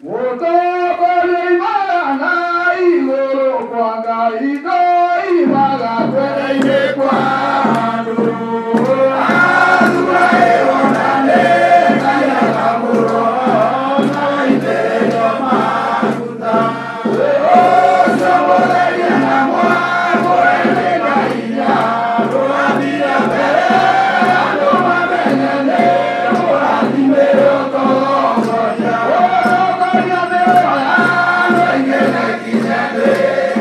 Mũtongoria oimaga na igũrũ kwa Ngai ndoimaga kwenda-inĩ kwa andũ. Athuraĩrwo na nĩ Ngai akamũrwo na aitĩrĩrio maguta. Ũcio mũtherie na mwamũre nĩ Ngai nĩarũgamire mbere andũ mamenye nĩ mũrathime ũtongoria. Ũtongoria mĩoyo ya andũ aingĩ na ĩkinye thĩ.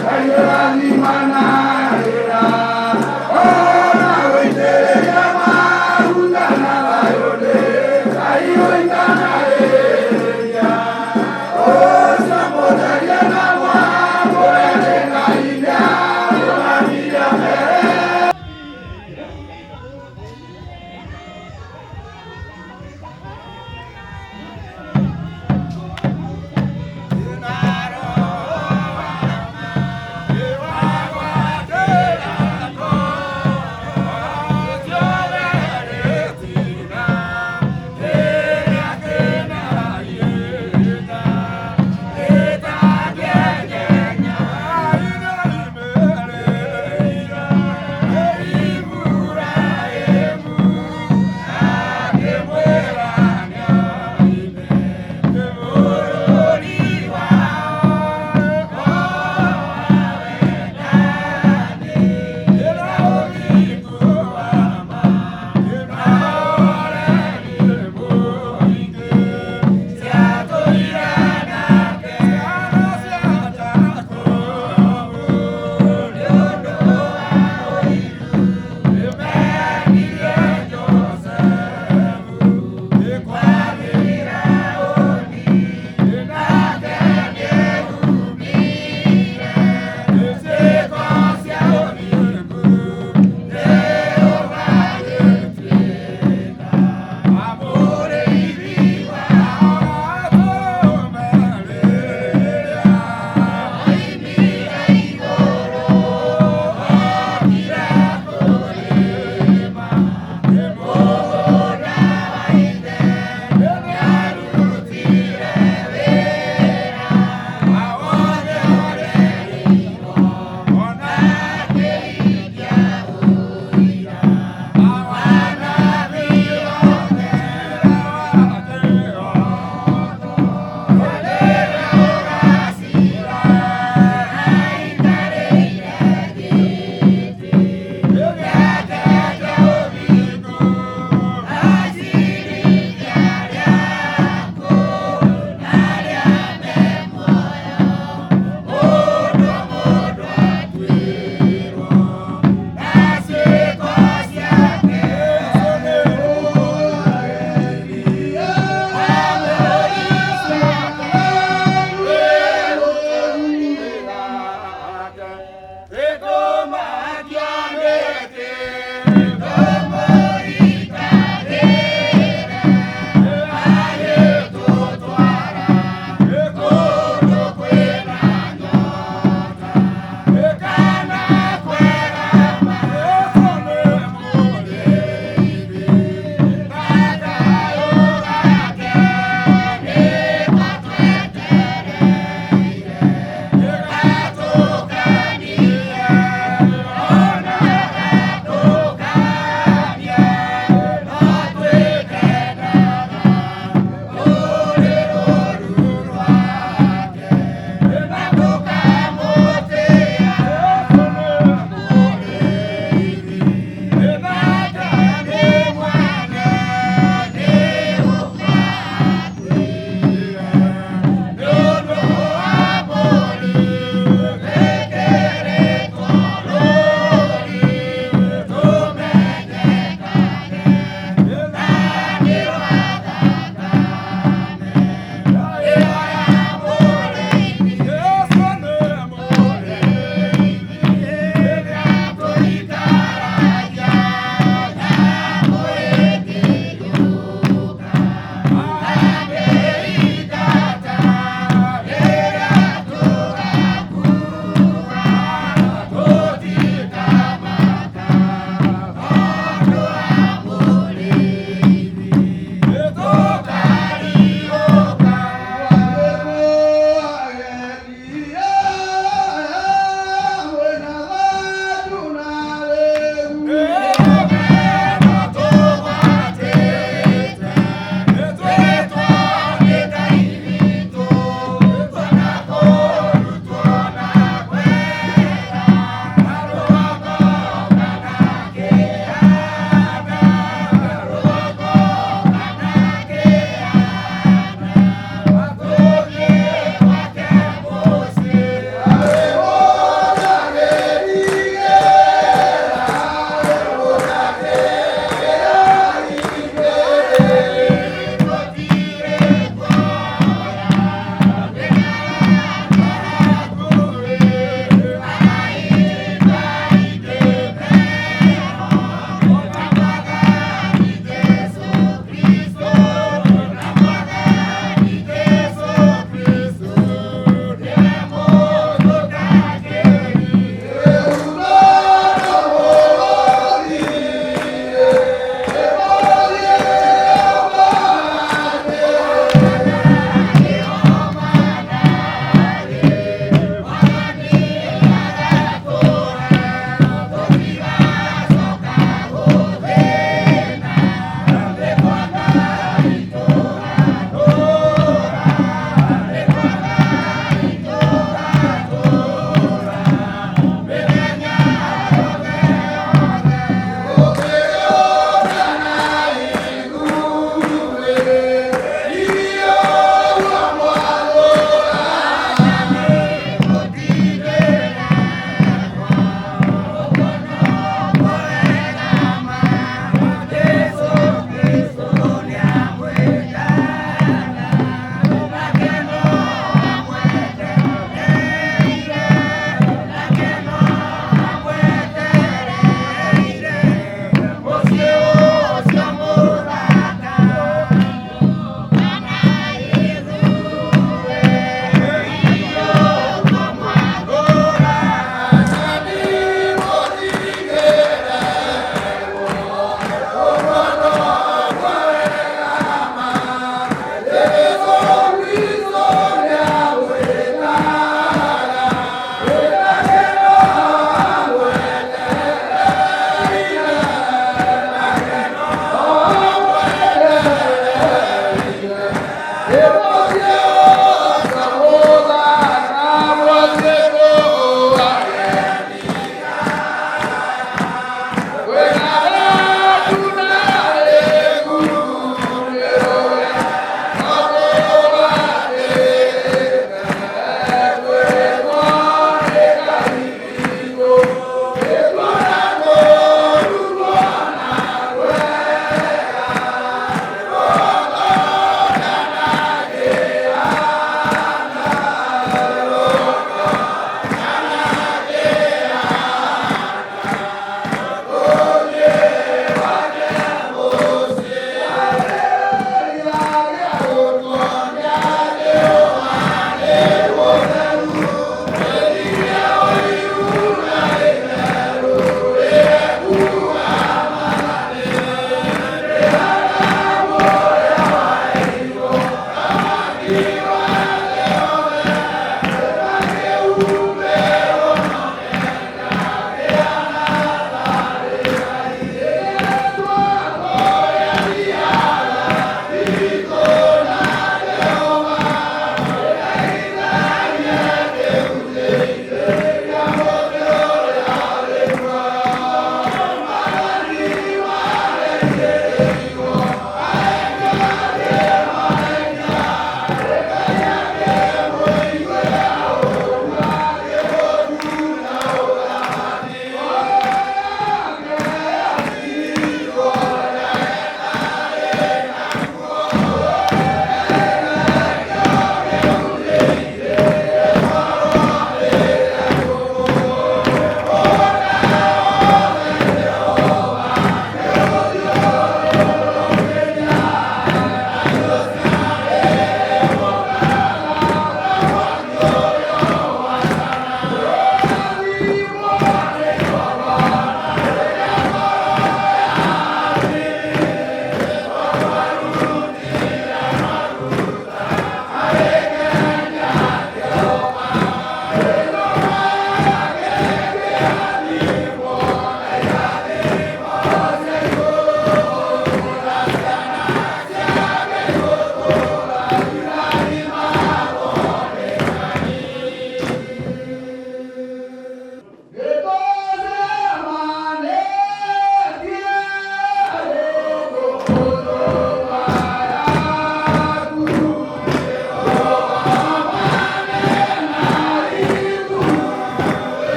Ngai ũrathimana wĩra.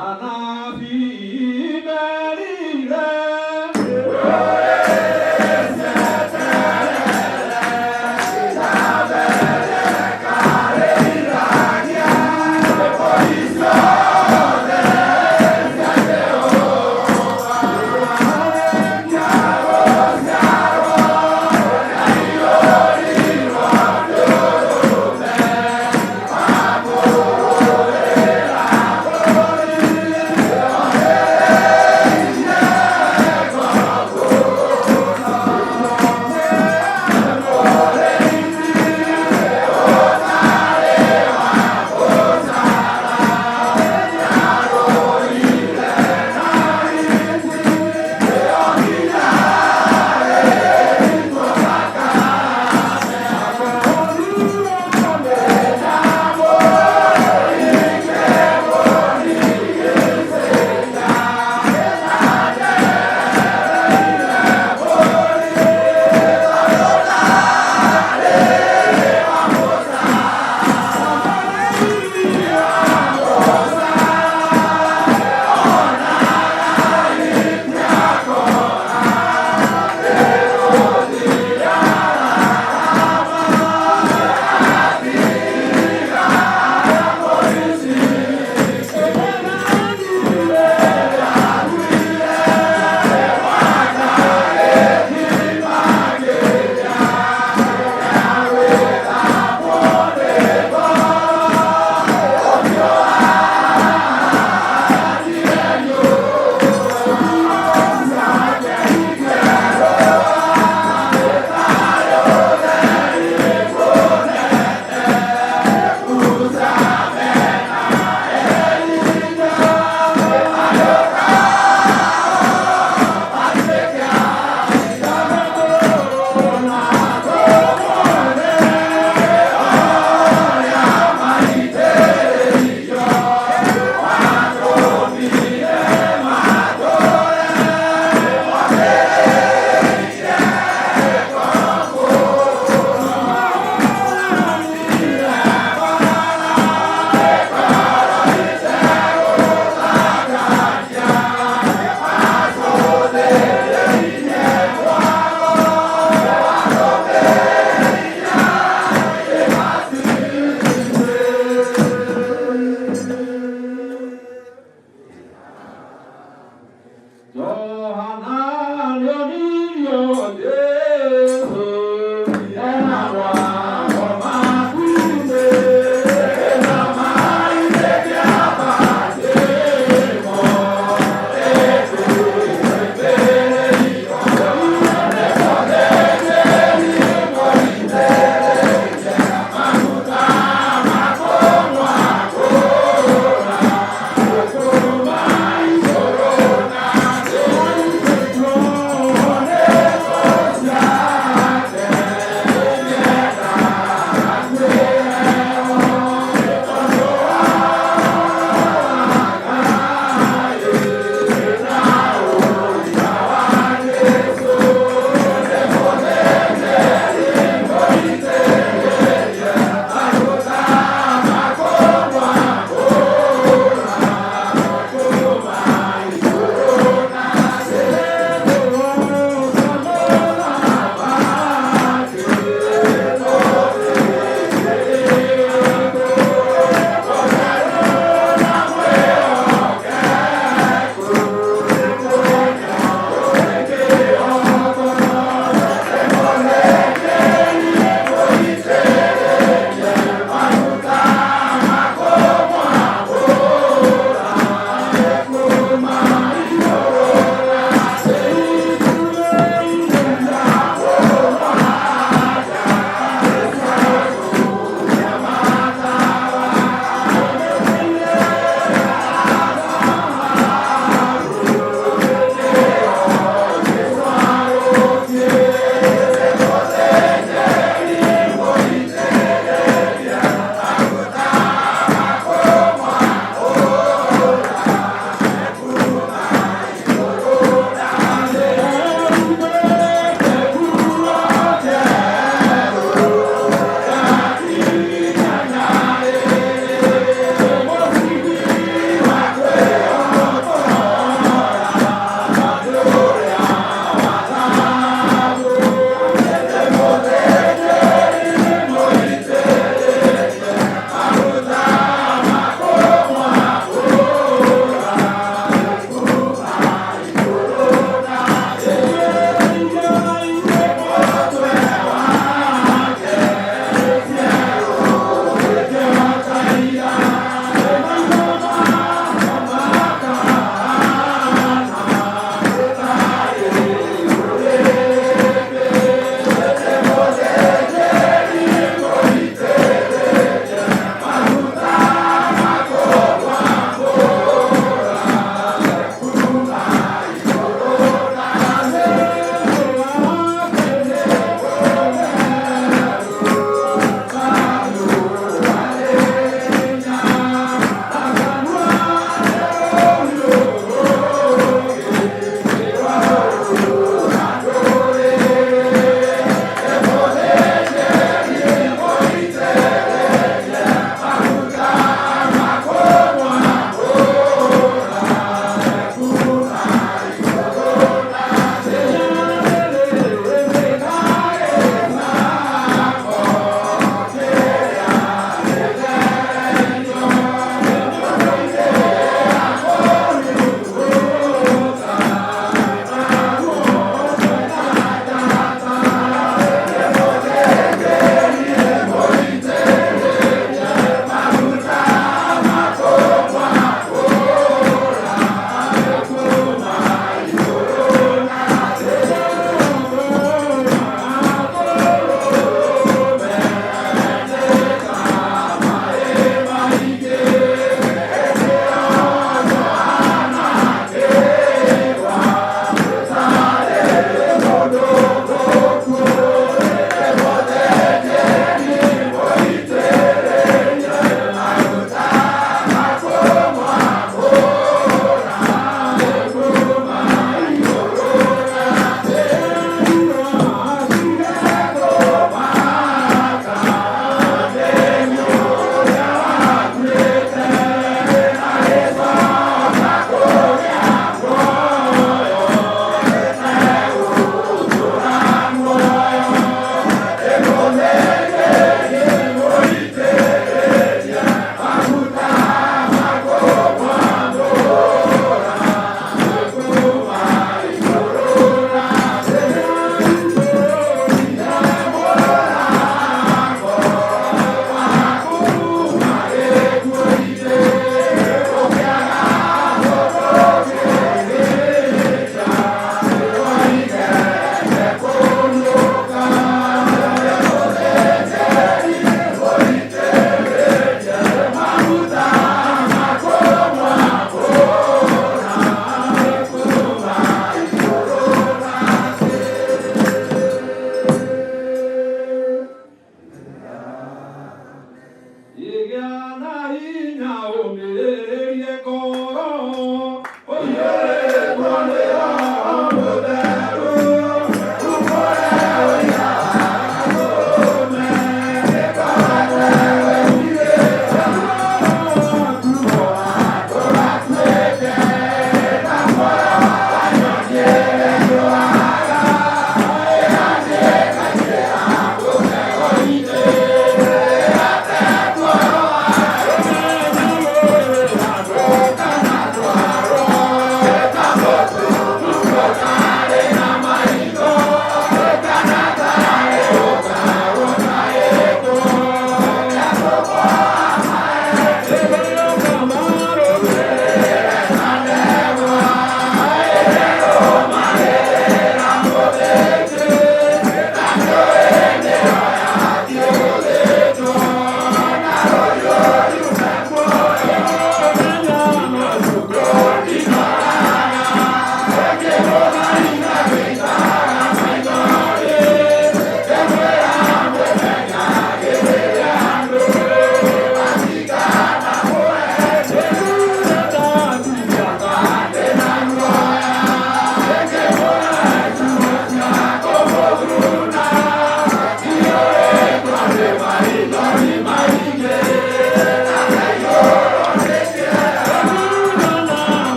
Anabii merire.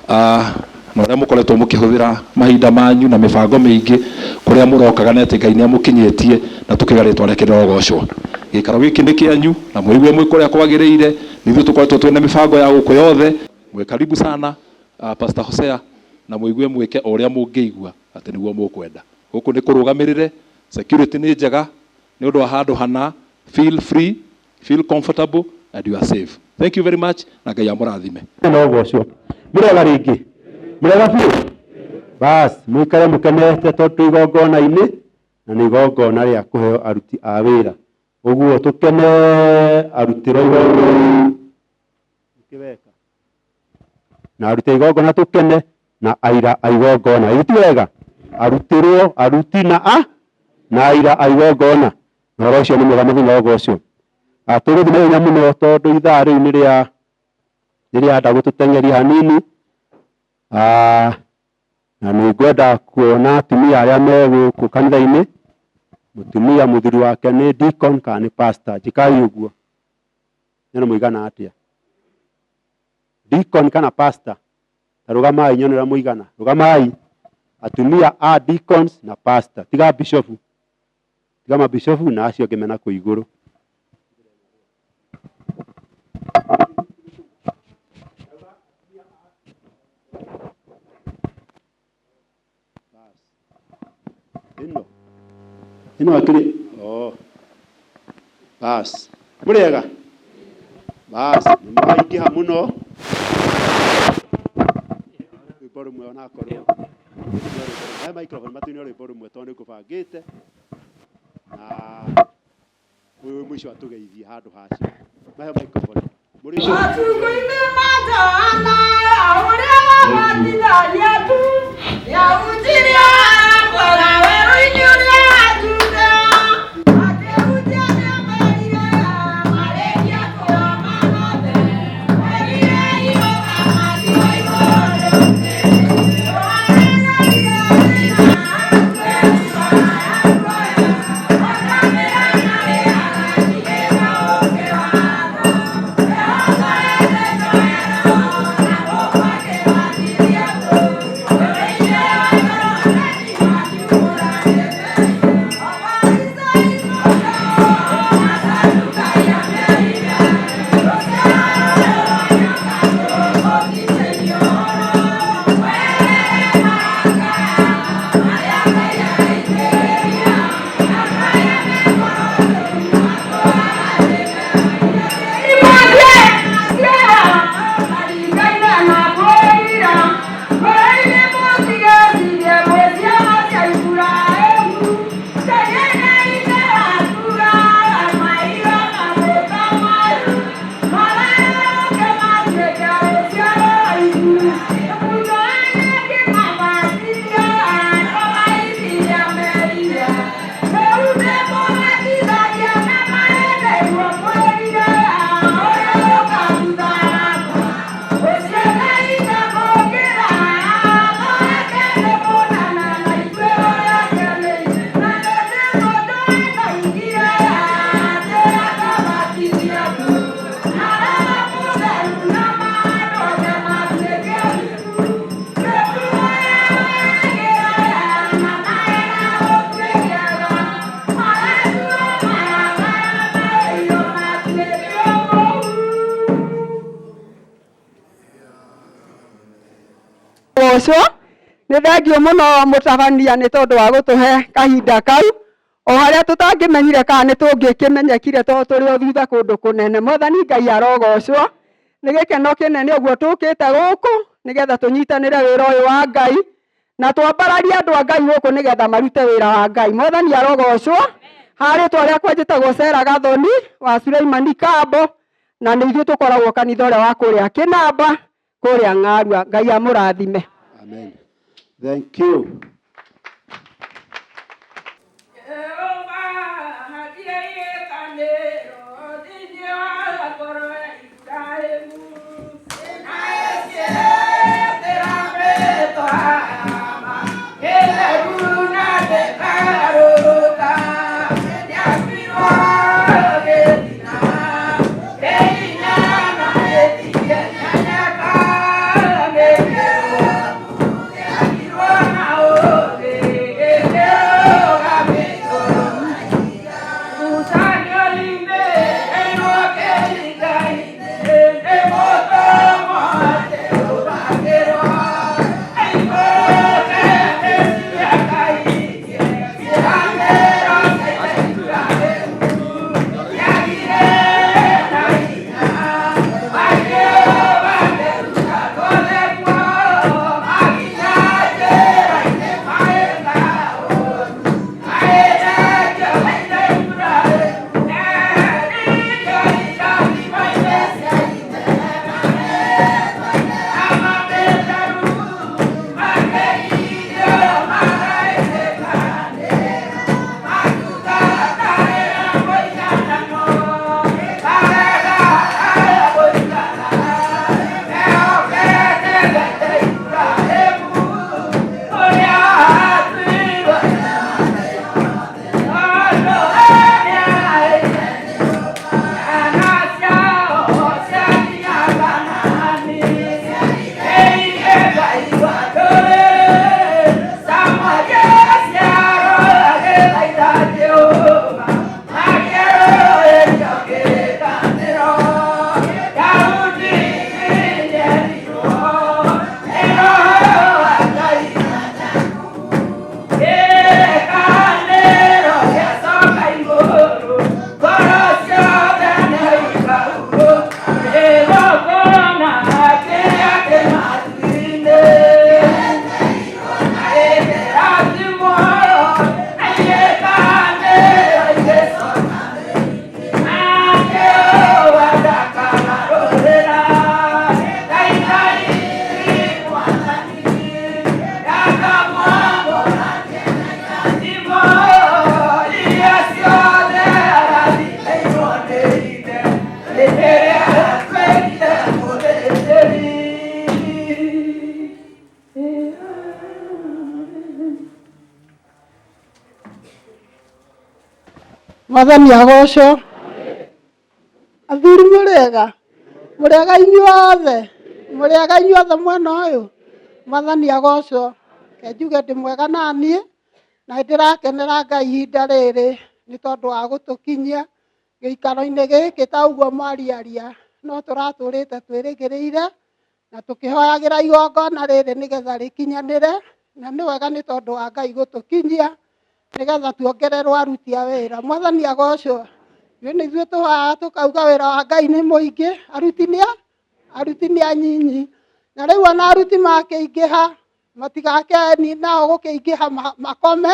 Na ũrĩa mũkoretwo mũkĩhũthĩra mahinda manyu na mĩbango mĩingĩ kũrĩa mũrokaga nĩ atĩ Ngai nĩ amũkinyĩtie na tũkĩga rĩtwa rĩake rĩrogocwo. Gĩikaro gĩkĩ nĩ kĩanyu na mũigue mwĩ kũrĩa kwagĩrĩire. Nĩ ithuĩ tũkoretwo twĩna mĩbango ya gũkũ yothe. Mwĩ karibu sana, Pastor Hosea, na mũigue mwĩke o ũrĩa mũngĩigua atĩ nĩguo mũkwenda. Gũkũ nĩ kũrũgamĩrĩre, security nĩ njega nĩ ũndũ wa handũ hana. Feel free, feel comfortable and you are safe. Thank you very much na Ngai amũrathime. No gocwo mũrega rĩngĩ, mũrega biũ. Bas, mũikare mũkenete tondũ twĩ igongona-inĩ, na nĩ igongona rĩa kũheo aruti a wĩra. Ũguo tũkene arutĩrwo igongona kĩweka na arute igongona, tũkene na aira a igongona. Ĩ ti wega arutĩrwo aruti na a na aira a igongona? Na ũhoro ũcio nĩ mwega mũthenya ũcio. Tũgũthiĩ na ihenya mũno tondũ ithaa rĩu nĩ rĩa nĩ rĩanda gũtũteng'eria hanini. Na nĩ ngwenda kuona atumia arĩa me gũkũ kanitha-inĩ. Mũtumia mũthuri wake nĩ deacon kana nĩ pastor, njĩkai ũguo nyone mũigana atĩa. Deacon kana pastor, ta rũgamai nyone ũrĩa mũigana. Rũgamai atumia a deacons na pastor, tiga bishofu, tiga mabishofu na acio angĩ mena kũ igũrũ. Ĩno ĩno akĩrĩ, oh, bas, mũrĩega. Bas, nĩ mwaingĩha mũno. Rwĩmbo rũmwe onakorwo he microphone, matuine rwĩmbo rũmwe tondũ nĩ ngũbangĩte na ũyũ mũico atũgeithie handũ hacio. Mahe microphone mũrĩ. Matukũ-inĩ ma Johana ũrĩa wabatithagia tu, nĩahunjirie akora werũ-inĩ ũrĩa wa Judea, akĩhunjia nĩamerire marĩkia kũhoma mothe, Mwĩrirei ũthamaki wa igũrũ nĩũkĩte. Gocwo nĩ thengio mũno mũtabania nĩ tondũ wa gũtũhe kahinda kau o harĩa tũtangĩmenyire kana nĩ tũngĩkĩmenyekire tondũ tũrĩ o thutha kũndũ kũnene. Mwathani Ngai arogocwo. Nĩ gĩkeno kĩnene ũguo tũkĩte gũkũ nĩgetha tũnyitanĩre wĩra ũyũ wa Ngai na twambararie andũ a Ngai gũkũ nĩgetha marute wĩra wa Ngai. Mwathani arogocwo. Harĩtwa rĩakwa njĩtagwo Sera Gathoni wa Suleimani Kambo, na nĩ ithuĩ tũkoragwo kanitha ũrĩa wa kũrĩa Kĩnamba, kũrĩa Ng'arua. Ngai amũrathime. Amen. Thank you. Jehova hatirĩ irĩkanĩro thĩinĩ wa ngoro ya Iburahĩmu, na ĩciĩtĩra mĩĩtwa mĩtheru na ndĩkarũrũka. Nĩakuirwo gĩtina kĩhinya na gĩtingĩmenyeka nĩkĩo. Mwathani agocwo. Athuri mũrĩega, mũrĩega inyuothe, mũrĩega inyuothe mwena ũyũ. Mwathani agocwo. Reke njuge ndĩ mwega naniĩ, na nĩndĩrakenera Ngai ihinda rĩrĩ nĩ tondũ wa gũtũkinyia gĩikaro-inĩ gĩkĩ ta ũguo mwariaria, no tũratũrĩte twĩrĩgĩrĩire na tũkĩhoyagĩra igongona rĩrĩ nĩgetha rĩkinyanĩre, na nĩ wega nĩ tondũ wa Ngai gũtũkinyia nĩgetha tuongererwo aruti a wĩra. Mwathani agocwo. Ithuĩ nĩ ithuĩ tũhoyaga tũkauga wĩra wa Ngai nĩ mũingĩ, aruti nĩ a aruti nĩ anyinyi. Na rĩu ona aruti makĩingĩha matigakeni nao gũkĩingĩha makome,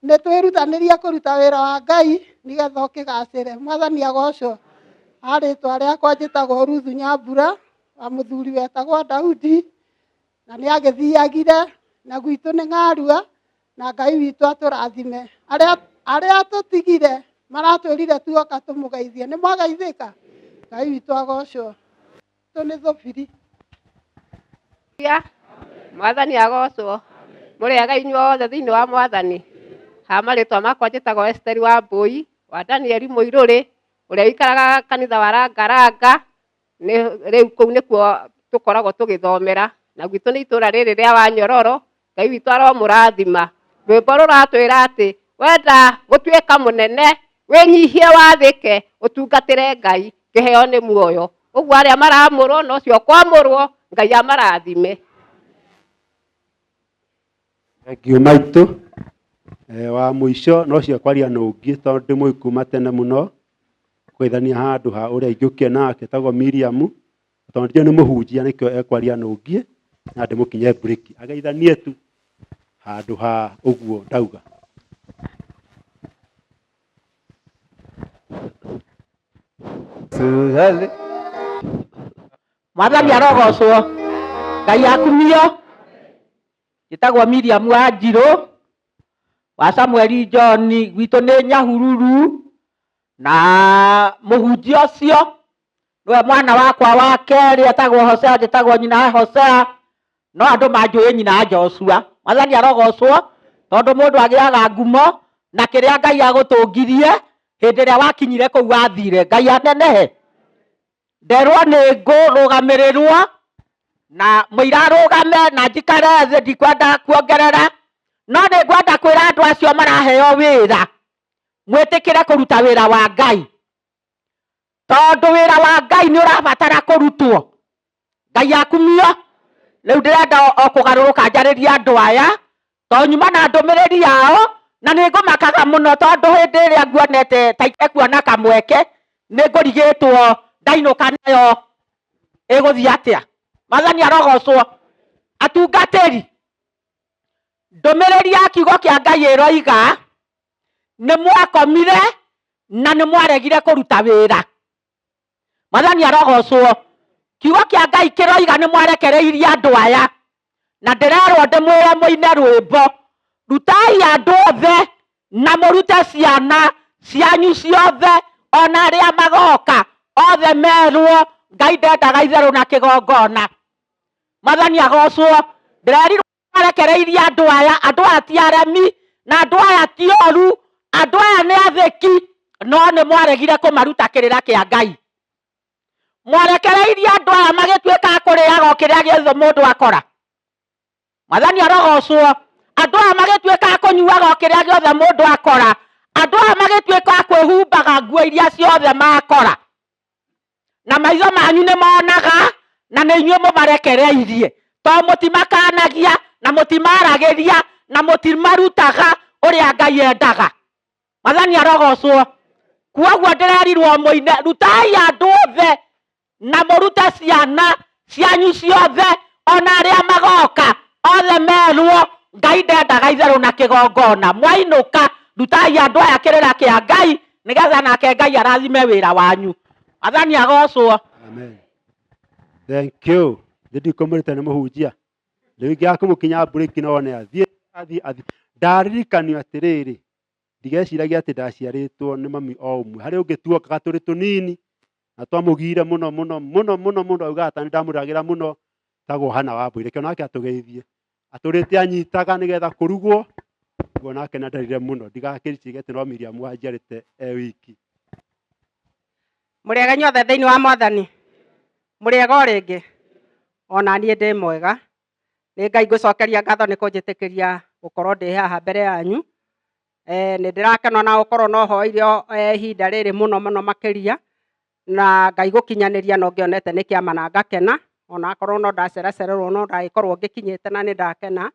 nĩ twĩrutanĩrie kũruta wĩra wa Ngai nĩgetha ũkĩgacĩre. Mwathani agocwo. Ha rĩtwa rĩakwa njĩtagwo Ruthu Nyambura wa mũthuri wetagwo Daudi, na nĩ agĩthiagire na gwitũ nĩ ng'arua, na Ngai witũ atũrathime. Arĩa tũtigire maratwĩrire tuoka tũmũgeithie. Nĩ mwageithĩka? Ngai witũ agocwo. Tũ nĩ thũbiri. Mwathani agocwo. Mũrĩega inyuothe thĩinĩ wa Mwathani. Ha marĩtwa makwa njĩtagwo Esteri wa Mbũi wa Danieli Mũirũrĩ ũrĩa ũikaraga kanitha wa Rangaranga. Rĩu kũu nĩkuo tũkoragwo tũgĩthomera, na gwitũ nĩ itũra rĩrĩ rĩa Wanyororo. Ngai witũ aromũrathima. Rwĩmbo rũratwĩra atĩ wenda gũtuĩka mũnene wĩnyihie wathĩke ũtungatĩre Ngai, kĩheo nĩ muoyo. Ũguo arĩa maramũrwo na ũcio kwamũrwo, Ngai amarathime. Thengiũ maitũ. Wa mũico no cio kwaria na ũngĩ tondũ ndĩmũĩ kuma tene mũno, kũgeithania handũ ha ũrĩa ingĩũkia nake etagwo Miriam, tondũ ndiũĩ nĩ mũhunjia nĩkĩo ekwaria na ũngĩ na ndĩmũkinye mburĩki, ageithanie tu handũ ha ũguo ndauga. Mwathani arogocwo. Ngai akumio. Njĩtagwo Miriam wa Njirũ wa Samueli John, gwitũ nĩ Nyahururu, na mũhunjia ũcio nĩwe mwana wakwa wa kerĩ etagwo Hosea, njĩtagwo nyina wa Hosea, no andũ manjũĩ nyina wa Joshua. Mwathani arogocwo, tondũ mũndũ agĩaga ngumo na kĩrĩa Ngai agũtũngirie hĩndĩ ĩrĩa wakinyire kũu wathire. Ngai anenehe. Nderwo nĩ ngũrũgamĩrĩrwo na mũira arũgame na njikare thĩ, ndikwenda kuongerera, no nĩ ngwenda kwĩra andũ acio maraheo wĩra mwĩtĩkĩre kũruta wĩra wa Ngai, tondũ wĩra wa Ngai nĩ ũrabatara kũrutwo. Ngai akumio. Rĩu ndĩrenda o kũgarũrũka njarĩrie andũ aya, tondũ nyuma na ndũmĩrĩri yao, na nĩ ngũmakaga mũno tondũ hĩndĩ ĩrĩa nguonete ta itekuona kamweke, nĩ ngũrigĩtwo ndainũka nayo ĩgũthiĩ atĩa. Mwathani arogocwo. Atungatĩri, ndũmĩrĩri ya kiugo kĩa Ngai ĩroiga nĩ mwakomire na nĩ mwaregire kũruta wĩra. Mwathani arogocwo. Kiugo kĩa Ngai kĩroiga nĩ mwarekereirie andũ aya, na ndĩrerwo ndĩmwĩre mũine rwĩmbo, rutai andũ othe na mũrute ciana cianyu ciothe, ona arĩa magoka othe merwo Ngai ndendaga itherũ na kĩgongona. Mwathani agocwo. Ndĩrerirwo mwarekereirie andũ aya, andũ aya ti aremi na andũ aya ti oru, andũ aya nĩ athĩki, no nĩ mwaregire kũmaruta kĩrĩra kĩa Ngai. Mwarekereirie andũ aya magĩtuĩka a kũrĩaga o kĩrĩa gĩothe mũndũ akora. Mwathani arogocwo. Andũ aya magĩtuĩka a kũnyuaga o kĩrĩa gĩothe mũndũ akora. Andũ aya magĩtuĩka a kwĩhumbaga nguo iria ciothe makora. Na maitho manyu nĩ monaga, na nĩ inyuĩ mũmarekereirie, tondũ mũtimakanagia na mũtimaragĩria na mũtimarutaga ũrĩa Ngai endaga. Mwathani arogocwo. Kwoguo ndĩrerirwo mũine, rutai andũ othe na mũrute ciana cianyu ciothe, ona arĩa magoka othe merwo Ngai ndendaga itherũ na kĩgongona. Mwainũka, rutai andũ aya kĩrĩra kĩa Ngai, nĩgetha nake Ngai arathime wĩra wanyu. Mwathani agocwo. Amen. Thank you. Nĩ ndikũmũrĩte nĩ mũhunjia. Rĩu ingĩaga kũmũkinya mburĩki no one athiĩ, athiĩ, athiĩ. Ndaririkanio atĩrĩrĩ, ndigeciragia atĩ ndaciarĩtwo nĩ mami o ũmwe. Harĩ ũngĩ tuokaga tũrĩ tũnini, na twamũgire mũno mũno mũno mũno mũno, augaga ta nĩ ndamũragĩra mũno, tagwo Hana wa Mbũi. Reke onake atũgeithie. Atũrĩte anyitaga nĩgetha kũrugwo. Ũguo nake na ndarire mũno ndigakĩricige atĩ no Miriam wanjiarĩte e wiki. Mũrĩega inyuothe thĩinĩ wa Mwathani. Mũrĩega o rĩngĩ. Ona niĩ ndĩ mwega. Nĩ Ngai ngũcokeria ngatho nĩ kũnjĩtĩkĩria gũkorwo ndĩ haha mbere yanyu. Nĩ ndĩrakena na gũkorwo no hoire ihinda rĩrĩ mũno mũno makĩria, na Ngai gũkinyanĩria no ngĩonete nĩ kĩama na ngakena, ona akorwo no ndaceracererwo no ndagĩkorwo ngĩkinyĩte na nĩ ndakena.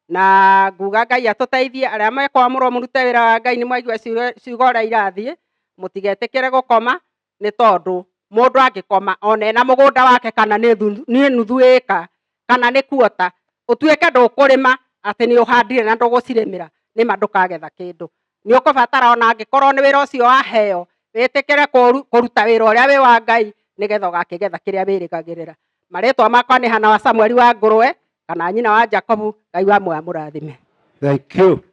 Na nguga Ngai atũteithie arĩa mekwamũrwo mũrute wĩra wa Ngai, nĩ mwaigua ciugo ũrĩa irathiĩ, mũtigetĩkĩre gũkoma, nĩ tondũ mũndũ angĩkoma ona ena mũgũnda wake kana nĩ nuthu ĩka kana nĩ kuota, ũtuĩke ndũkũrĩma atĩ nĩ ũhandire na ndũgũcirĩmĩra, nĩma ndũkagetha kĩndũ. Nĩ ũkũbatara ona angĩkorwo nĩ wĩra ũcio waheo, wĩtĩkĩre kũruta wĩra ũrĩa wĩ wa Ngai nĩgetha ũgakĩgetha kĩrĩa wĩrĩgagĩrĩra. Marĩtwa makwa nĩ Hana wa Samueli wa Ngũrwe kana nyina wa Jacobu. Ngai wa muoyo amũrathime. Thank you.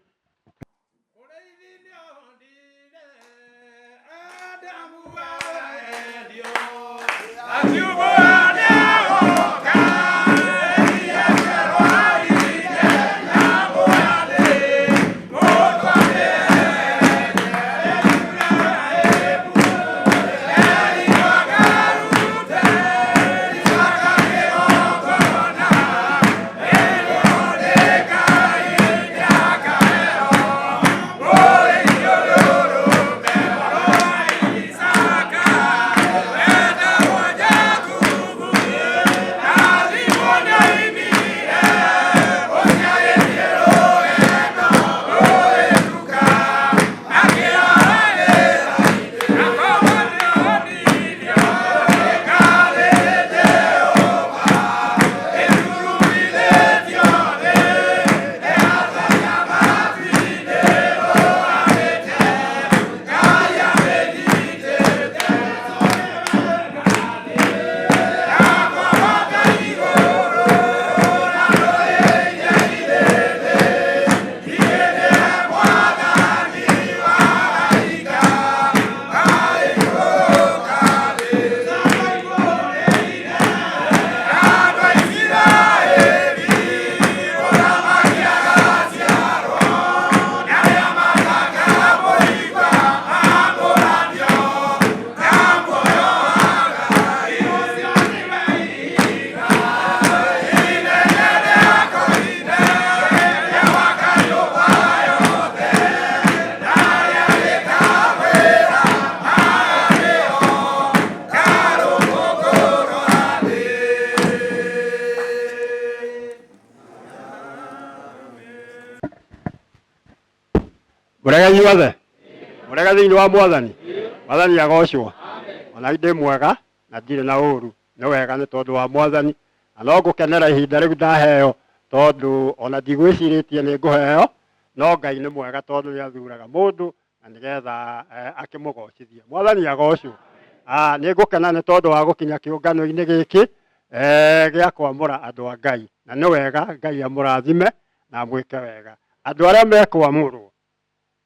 Mũrega inyuothe, mũrega thĩinĩ wa Mwathani. Mwathani agocwo. Ona ndĩ mwega na ndirĩ na ũru, nĩ wega nĩ tondũ wa Mwathani, na no ngũkenera ihinda rĩu ndaheo, tondũ ona ndigwĩcirĩtie nĩ ngũheo, no Ngai nĩ mwega tondũ nĩ athuraga mũndũ na nĩgetha akĩmũgocithie. Mwathani agocwo. Nĩ ngũkena nĩ tondũ wa gũkinya kĩũngano-inĩ gĩkĩ gĩa kwamũra andũ a Ngai, na nĩ wega Ngai amũrathime na amwĩke wega. Andũ arĩa mekwamũrwo,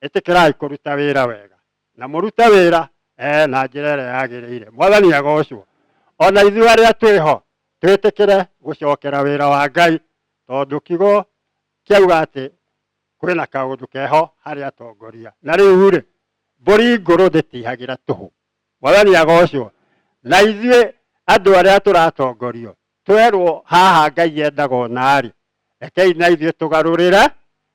ĩtĩkĩrai kũruta wĩra wega, na mũrute wĩra na njĩra ĩrĩa yagĩrĩire. Mwathani agocwo. Ona ithuĩ arĩa twĩho twĩtĩkĩre gũcokera wĩra wa Ngai, tondũ kiugo kĩauga atĩ kwĩna kaũndũ keho harĩ atongoria. Na rĩu rĩ, mbũri ngũrũ ndĩtihagĩra tũhũ. Mwathani agocwo. Na ithuĩ andũ arĩa tũratongorio, twerwo haha Ngai endaga ona rĩ, rekei na ithuĩ tũgarũrĩre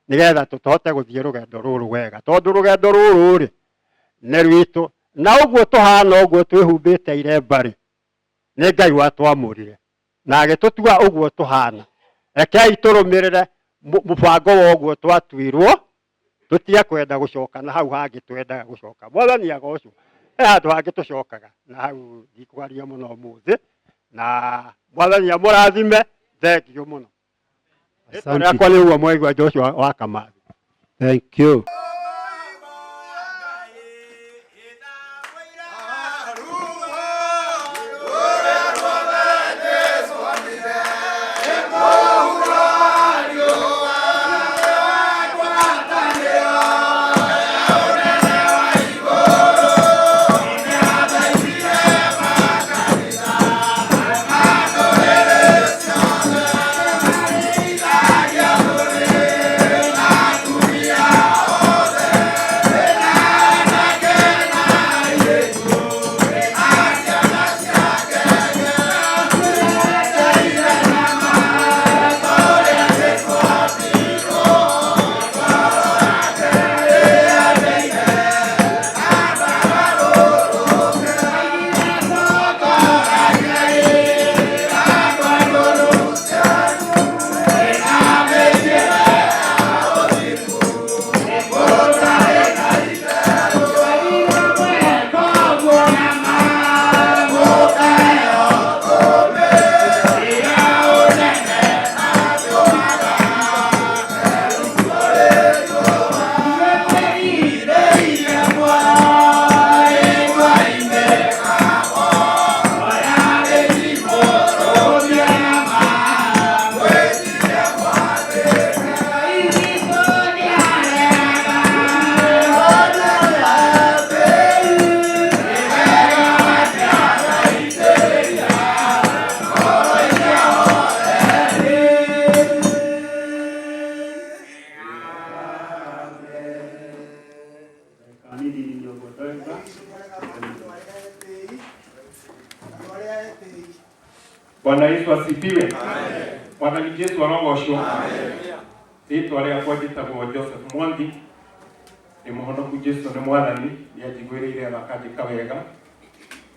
nĩgetha tũhote gũthiĩ rũgendo rũrũ wega, tondũ rũgendo rũrũ rĩ nĩ rwitũ, na ũguo tũhana ũguo twĩhumbĩte iremba rĩ, nĩ Ngai watwamũrire na agĩtũtua ũguo tũhana. Rekei tũrũmĩrĩre mũbango wa ũguo twatuirwo, tũtige kwenda gũcoka na hau hangĩ twendaga gũcoka. Mwathani agocwo. He handũ hangĩ tũcokaga na hau ndikwaria mũno ũmũthĩ, na Mwathani amũrathime. Thengiũ mũno. Rĩtwa rĩakwa nĩ ũguo mwaigua, Joshua wa Kamathi. Thank you. Yeah. Bwana Yesu asifiwe. Mwathani Jesu arogocwo. Rĩtwa rĩakwa njĩtagwo Joseph Mwangi, ndĩ mũhonoku. Jesu nĩ Mwathani, nĩ anjiguĩrĩire tha akanjĩka wega.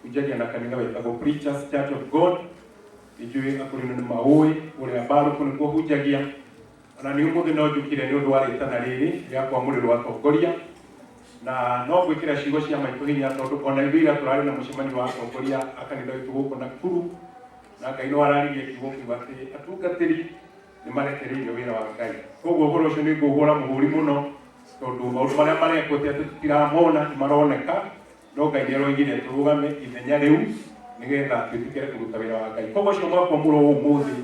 Hunjagia na kanitha wĩtagwo Preachers Church of God. Nĩnjũĩ akũrinũ nĩ maũĩ ũrĩa Mbarũkũ nĩkuo hunjagia. Ona nĩ ũmũthĩ no njũkire nĩ ũndũ wa rĩtana rĩrĩ rĩa kwamũrĩrwo atongoria, na no gwĩkĩra ciugo cia maitũ hinya, tondũ ona ithuĩ ira tũrarĩ na mũcemanio wa atongoria a kanitha witũ gũkũ Nakuru, na Ngai nĩ wararirie kiugo kiu atĩ atungatĩri nĩ marekereirio wĩra wa Ngai. Koguo ũhoro ũcio nĩ ngũhũra mũhũri mũno, tondũ maũndũ marĩa marekwo ti atĩ tũtiramona, nĩ maroneka, no Ngai nĩ aroigire tũrũgame ithenya rĩu nĩgetha twĩtĩkĩre kũruta wĩra wa Ngai. Koguo ũcio mwakwamũrwo ũmũthĩ,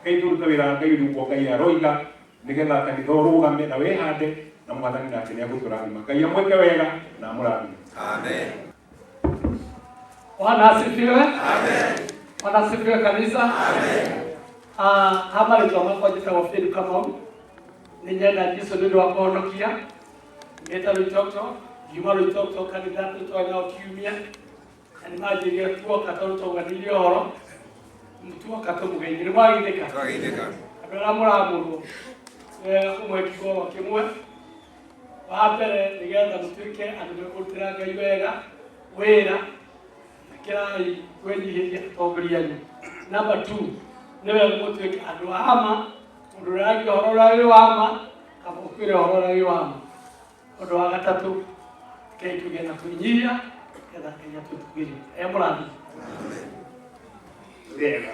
Ngai tũrute wĩra wa Ngai ũguo Ngai aroiga, nĩgetha kanitha ũrũgame na wĩhande, na Mwathani nake nĩ egũtũrathima. Ngai amwĩke wega na amũrathime. Amen. Bwana asifiwe. Bwana asifiwe kanisa. Ah, ha marĩtwa makwa njĩtagwo Philip Kamau. Nĩ nyenda Jesu nĩ ũndũ wa kũhonokia. Ngĩta Rũitoktok, ngiuma Rũitoktok kanitha tũtware nao kiumia. Na nĩ manjĩrire tuoka tondũ twauganĩire ũhoro. Tuoka tũmũgeithie. Nĩ mwageithĩka? Twageithĩka. Andũ arĩa mũramũrwo, ũmwe kiugo kĩmwe. Wa mbere nĩgetha mũtuĩke andũ mekũrutĩra Ngai wega wĩra, ĩkĩrai kwĩnyihĩria atongoria anyu. Number 2, nĩ wega mũtuĩke andũ a ma, mũndũ ũrĩa aragia ũhoro ũrĩa wĩ wa ma, kaba ũkwĩre ũhoro ũrĩa wĩ wa ma. Ũndũ wa gatatũ, rekei tũgĩe na kwĩnyihia nĩgetha Ngai atũtũgĩrie. E mũrathime. Wega.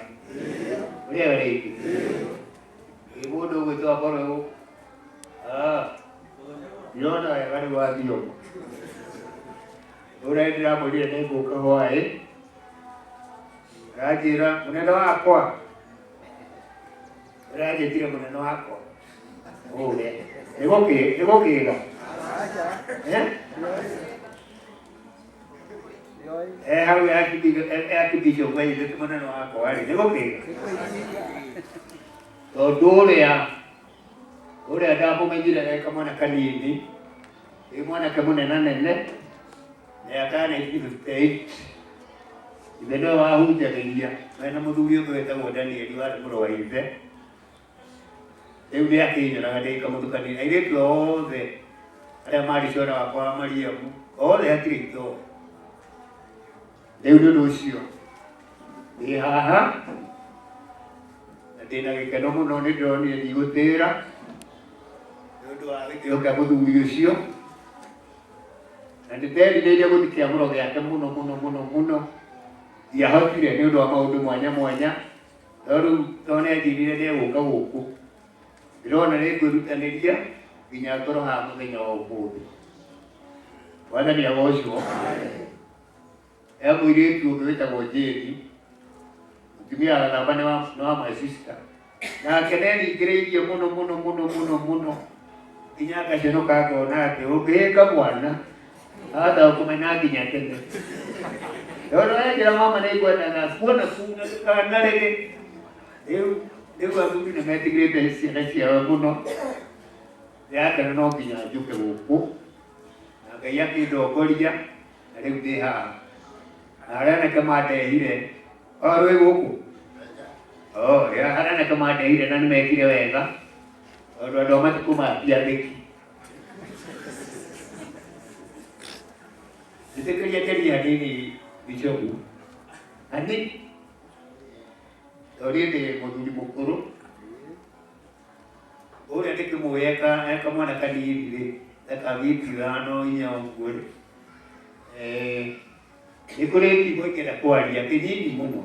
Wega rĩngĩ. Ĩ mũndũ ũgwĩtwo akorwo ndĩrona wega nĩ wathiĩ ũguo. Ũrĩa ndĩramwĩrire nĩ ngũka hwaĩ, aranjĩra mũnene wakwa, ũranjĩtire mũnene wakwa ũrĩa nĩ gũkĩga. Eh? Eh, hau akibishop anyitĩte mũnene wakwa rĩ, nĩ gũkĩga tondũ ũrĩa ũrĩa ndamũmenyire e kamwana kanini, ĩ mwanake mũnenanene, mĩaka ya 1958, ithe nĩwe wahunjagĩria mena mũthuri ũngĩ wĩtagwo Danieli warĩ mũrũ wa ithe. Rĩu nĩ akĩnyonaga ndĩ kamũtu kanini, airĩtu othe arĩa marĩ cora wakwa wa Mariamu othe hatirĩ itoĩ. Rĩu nĩ ũndũ ũcio ndĩ haha na ndĩna gĩkeno mũno, nĩ ndĩronire ndigũtĩra nĩ ũndũ wa gĩtĩo kĩa mũthuri ũcio, na nĩnderirĩirie gũthiĩ kĩamũro gĩake mũno mũno mũno mũno, ndiahotire nĩ ũndũ wa maũndũ mwanya mwanya, no rĩu tondũ nĩanjĩrire nĩegũka gũkũ, ndĩrona nĩngwĩrutanĩria nginya ngorwo haha mũthenya wa ũmũthĩ. Mwathani agocwo. He mũirĩtu ũngĩ wĩtagwo Jane, mũtumia wa Gathamba, nĩ wa my sister, nake nĩeringĩrĩirie mũno mũno mũno mũno mũno nginya ngaconoka ngona atĩ ũngĩhĩka mwana ahota gũkũmena nginya tene, tondũ enjĩra mama nĩngwendaga kuona kuna ndũkanarĩre. Rĩu rĩu athuri nĩ metigĩrĩte ciana ciao mũno. Ndĩrakena no nginya njũke gũkũ, na Ngai akĩndongoria na rĩu ndĩ haha, na harĩa anake mandehire o rwĩ gũkũ, oh ya harĩa anake mandehire, na nĩmekire wega tondũ andũ a matukũ maya ti athĩki. Njĩtĩkĩria njarie hanini, bishopu, hani tondũ niĩ ndĩ mũthuri mũkũrũ, ũrĩa ndĩkĩmũĩ e kamwana kanini rĩ, ta wiki ithano inya ũguo rĩ, nĩ kũrĩ kiugo ingĩenda kwaria kĩnini mũno.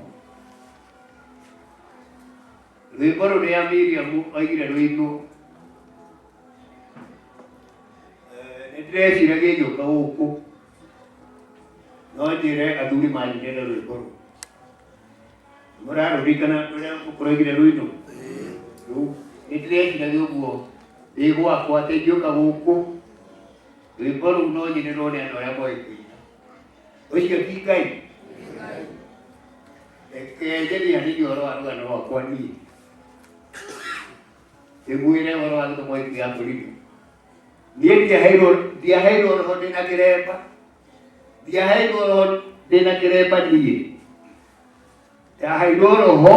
Rwĩmbo rũrĩa Miriam oigire rũinwo, nĩ ndĩreciragia ngĩũka gũkũ, no njĩre athuri manyinĩre rwĩmbo rũu. Mũrarũririkana rũrĩa mũkũrũ oigire rũinwo? Rĩu nĩ ndĩreciragia ũguo ndĩ gwakwa atĩ ingĩũka gũkũ, rwĩmbo rũu no nyinĩrwo nĩ andũ arĩa moĩ kũina. Ũcio ti Ngai? Reke njarie hanini ũhoro wa rũgano rwakwa niĩ. Ndĩmwĩre ũhoro wa gĩthomo gĩkĩ gĩa kũrinwo. Niĩ ndiaheirwo roho ndĩna kĩremba. Ndiaheirwo roho ndĩna kĩremba niĩ. Ndaheirwo roho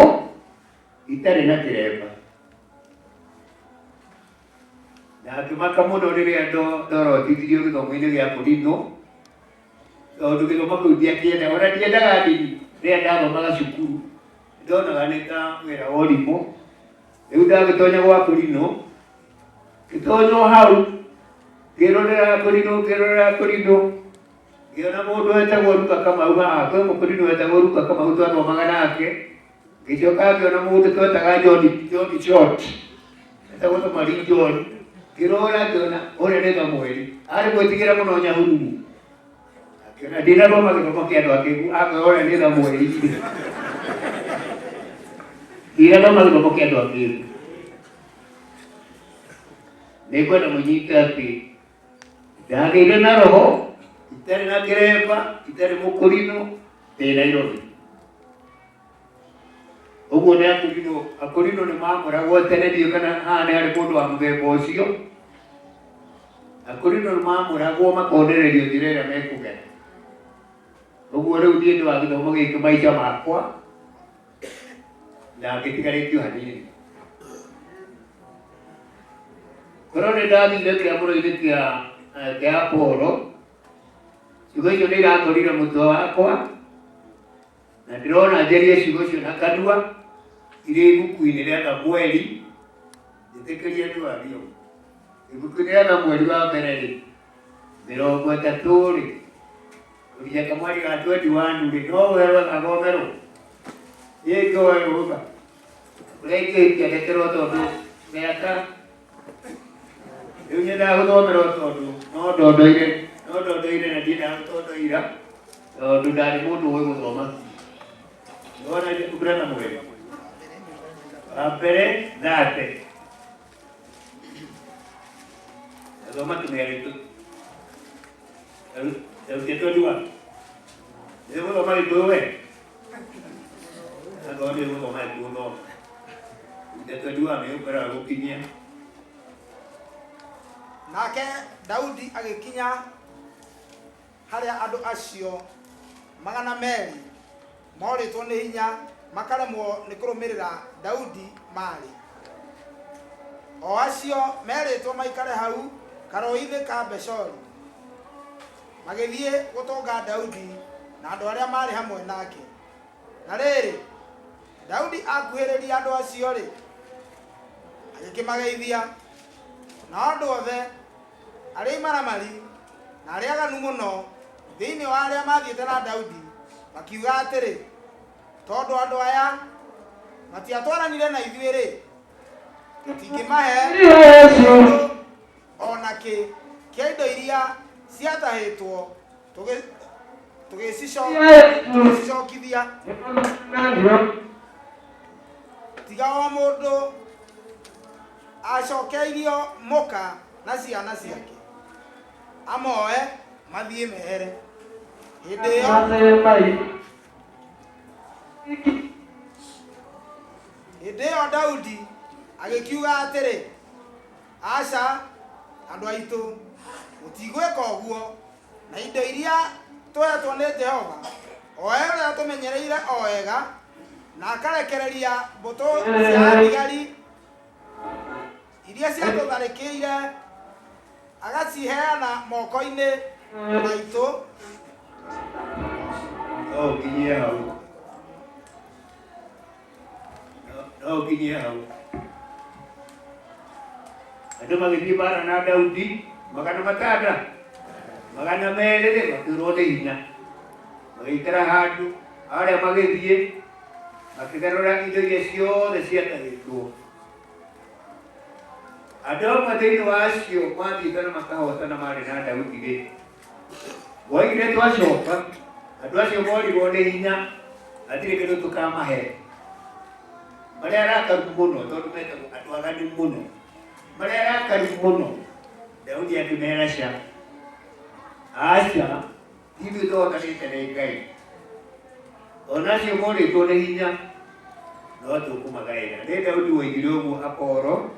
itarĩ na kĩremba. Na ngĩmaka mũno rĩrĩa ndorotithirio gĩthomo-inĩ gĩa kũrinũ, tondũ gĩthomo kĩu ndiakĩendaga, ona ndiendaga ndini rĩrĩa ndathomaga cukuru, ndonaga nĩ ta wĩra wa ũrimũ. Rĩu ndagĩtonya gwa kũrinũ, ngĩtonya o hau, ngĩrorera kũrinũ, ngĩrorera kũrinũ, ngĩona mũndũ wetagwo Ruka Kamau haha, kwĩ mũkũrinũ wetagwo Ruka Kamau twathomaga nake, ngĩcoka ngĩona mũndũ twetaga John, John Short, etagwo Tamari John, ngĩrora ngĩona ũrĩa nĩ Thamweli, arĩ gwĩtigĩra mũno Nyahururu, ngĩona ndinathoma gĩthomo kĩa andũ akĩgu, akwĩra ũrĩa nĩ Thamweli, ndinathoma gĩthomo kĩa andũ akĩgu. Nĩngwenda mũnyite atĩ ndagĩire na roho itarĩ na kĩremba, itarĩ mũkũrinũ, ndĩ Nairobi. Ũguo nĩ akũrinũ, akũrinũ nĩ mamũragwo tene, ndiũĩ kana haha nĩ harĩ mũndũ wa mũthemba ũcio. Akũrinũ nĩ mamũragwo makonererio njĩra ĩrĩa mekũgera. Ũguo rĩu niĩ nĩ wa gĩthomo gĩkĩ maica makwa, na ngĩtigarĩtio hanini. Korwo nĩ ndathire kĩamũro-inĩ kĩa kĩa Apollo, ciugo icio nĩ irakorire mũtwe wakwa, na ndĩrona njarie ciugo icio na kanua irĩ ibuku-inĩ rĩa Thamueli, njĩtĩkĩrie ndwario. Ibuku-inĩ rĩa Thamueli wa mbere rĩ, 30 rĩ, kũrĩa kamwari ga 21 rĩ, no werwo gathomerwo. Niĩ ngĩoe rũtha. Ũrĩa ingĩhikia ndekerwo tondũ mĩaka rĩu nyendaga gũthomerwo tondũ no ndondoire no ndondoire na ndiendaga gũtondoira tondũ ndarĩ mũndũ ũĩ gũthoma. Nĩwona mbura na mweri wa mbere thate thoma tũmĩarĩ Ndarutia 21. Nĩ gũthoma Gĩkũyũ we? Angorwo nĩ gũthoma Gĩkũyũ thoma. Rutia 21 nĩ ũkwĩraga gũkinyia. Nake Daudi agĩkinya harĩa andũ acio 200 morĩtwo nĩ hinya makaremwo nĩ kũrũmĩrĩra Daudi maarĩ, o acio merĩtwo maikare hau karũũĩ-inĩ ka Besori, magĩthiĩ gũtũnga Daudi na andũ arĩa maarĩ hamwe nake. Na rĩrĩ, Daudi aakuhĩrĩria andũ acio-rĩ, agĩkĩmageithia. Nao andũ othe, arĩa imaramari na arĩa aganu mũno thĩinĩ wa arĩa maathiĩte na Daudi, makiuga atĩrĩ, Tondũ andũ aya matiatwaranire na ithuĩ-rĩ, tũtingĩmahe kĩndũ o na kĩ kĩa indo iria ciatahĩtwo tũgĩcicokithia, tiga o mũndũ acokeirio mũka na ciana ciake, amoe mathiĩ mehere. Hĩndĩ ĩyo Hĩndĩ ĩyo Daudi agĩkiuga atĩrĩ, Aca, andũ aitũ, mũtigwĩka ũguo na indo iria tũheetwo nĩ Jehova, o we ũrĩa ũtũmenyereire o wega, na akarekereria mbũtũ cia thigari iria ciatũtharĩkĩire agaciheana moko-inĩ maitũ. No ũkinyie hau. No ũkinyie hau. Andũ magĩthiĩ mbara na Daudi 600 200 rĩ makĩũrwo nĩ hinya magĩikara handũ arĩa magĩthiĩ makĩgarũra indo iria ciothe ciatahĩtwo. Andũ amwe thĩinĩ wa acio mathiĩte na makahotana marĩ na Daudi-rĩ, moigire twacoka, andũ acio morirwo nĩ hinya, hatirĩ kĩndũ tũkamahe. Marĩ arakaru mũno, tondũ metagwo andũ aganu mũno, marĩ arakaru mũno. Daudi akĩmera ca, aca, ti ithuĩ tũhotanĩte nĩ Ngai. Ona acio morĩtwo nĩ hinya, no tũkũmagaĩra. Nĩ Daudi woigire ũguo Apolo,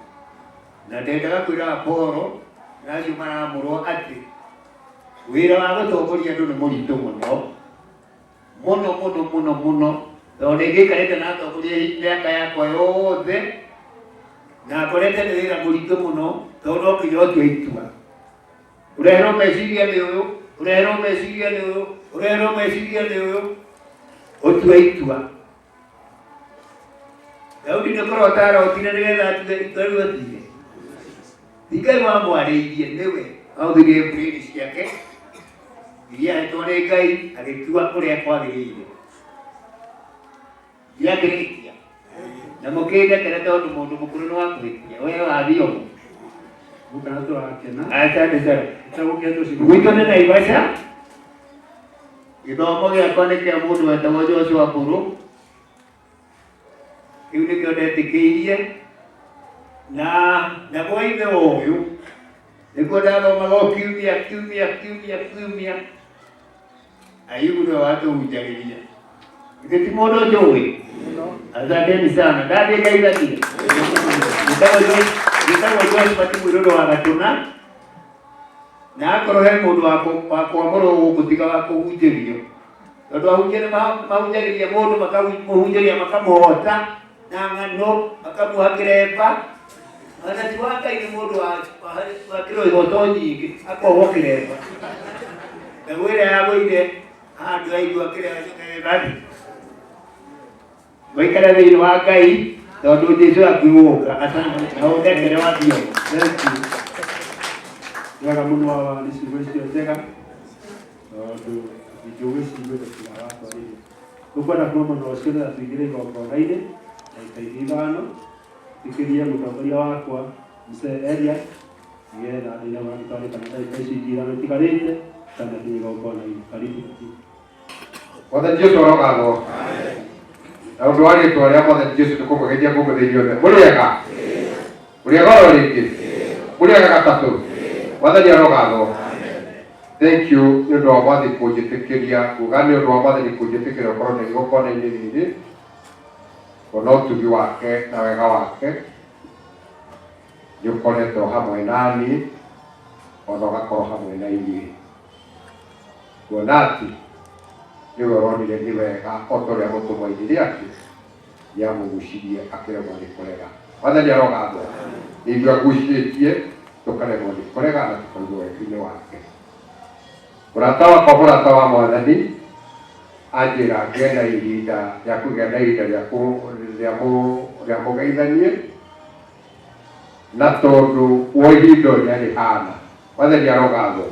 na ndendaga kwĩra Apolo na acio maramũrwo atĩ wĩra wa gũtongoria andũ nĩ mũritũ mũno mũno mũno mũno mũno. Tondũ nĩngĩikarĩte na atongoria mĩaka yakwa yothe na ngorete nĩ wĩra mũritũ mũno tondũ no nginya ũtue itua. Ũreherwo meciria nĩ ũyũ, ũreherwo meciria nĩ ũyũ, ũreherwo meciria nĩ ũyũ, ũtue itua. Daudi nĩ kũrota arotire nĩgetha atue itua rĩu atuire. Ti Ngai wamwarĩirie nĩwe ahũthĩrire brain ciake iria ahetwo nĩ Ngai agĩtua ũrĩa kwagĩrĩire. Ndiakĩrĩkia na mũkĩndekere tondũ mũndũ mũkũrũ nĩ wa kũhĩtia we wathiĩ ũguo. Gũkana tũrakena. Asante sana. Tũgũkĩte ũcio. Gwitũ nĩ Naivasha. Gĩthomo gĩakwa nĩ kĩa mũndũ wetagwo Joshua Mbũrũ. Kĩu nĩkĩo ndetĩkĩirie na na gwa ithe wa ũyũ nĩkuo ndathomaga o kiumia kiumia kiumia kiumia. Ayubu nĩwe watũhunjagĩria. Githĩ ti mũndũ njũĩ? Asanteni sana. Ndathiĩ ngaithanie. Njĩtagwo Josphat Mwĩrũrũ wa Gatũna. Na akorwo he mũndũ wa kwamũrwo gũkũ tiga wa kũhunjĩrio. Tondũ ahunjia nĩ mahunjagĩria mũndũ makamũhunjĩria makamũhota na ng'ano makamuoha kĩremba. Ona ti wa Ngai nĩ mũndũ wakĩrwo ihoto nyingĩ akohwo kĩremba. Naguo ĩrĩa yagũire handũ yaigua kĩremba thĩ. Mũikare thĩinĩ wa Ngai tondũ Jesu akuigũka na ũndekere wathiĩ. Thank you. Wega mũno awa nĩ ciugo icio njega tondũ njũĩ ciugo tiga watwarĩria. Tũkwenda kuma mwena ũcio nĩgetha tũingĩre igongona-inĩ ndagĩka ingĩ ithano tĩkĩrie mũtongoria wakwa Mzee Elias nĩgetha thĩinĩ wa gĩtwarĩ kana ndagĩka icio ingĩ ithano itigarĩte tanakinya igongona-inĩ. Karibu. Mwathani Jesu arogathwo. Na ũndũ wa rĩtwa rĩa Mwathani Jesu nĩ kũmũgeithia ngũmũgeithia inyuothe. Mũrĩ ega? Mũrĩ ega oro rĩngĩ? Mũrĩ ega gatatũ? Mwathani arogathwo. Thank you nĩ ũndũ wa Mwathani kũnjĩtĩkĩria, nguga nĩ ũndũ wa Mwathani kũnjĩtĩkĩria gũkorwo ndĩ igongona-inĩ rĩrĩ, kuona ũtugi wake na wega wake nĩ ũkoretwo hamwe naniĩ ona ũgakorwo hamwe na inyuĩ. Kuona atĩ nĩwe ũronire nĩ wega o ta ũrĩa mũtũmwo oigire atĩ nĩamũgucirie akĩremwo nĩ kũrega. Mwathani arogathwo. Nĩ ithuĩ agucĩtie tũkaremwo nĩ kũrega na tũkaigua wega-inĩ wake. Mũrata wakwa mũrata wa Mwathani anjĩra ngĩe na ihinda rĩa kũgĩa na ihinda rĩa mũgeithanie na tondũ wa ihinda ũrĩa rĩhana. Mwathani arogathwo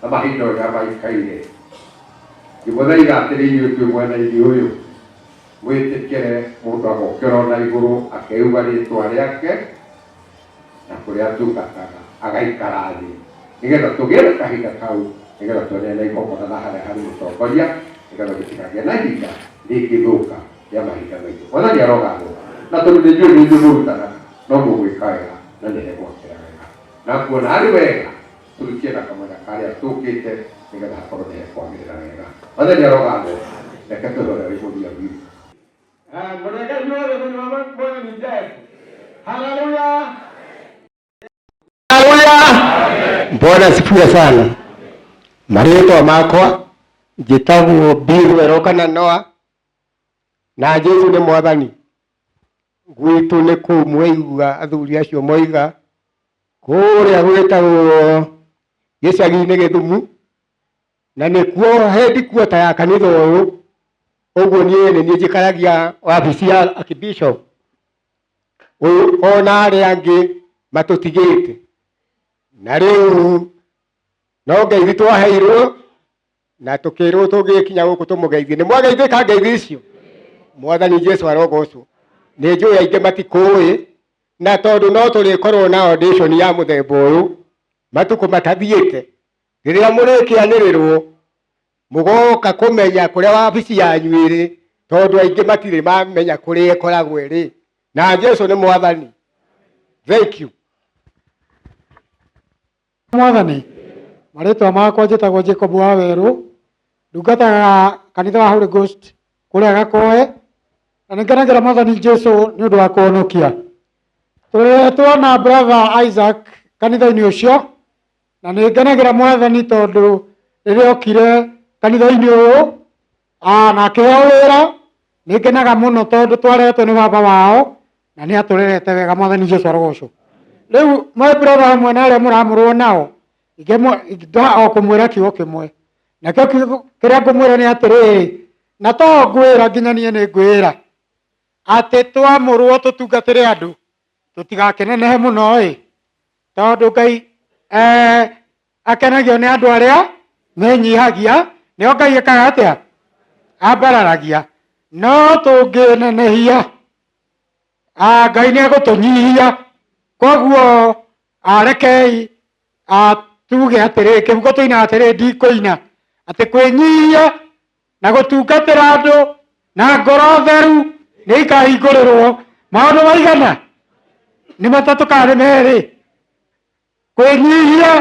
na mahinda ũrĩa maikaire. Ngĩmũthaitha atĩrĩ inyuĩ twĩ mwena-inĩ ũyũ mwĩtĩkĩre mũndũ agokĩra ona igũrũ akeuga rĩtwa rĩake na kũrĩa atungataga agaikara thĩ nĩgetha tũgĩe na kahinda kau nĩgetha tuonane na igongona na harĩa harĩ mũtongoria nĩgetha gũtikagĩe na ihinda rĩngĩthũka rĩa mahinda maitũ. Mwathani arogathwo na tondũ nĩ njũĩ nĩ inyuĩ mũrutanaga no mũgwĩka wega na nĩ hegwakĩra wega na kuona arĩ wega tũrutie na kamwena karĩa tũkĩte nĩgetha hakorwo nĩ hekwagĩrĩra wega. Mwathani arogathwo. Reke tũhe ũrĩa wĩ mũthia witũ. Mũrĩega inyuothe thĩinĩ wa Mwathani Jesũ. Haleluya. Haleluya. Bwana asifiwe sana. Marĩtwa makwa njĩtagwo Bill Werũ kana Noah na Jesu nĩ Mwathani. Gwitũ nĩ kũu mwaigua athuri acio moiga kũrĩa gwĩtagwo gĩcagi-inĩ Gĩthumu na nĩkuo headquarter ya kanitha ũyũ. Ũguo niĩ nĩ niĩ njikaragia wabici ya Archbishop ũyũ ona arĩa angĩ matũtigĩte. Na rĩu no ngeithi twaheirwo na tũkĩrwo tũgĩkinya gũkũ tũmũgeithie. Nĩ mwageithĩka ngeithi icio? Mwathani Jesu arogocwo. Nĩ njũĩ aingĩ matikũĩ na tondũ no tũrĩkorwo na audition ya mũthemba ũyũ matukũ matathiĩte, rĩrĩa mũrĩkĩanĩrĩrwo mũgoka kũmenya kũrĩa wabici yanyu ĩrĩ, tondũ aingĩ matirĩ mamenya kũrĩa ĩkoragwo ĩrĩ. Na Jesu nĩ Mwathani. Thank you. Mwathani, marĩtwa makwa njĩtagwo Jacob wa Werũ, ndungataga kanitha wa Holy Ghost kũrĩa Gakoe, na nĩngenagĩra Mwathani Jesu nĩ ũndũ wa kũhonokia. Tũrehetwo na brother Isaac kanitha-inĩ ũcio, na nĩngenagĩra Mwathani tondũ rĩrĩa okire kanitha-inĩ ũyũ, na akĩheo wĩra, Nĩ ngenaga mũno tondũ twareretwo nĩ baba wao na nĩ atũrerete wega. Mwathani Jesu arogocwo. Rĩu my brother hamwe na arĩa mũramũrwo nao, ingĩenda o kũmwĩra kiugo kĩmwe, nakĩo kiugo kĩrĩa ngũmwĩra nĩ atĩrĩrĩ, na to ngwĩra nginya niĩ nĩ ngwĩra atĩ twamũrwo tũtungatĩre andũ tũtigakenenehe mũno ĩ, tondũ Ngai akenagio nĩ andũ arĩa menyihagia, nĩo Ngai ĩkaga atĩa? Ambararagia. No tũngĩnenehia, Ngai nĩ egũtũnyihia. Koguo rekei tuge atĩrĩ, kĩbuko tũinaga atĩrĩ, ndikũina atĩ kwĩnyihia na gũtungatĩra andũ na ngoro theru nĩ ikahingũrĩrwo maũndũ maigana nĩ matatũ kana nĩ merĩ, kwĩnyihia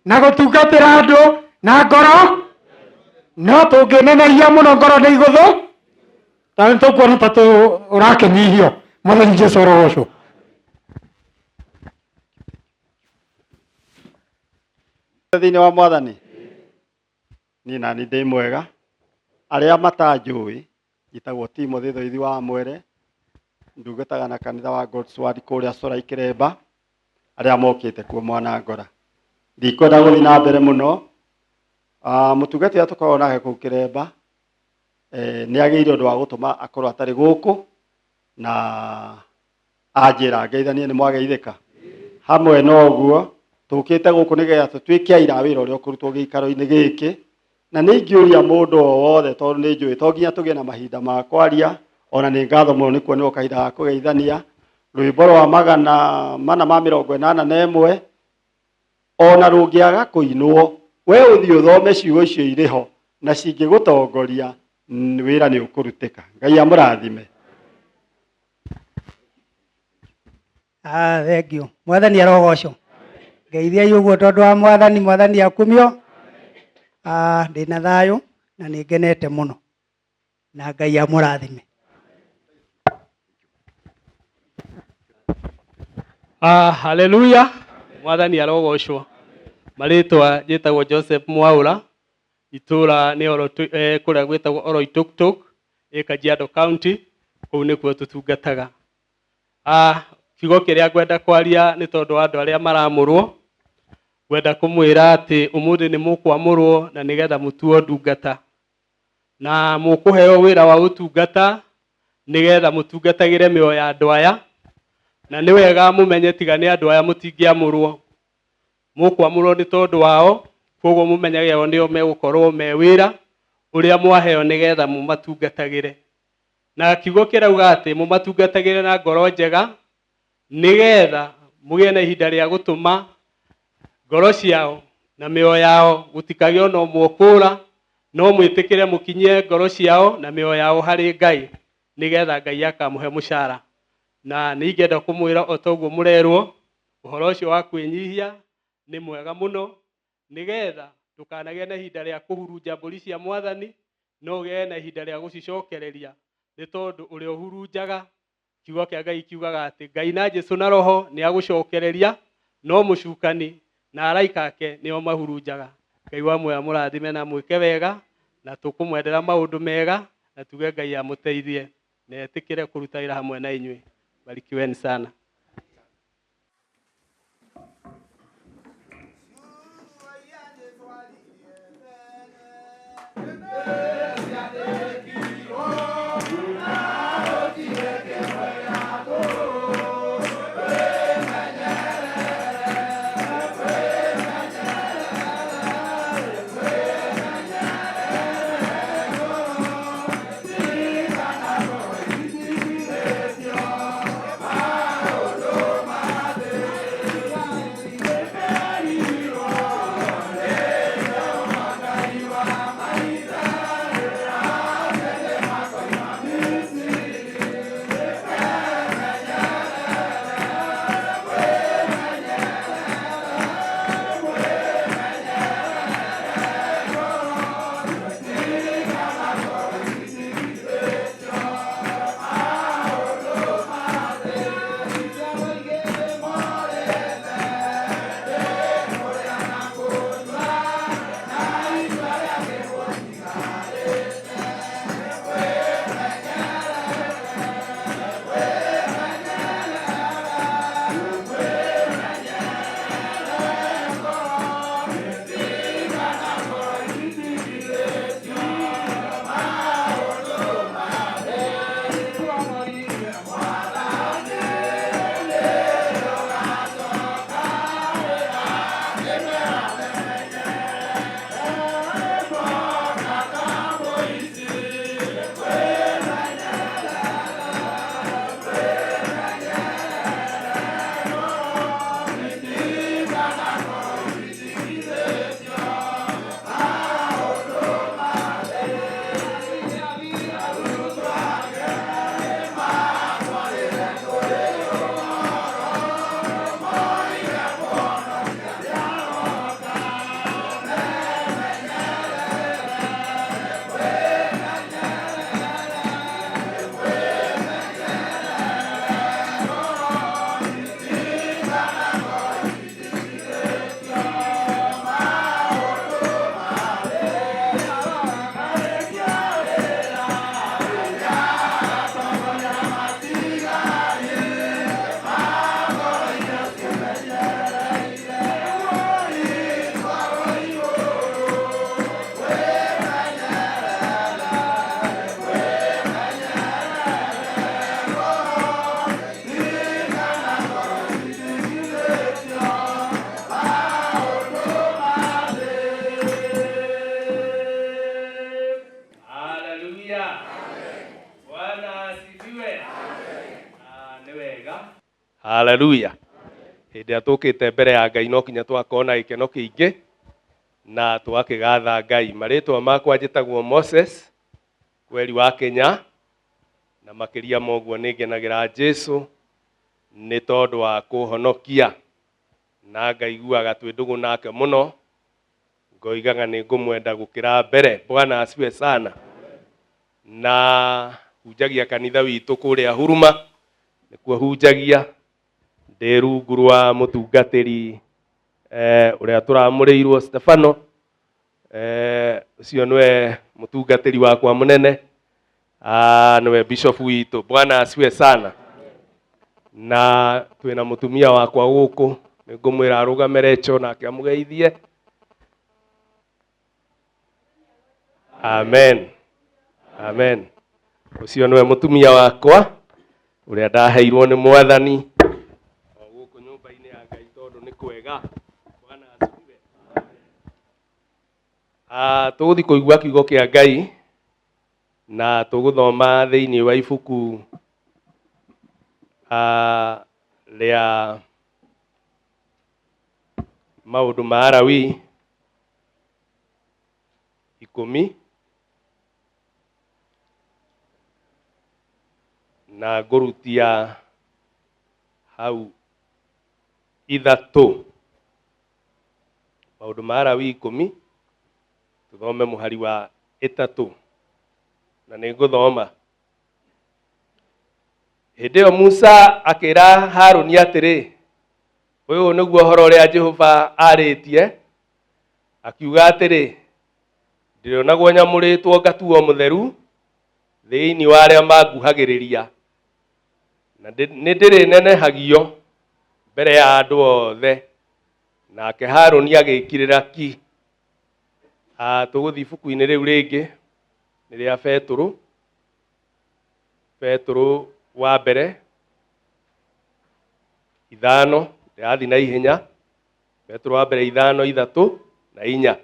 na gũtungatĩra andũ na ngoro. No tũngĩnenehia mũno ngoro nĩ igũthũ, tondũ nĩ tũkuona ta ũrakĩnyihio. Mwathani Jesu arogocwo. Thĩinĩ wa Mwathani, niĩ nani ndĩ mwega. Arĩa matanjũĩ, njĩtagwo Timothy Thoithi wa Mwere, ndungataga na kanitha wa God's Word kũrĩa Corai Kĩremba, arĩa mokĩte kuo Mwanangora. Ndikwenda gũthiĩ na mbere mũno. Mũtungati ũrĩa tũkoragwo nake kũu Kĩremba, nĩ agĩire ũndũ wa gũtũma akorwo atarĩ gũkũ, na anjĩra ngeithanie nĩ mwageithĩka. Hamwe na ũguo, tũkĩte gũkũ nĩgetha tũtuĩke aira a wĩra ũrĩa ũkũrutwo gĩikaro-inĩ gĩkĩ, na nĩ ingĩũria mũndũ o wothe, tondũ nĩ njũĩ to nginya tũgĩe na mahinda ma kwaria, ona nĩ ngatho mũno nĩ kuonwo kahinda ga kũgeithania. Rwĩmbo rwa 481, ona rũngĩaga kũinwo, we ũthiĩ ũthome ciugo icio irĩ ho, na cingĩgũtongoria, wĩra nĩ ũkũrutĩka. Ngai amũrathime. Thank you. Mwathani arogocwo. Ngeithiai ũguo tondũ wa Mwathani. Mwathani akumio. Ndĩna thayũ na nĩ ngenete mũno, na Ngai amũrathime. Haleluya, Mwathani arogocwo. Marĩtwa njĩtagwo Joseph Mwaũra, itũra nĩ kũrĩa gwĩtagwo Oloitoktok, ĩ Kajiado County, kũu nĩkuo tũtungataga. Kiugo kĩrĩa ngwenda kwaria nĩ tondũ wa andũ arĩa maramũrwo, ngwenda kũmwĩra atĩ ũmũthĩ nĩ mũkwamũrwo na nĩgetha mũtuo ndungata. Na mũkũheo wĩra wa ũtungata nĩgetha mũtungatagĩre mĩoyo ya andũ aya, na nĩ wega mũmenye tiga nĩ andũ aya mũtingĩamũrwo. Mũkwamũrwo nĩ tondũ wao, koguo mũmenyage o nĩo megũkorwo me wĩra ũrĩa mwaheo nĩgetha mũmatungatagĩre. Na kiugo kĩrauga atĩ mũmatungatagĩre na ngoro njega nĩgetha mũgĩe na ihinda rĩa gũtũma ngoro ciao na mĩoyo yao gũtikagĩe ona ũmwe ũkũra, no mwĩtĩkĩre mũkinyie ngoro ciao na mĩoyo yao harĩ Ngai nĩgetha Ngai akamũhe mũcara. Na nĩ ingĩenda kũmwĩra o ta ũguo mũrerwo, ũhoro ũcio wa kwĩnyihia nĩ mwega mũno, nĩgetha ndũkanagĩe na ihinda rĩa kũhurunja mbũri cia Mwathani, no ũgĩe na ihinda rĩa gũcicokereria, nĩ tondũ ũrĩa ũhurunjaga, kiugo kĩa Ngai kiugaga atĩ Ngai na Jesu na Roho nĩ agũcokereria, no mũcukani na araika ake nĩo mahurunjaga. Ngai wa muoyo amũrathime na mwĩke wega, na tũkũmwendera maũndũ mega, na tuge Ngai amũteithie na etĩkĩre kũruta wĩra hamwe na inyuĩ. Barikiweni sana. asifiwe. Ah, nĩ wega. Haleluya. Hĩndĩ ĩrĩa tũkĩte mbere ya Ngai no kinya tũgakorwo na gĩkeno kĩingĩ na tũgakĩgatha Ngai. Marĩtwa makwa njĩtagwo Moses Kweri wa Kenya, na makĩria ma ũguo nĩ ngenagĩra Jesu nĩ tondũ wa kũhonokia na ngaiguaga twĩ ndũgũ nake mũno, ngoigaga nĩ ngũmwenda gũkĩra mbere. Bwana asifiwe sana. Na hunjagia kanitha witũ kũrĩa Huruma, nĩkuo hunjagia ndĩ rungu rwa mũtungatĩri ũrĩa tũramũrĩirwo Stefano, ũcio nĩwe mũtungatĩri wakwa mũnene, nĩwe bishop witũ. Bwana asifiwe sana. Na twĩna mũtumia wakwa gũkũ, nĩngũmwĩra arũgame Recho nake amũgeithie. Amen. Amen. Ũcio nĩwe mũtumia wakwa ũrĩa ndaheirwo nĩ Mwathani o gũkũ nyũmba-inĩ ya Ngai tondũ nĩ kwega. Bwana asifiwe. Tũgũthiĩ kũigua kiugo kĩa Ngai na tũgũthoma thĩinĩ wa ibuku rĩa maũndũ ma Alawii 10 na ngũrutia hau 3. Maũndũ ma Alawii 10 tũthome mũhari wa 3 na nĩ ngũthoma. Hĩndĩ ĩyo Musa akĩra Harũni atĩrĩ, ũyũ nĩguo ũhoro ũrĩa Jehova arĩtie, akiuga atĩrĩ, ndĩrĩonagwo nyamũrĩtwo ngatuo mũtheru thĩinĩ wa arĩa manguhagĩrĩria, na nĩ ndĩrĩnenehagio mbere ya andũ othe. Nake Harũni agĩkirĩra ki. Tũgũthiĩ ibuku-inĩ rĩu rĩngĩ nĩ rĩa Petũrũ, Petũrũ wa mbere 5, ndĩrathiĩ na ihenya. Petũrũ wa mbere 5, 3 na 4,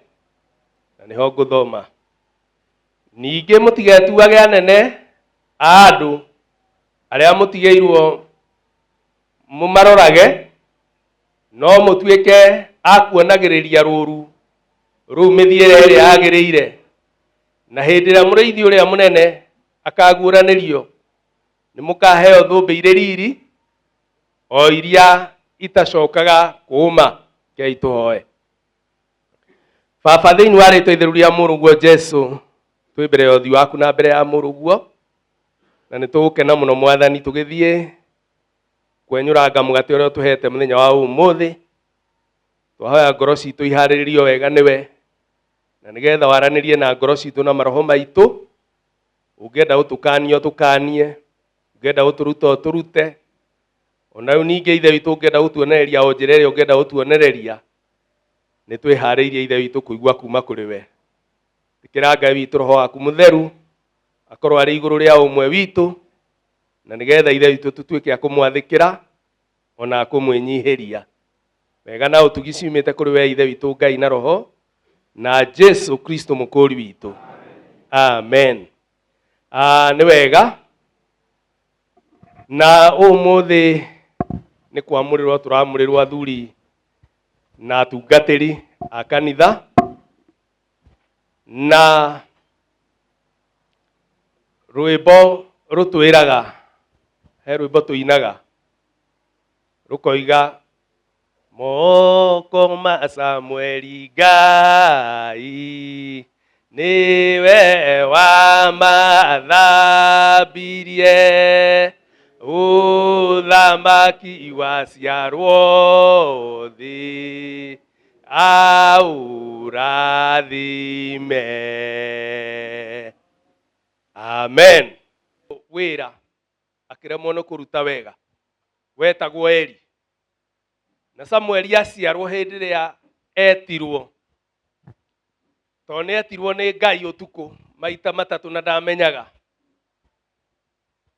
na nĩho ngũthoma. Ningĩ mũtigetuage anene a andũ arĩa mũtigĩirwo mũmarorage, no mũtuĩke a kuonagĩrĩria rũũru rũu mĩthiĩre ĩrĩa yagĩrĩire. Na hĩndĩ ĩrĩa mũrĩithi ũrĩa mũnene akaguũranĩrio, nĩ mũkaheo thũmbĩ irĩ riri, o iria itacokaga kũũma. Rekei tũhoe. Baba, thĩinĩ wa rĩtwa itheru rĩa Mũrũguo Jesũ, twĩ mbere ya ũthiũ waku na mbere ya Mũrũguo, na nĩ tũgũkena mũno Mwathani tũgĩthiĩ kwenyũranga mũgate ũrĩa ũtũhete mũthenya wa ũmũthĩ. Twahoya ngoro citũ iharĩrĩrio wega nĩwe, na nĩgetha waranĩrie na ngoro citũ na maroho maitũ. Ũngĩenda gũtũkania ũtũkanie, ũngĩenda gũtũruta ũtũrute, ona rĩu ningĩ Ithe witũ ũngĩenda gũtuonereria o njĩra ĩrĩa ũngĩenda gũtuonereria, nĩ twĩharĩirie Ithe witũ kũigua kuma kũrĩ we. Ĩkĩra Ngai witũ roho waku mũtheru akorwo arĩ igũrũ rĩa ũmwe witũ, na nĩgetha Ithe witũ tũtuĩke a kũmwathĩkĩra ona kũmwĩnyihĩria. Wega na ũtugi ciumĩte kũrĩ we Ithe witũ Ngai na Roho na Jesu Kristo mũkũũri witũ. Amen. Nĩ wega. Na ũmũthĩ nĩ kwamũrĩrwo tũramũrĩrwo athuri na atungatĩri a kanitha, na rwĩmbo rũtwĩraga, he rwĩmbo tũinaga rũkoiga moko ma Samueli Ngai nĩwe wamathambirie, ũthamaki waciarwo thĩ aũrathime. Amen. Wĩra akĩremwo nĩ kũruta wega wetagwo Eli, na Samueli aciarwo hĩndĩ ĩrĩa etirwo, tondũ nĩ etirwo nĩ Ngai ũtukũ maita matatũ na ndamenyaga.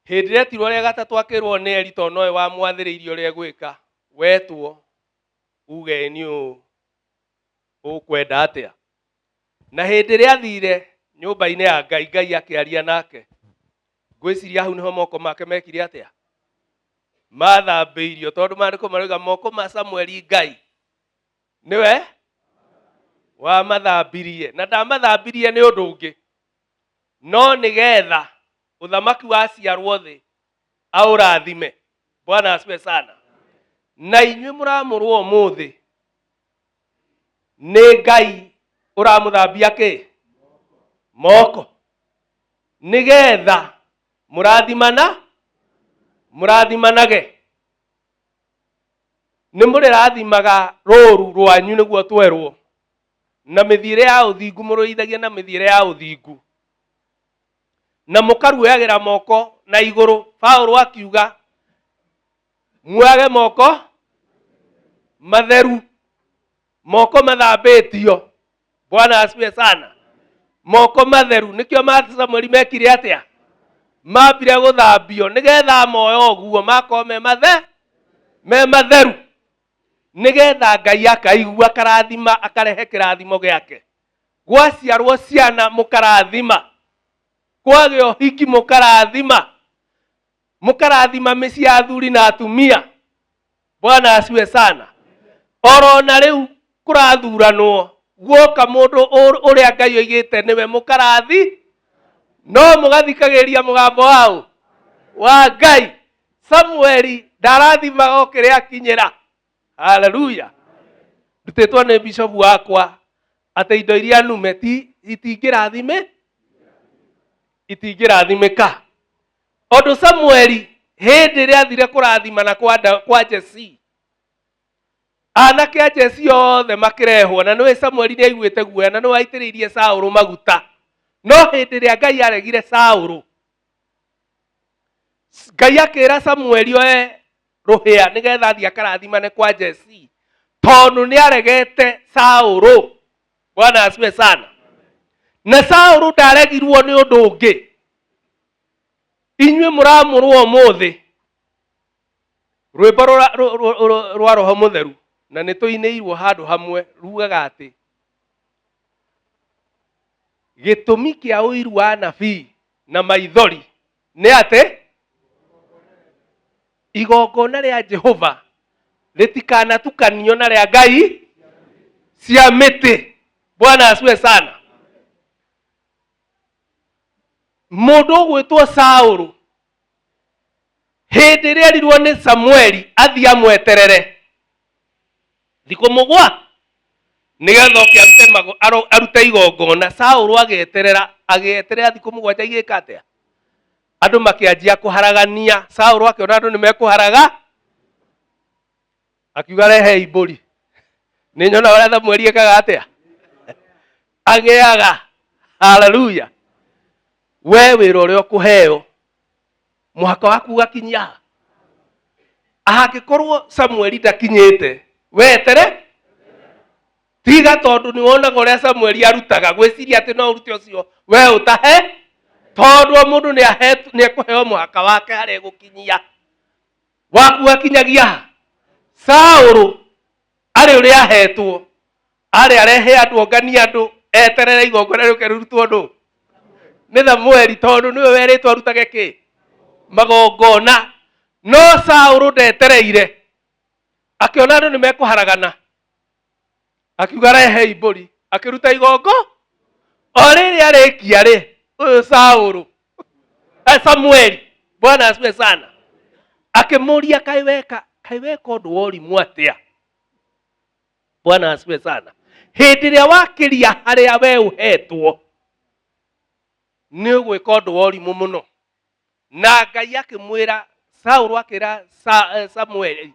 Hĩndĩ ĩrĩa etirwo rĩa gatatũ akĩrwo nĩ Eli, tondũ nowe wamwathĩrĩirie ũrĩa egwĩka, wetwo uge nĩ ũkwenda atĩa. Na hĩndĩ ĩrĩa athire nyũmba-inĩ ya Ngai, Ngai akĩaria nake. Ngwĩciria hau nĩho moko make mekire atĩa? Mathambĩirio, tondũ maandĩko marauga moko ma Samueli Ngai nĩwe wamathambirie, na ndamathambirie nĩ ũndũ ũngĩ no nĩgetha ũthamaki waciarwo thĩ aũrathime. Bwana asifiwe sana. Na inyuĩ mũramũrwo ũmũthĩ nĩ Ngai ũramũthambia kĩ moko, nĩgetha mũrathimana mũrathimanage. Nĩ mũrĩrathimaga rũru rwanyu nĩguo twerwo, na mĩthiĩre ya ũthingu mũrũithagia na mĩthiĩre ya ũthingu, na mũkaruoyagĩra moko na igũrũ. Paũlũ akiuga muoyage moko matheru, moko mathambĩtio. Bwana asifiwe sana. Moko matheru nĩkĩo ma Samueli mekire atĩa? Mambire gũthambio nĩgetha moyo ũguo makorwo me mathe me matheru, nĩgetha Ngai akaigua akarathima, akarehe kĩrathimo gĩake. Gwaciarwo ciana mũkarathima, kwagĩa ũhiki mũkarathima, mũkarathima mĩciĩ ya athuri na atumia. Bwana asifiwe sana. Oro na rĩu kũrathuranwo guoka mũndũ ũrĩa Ngai oigĩte nĩwe mũkarathi, no mũgathikagĩrĩria mũgambo waũ wa Ngai. Samueli ndarathimaga o kĩrĩa akinyĩra. Haleluya. Ndutĩtwo nĩ bishopu wakwa atĩ indo iria nume ti itingĩrathime, itingĩrathimĩka. Ũndũ Samueli hĩndĩ ĩrĩa athire kũrathimana kwa Jesi, anake a Jesi othe makĩrehwo, na nĩwe Samueli nĩ aiguĩte guoya na nĩwe aitĩrĩirie Saũlũ maguta. No hĩndĩ ĩrĩa Ngai aregire Saũlũ, Ngai akĩra Samueli oe rũhĩa nĩgetha athiĩ akarathimane kwa Jesi, tondũ nĩ aregete Saũlũ. Bwana asifiwe sana. Na Saũlũ ndaregirwo nĩ ũndũ ũngĩ. Inyuĩ mũramũrwo ũmũthĩ rwĩmbo rwa Roho Mũtheru, na nĩ tũinĩirwo handũ hamwe, rugaga atĩ gĩtũmi kĩa ũiru wa nabii na maithori nĩ atĩ igongona rĩa Jehova rĩtikanatukanio na rĩa ngai cia mĩtĩ. Bwana asifiwe sana. Mũndũ ũgwĩtwo Saũlũ hĩndĩ ĩrĩa erirwo nĩ Samueli athiĩ amweterere thikũ mũgwa nĩgetha oke arute arute igongona, Saũlũ agĩeterera, agĩeterera thikũ mũgwanja igĩka atĩa? Andũ makĩanjia kũharagania. Saũlũ akĩona andũ nĩ mekũharaga, akiuga rehei mbũri. Nĩ nyona ũrĩa Samueli ekaga atĩa? Agĩaga. Haleluya. We wĩra ũrĩa ũkũheo mũhaka waku ũgakinyia ha? Angĩkorwo Samueli ndakinyĩte, wetere tiga, tondũ nĩ wonaga ũrĩa Samueli arutaga, gwĩciria atĩ no ũrute ũcio we ũtahe, tondũ o mũndũ nĩ ekũheo mũhaka wake harĩa egũkinyia. Waku wakinyagia ha? Saũlũ arĩ ũrĩa ahetwo, arĩ arehe andũ, onganie andũ, eterere igongona rĩũke rĩrutwo ndũ nĩ Samueli, tondũ nĩwe werĩtwo arutage kĩ magongona. No Saũlũ ndetereire, akĩona andũ nĩ mekũharagana, akiuga rehei mbũri, akĩruta igongo. O rĩrĩ arĩkia rĩ, ũyũ Saũlũ, Samueli, Bwana asifiwe sana, akĩmũria kaĩ weka, kaĩ weka ũndũ wa ũrimũ atĩa? Bwana asifiwe sana. Hĩndĩ ĩrĩa wakĩria harĩa we ũhetwo, nĩ ũgwĩka ũndũ wa ũrimũ mũno. Na Ngai akĩmwĩra Saũlũ, akĩra Samueli,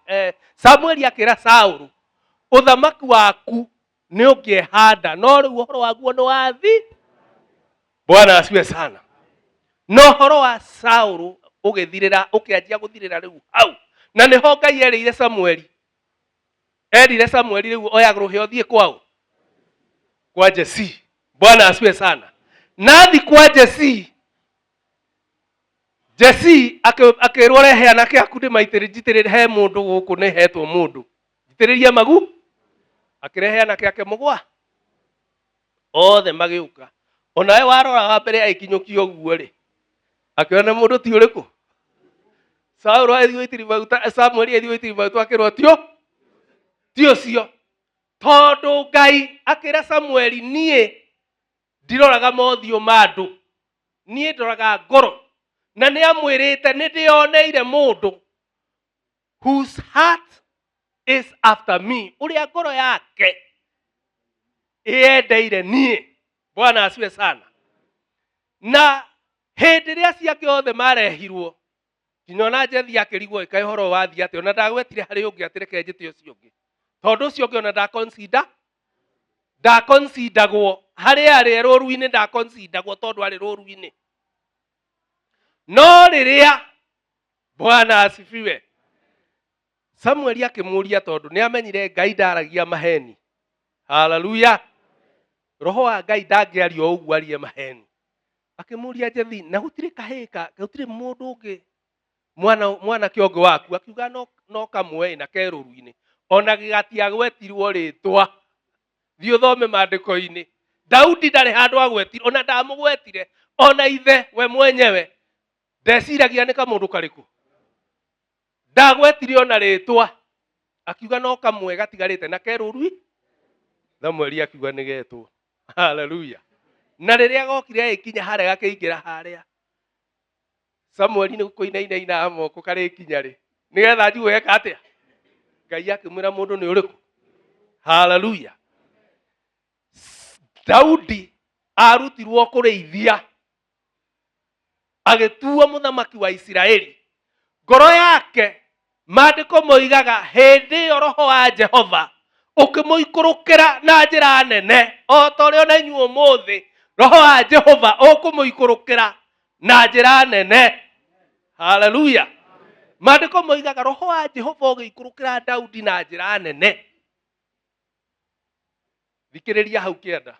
Samueli akĩra Saũlũ, ũthamaki waku nĩ ũngĩehanda, no rĩu ũhoro waguo nĩ wathi. Bwana asifiwe sana. Na ũhoro wa Saũlũ ũgĩthirĩra, ũkĩanjia gũthirĩra rĩu hau. Na nĩho Ngai erĩire Samueli, erire Samueli rĩu oya rũhĩa ũthiĩ kwao kwa Jesi. Bwana asifiwe sana. Na athi kwa Jesi, Jesi akĩrwo rehe anake aku ndĩmaitĩrĩ, njitĩrĩre he mũndũ gũkũ nĩ hetwo mũndũ njitĩrĩrie magu. Akĩrehe anake ake mũgwa othe magĩũka. Onawe warora wa mbere agĩkinyũkia ũguo rĩ, Akĩona mũndũ ti ũrĩkũ? Saũlũ agĩthiĩ gũitĩrĩria maguta, Samueli agĩthiĩ gũitĩrĩria maguta akĩrwo tio ti ũcio. Tondũ Ngai akĩra Samueli, niĩ ndiroraga mothiũ ma andũ, niĩ ndoraga ngoro. Na nĩ amwĩrĩte nĩ ndĩyoneire mũndũ whose heart is after me, ũrĩa ngoro yake ĩyendeire niĩ. Bwana asiwe sana. Na hĩndĩ ĩrĩa acio angĩ othe marehirwo, nginya ona Jethi akĩrigwo ĩkaĩ ũhoro ũyũ wathiĩ atĩa, ona ndagwetire harĩ ũngĩ atĩ reke njĩte ũcio ũngĩ, tondũ ũcio ũngĩ ona ndaconsider ndaconsideragwo harĩ arĩ e rũru-inĩ, ndaconsideragwo tondũ arĩ rũru-inĩ. No rĩrĩa Bwana asifiwe, Samueli akĩmũria tondũ nĩ amenyire Ngai ndaragia maheni. Haleluya! Roho wa Ngai ndangĩaria o ũguo arie maheni. Akĩmũria Jethi, na gũtirĩ kahĩĩ ka, gũtirĩ mũndũ ũngĩ mwana mwanake ũngĩ waku? Akiuga no, no kamwe na ke rũru-inĩ, ona gatiagwetirwo rĩtwa. Thiĩ ũthome maandĩko-inĩ, Daudi ndarĩ handũ agwetirwo, ona ndamũgwetire, ona ithe we mwenyewe ndeciragia nĩ kamũndũ karĩkũ, ndagwetire ona rĩtwa. Akiuga no kamwe gatigarĩte na ke rũru. Samueli akiuga nĩ getwo. Haleluya! Na rĩrĩa gokire agĩkinya harĩa, gakĩingĩra harĩa, Samueli nĩ kũinainaina moko karĩkinya rĩ, nĩgetha njigue eka atĩa. Ngai akĩmwĩra mũndũ nĩ ũrĩkũ. Haleluya! Daudi arutirwo kũrĩithia, agĩtuo mũthamaki wa Isiraeli. Ngoro yake, maandĩko moigaga, hĩndĩ ĩyo roho wa Jehova ũkĩmũikũrũkĩra na njĩra nene, o ta ũrĩa ona inyuĩ ũmũthĩ roho wa Jehova ũkũmũikũrũkĩra na njĩra nene. Haleluya! Maandĩko moigaga roho wa Jehova ũgĩikũrũkĩra Daudi na njĩra nene. Thikĩrĩria hau kĩanda,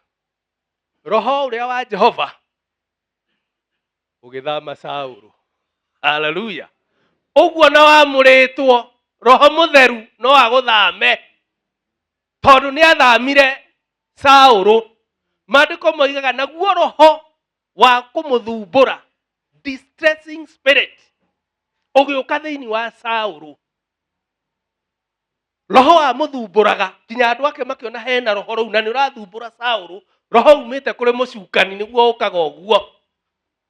roho ũrĩa wa Jehova ũgĩthama Saũlũ. Haleluya! Ũguo na wamũrĩtwo roho mũtheru no agũthame, tondũ nĩ athamire Saũlũ. Maandĩko moigaga naguo roho wa kũmũthumbũra, distressing spirit, ũgĩũka thĩinĩ wa Saũlũ. Roho wa mũthumbũraga nginya andũ ake makĩona hena roho rũu na nĩ ũrathumbũra Saũlũ. Roho umĩte kũrĩ mũcukani nĩguo ũkaga ũguo,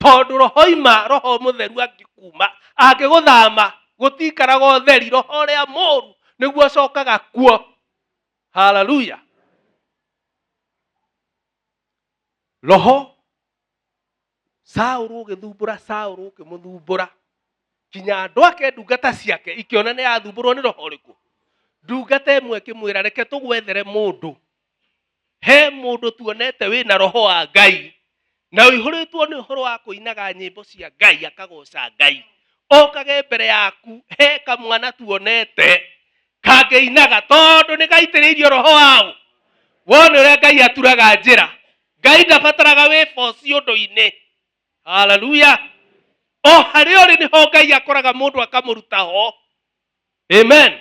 tondũ roho ima roho mũtheru angĩkuma angĩgũthama gũtikaraga ũtheri, roho ũrĩa mũru nĩguo ũcokaga kuo. Haleluya! Roho Saũlũ ũgĩthumbũra Saũlũ, ũkĩmũthumbũra nginya andũ ake, ndungata ciake ikĩona nĩ athumbũrwo nĩ roho ũrĩkũ. Ndungata ĩmwe ĩkĩmwĩra, reke tũgwethere mũndũ, he mũndũ tuonete wĩna roho wa Ngai na ũihũrĩtwo nĩ ũhoro wa kũinaga nyĩmbo cia Ngai akagoca Ngai, okage mbere yaku. He kamwana tuonete kangĩinaga, tondũ nĩ gaitĩrĩirio roho wao. Wone ũrĩa Ngai aturaga njĩra. Ngai ndabataraga wĩboci ũndũ-inĩ. Haleluya! O harĩa ũrĩ nĩho Ngai akoraga mũndũ akamũruta ho. Amen.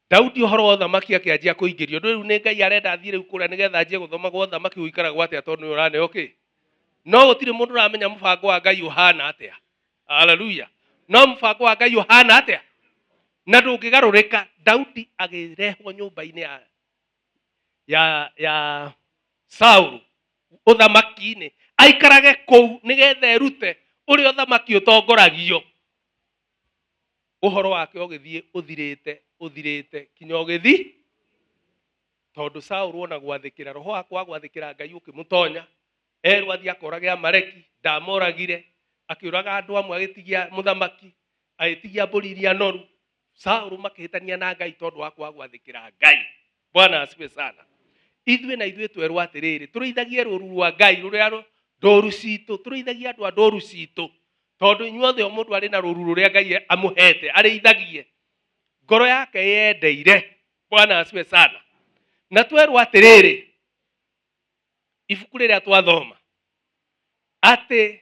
Daudi ũhoro wa ũthamaki akĩanjia kũingĩrio. Ũndũ rĩu nĩ Ngai arenda athiĩ rĩu kũrĩa nĩgetha anjie gũthoma gwa ũthamaki gũikaragwo atĩa, tondũ nĩ ũraneo kĩ. No gũtirĩ mũndũ ũramenya mũbango wa Ngai ũhana atĩa. Haleluya! No mũbango wa Ngai ũhana atĩa na ndũngĩgarũrĩka. Daudi agĩrehwo nyũmba-inĩ ya ya ya Saulu ũthamaki-inĩ, aikarage kũu nĩgetha erute ũrĩa ũthamaki ũtongoragio. Ũhoro wake ũgĩthiĩ ũthirĩte ũthirĩte kinya ũgĩthi, tondũ Saulu ona gwathĩkĩra roho wa kwaga gwathĩkĩra Ngai ũkĩmũtonya. Erwo athiĩ akorage Amaleki, ndamoragire, akĩũraga andũ amwe, agĩtigia mũthamaki, agĩtigia mbũri iria noru. Saulu makĩhĩtania na Ngai tondũ wa kwaga gwathĩkĩra Ngai. Bwana asifiwe sana. Ithuĩ na ithuĩ twerwo atĩrĩrĩ, tũrĩithagie rũru rwa Ngai rũrĩa ndũru citũ, tũrĩithagie andũ a ndũru citũ, tondũ inyuothe o mũndũ arĩ na rũru rũrĩa Ngai amũhete arĩithagie ngoro yake yendeire. Bwana asifiwe sana. Na twerwo atĩrĩrĩ, ibuku rĩrĩa twathoma atĩ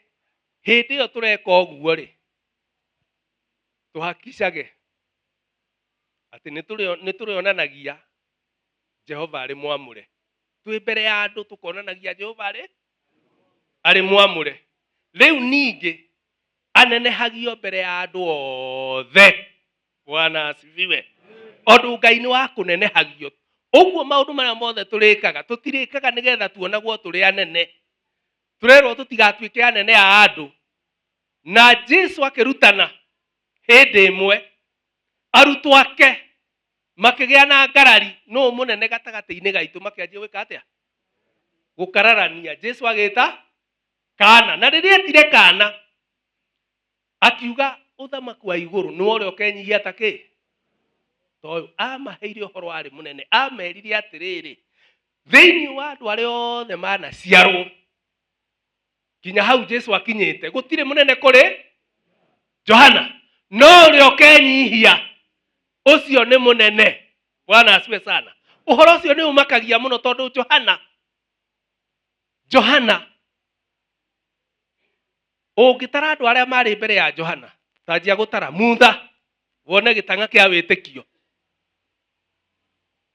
hĩndĩ ĩyo tũreka ũguo rĩ, tũhakicage atĩ nĩ tũrĩonanagia Jehova arĩ mwamũre twĩ mbere ya andũ, tũkonanagia Jehova arĩ mwamũre. Rĩu ningĩ Anenehagio mbere ya andũ othe. Bwana asifiwe. Ũndũ Ngai nĩ wa kũnenehagio. Ũguo maũndũ marĩa mothe tũrĩkaga, tũtirĩkaga nĩgetha tuonagwo tũrĩ anene. Tũrerwo tũtigatuĩke anene a andũ. Na Jesu akĩrutana hĩndĩ ĩmwe, arutwo ake makĩgĩa na ngarari, nũ mũnene gatagatĩ-inĩ gaitũ, makĩanjia gwĩka atĩa? Gũkararania. Jesu agĩta kana, na rĩrĩa etire kana, akiuga ũthamaki wa igũrũ nĩ ũrĩa ũkenyihia ta kĩ? Ta ũyũ. Amaheire ũhoro warĩ mũnene, amerire atĩrĩrĩ, thĩinĩ wa andũ arĩa othe manaciarwo nginya hau Jesu akinyĩte, gũtirĩ mũnene kũrĩ Johana, no ũrĩa ũkenyihia ũcio nĩ mũnene. Bwana asiwe sana. Ũhoro ũcio nĩ ũmakagia mũno tondũ Johana ũngĩtara andũ arĩa marĩ mbere ya Johana, tanjia gũtara Mutha wone gĩtang'a kĩa wĩtĩkio,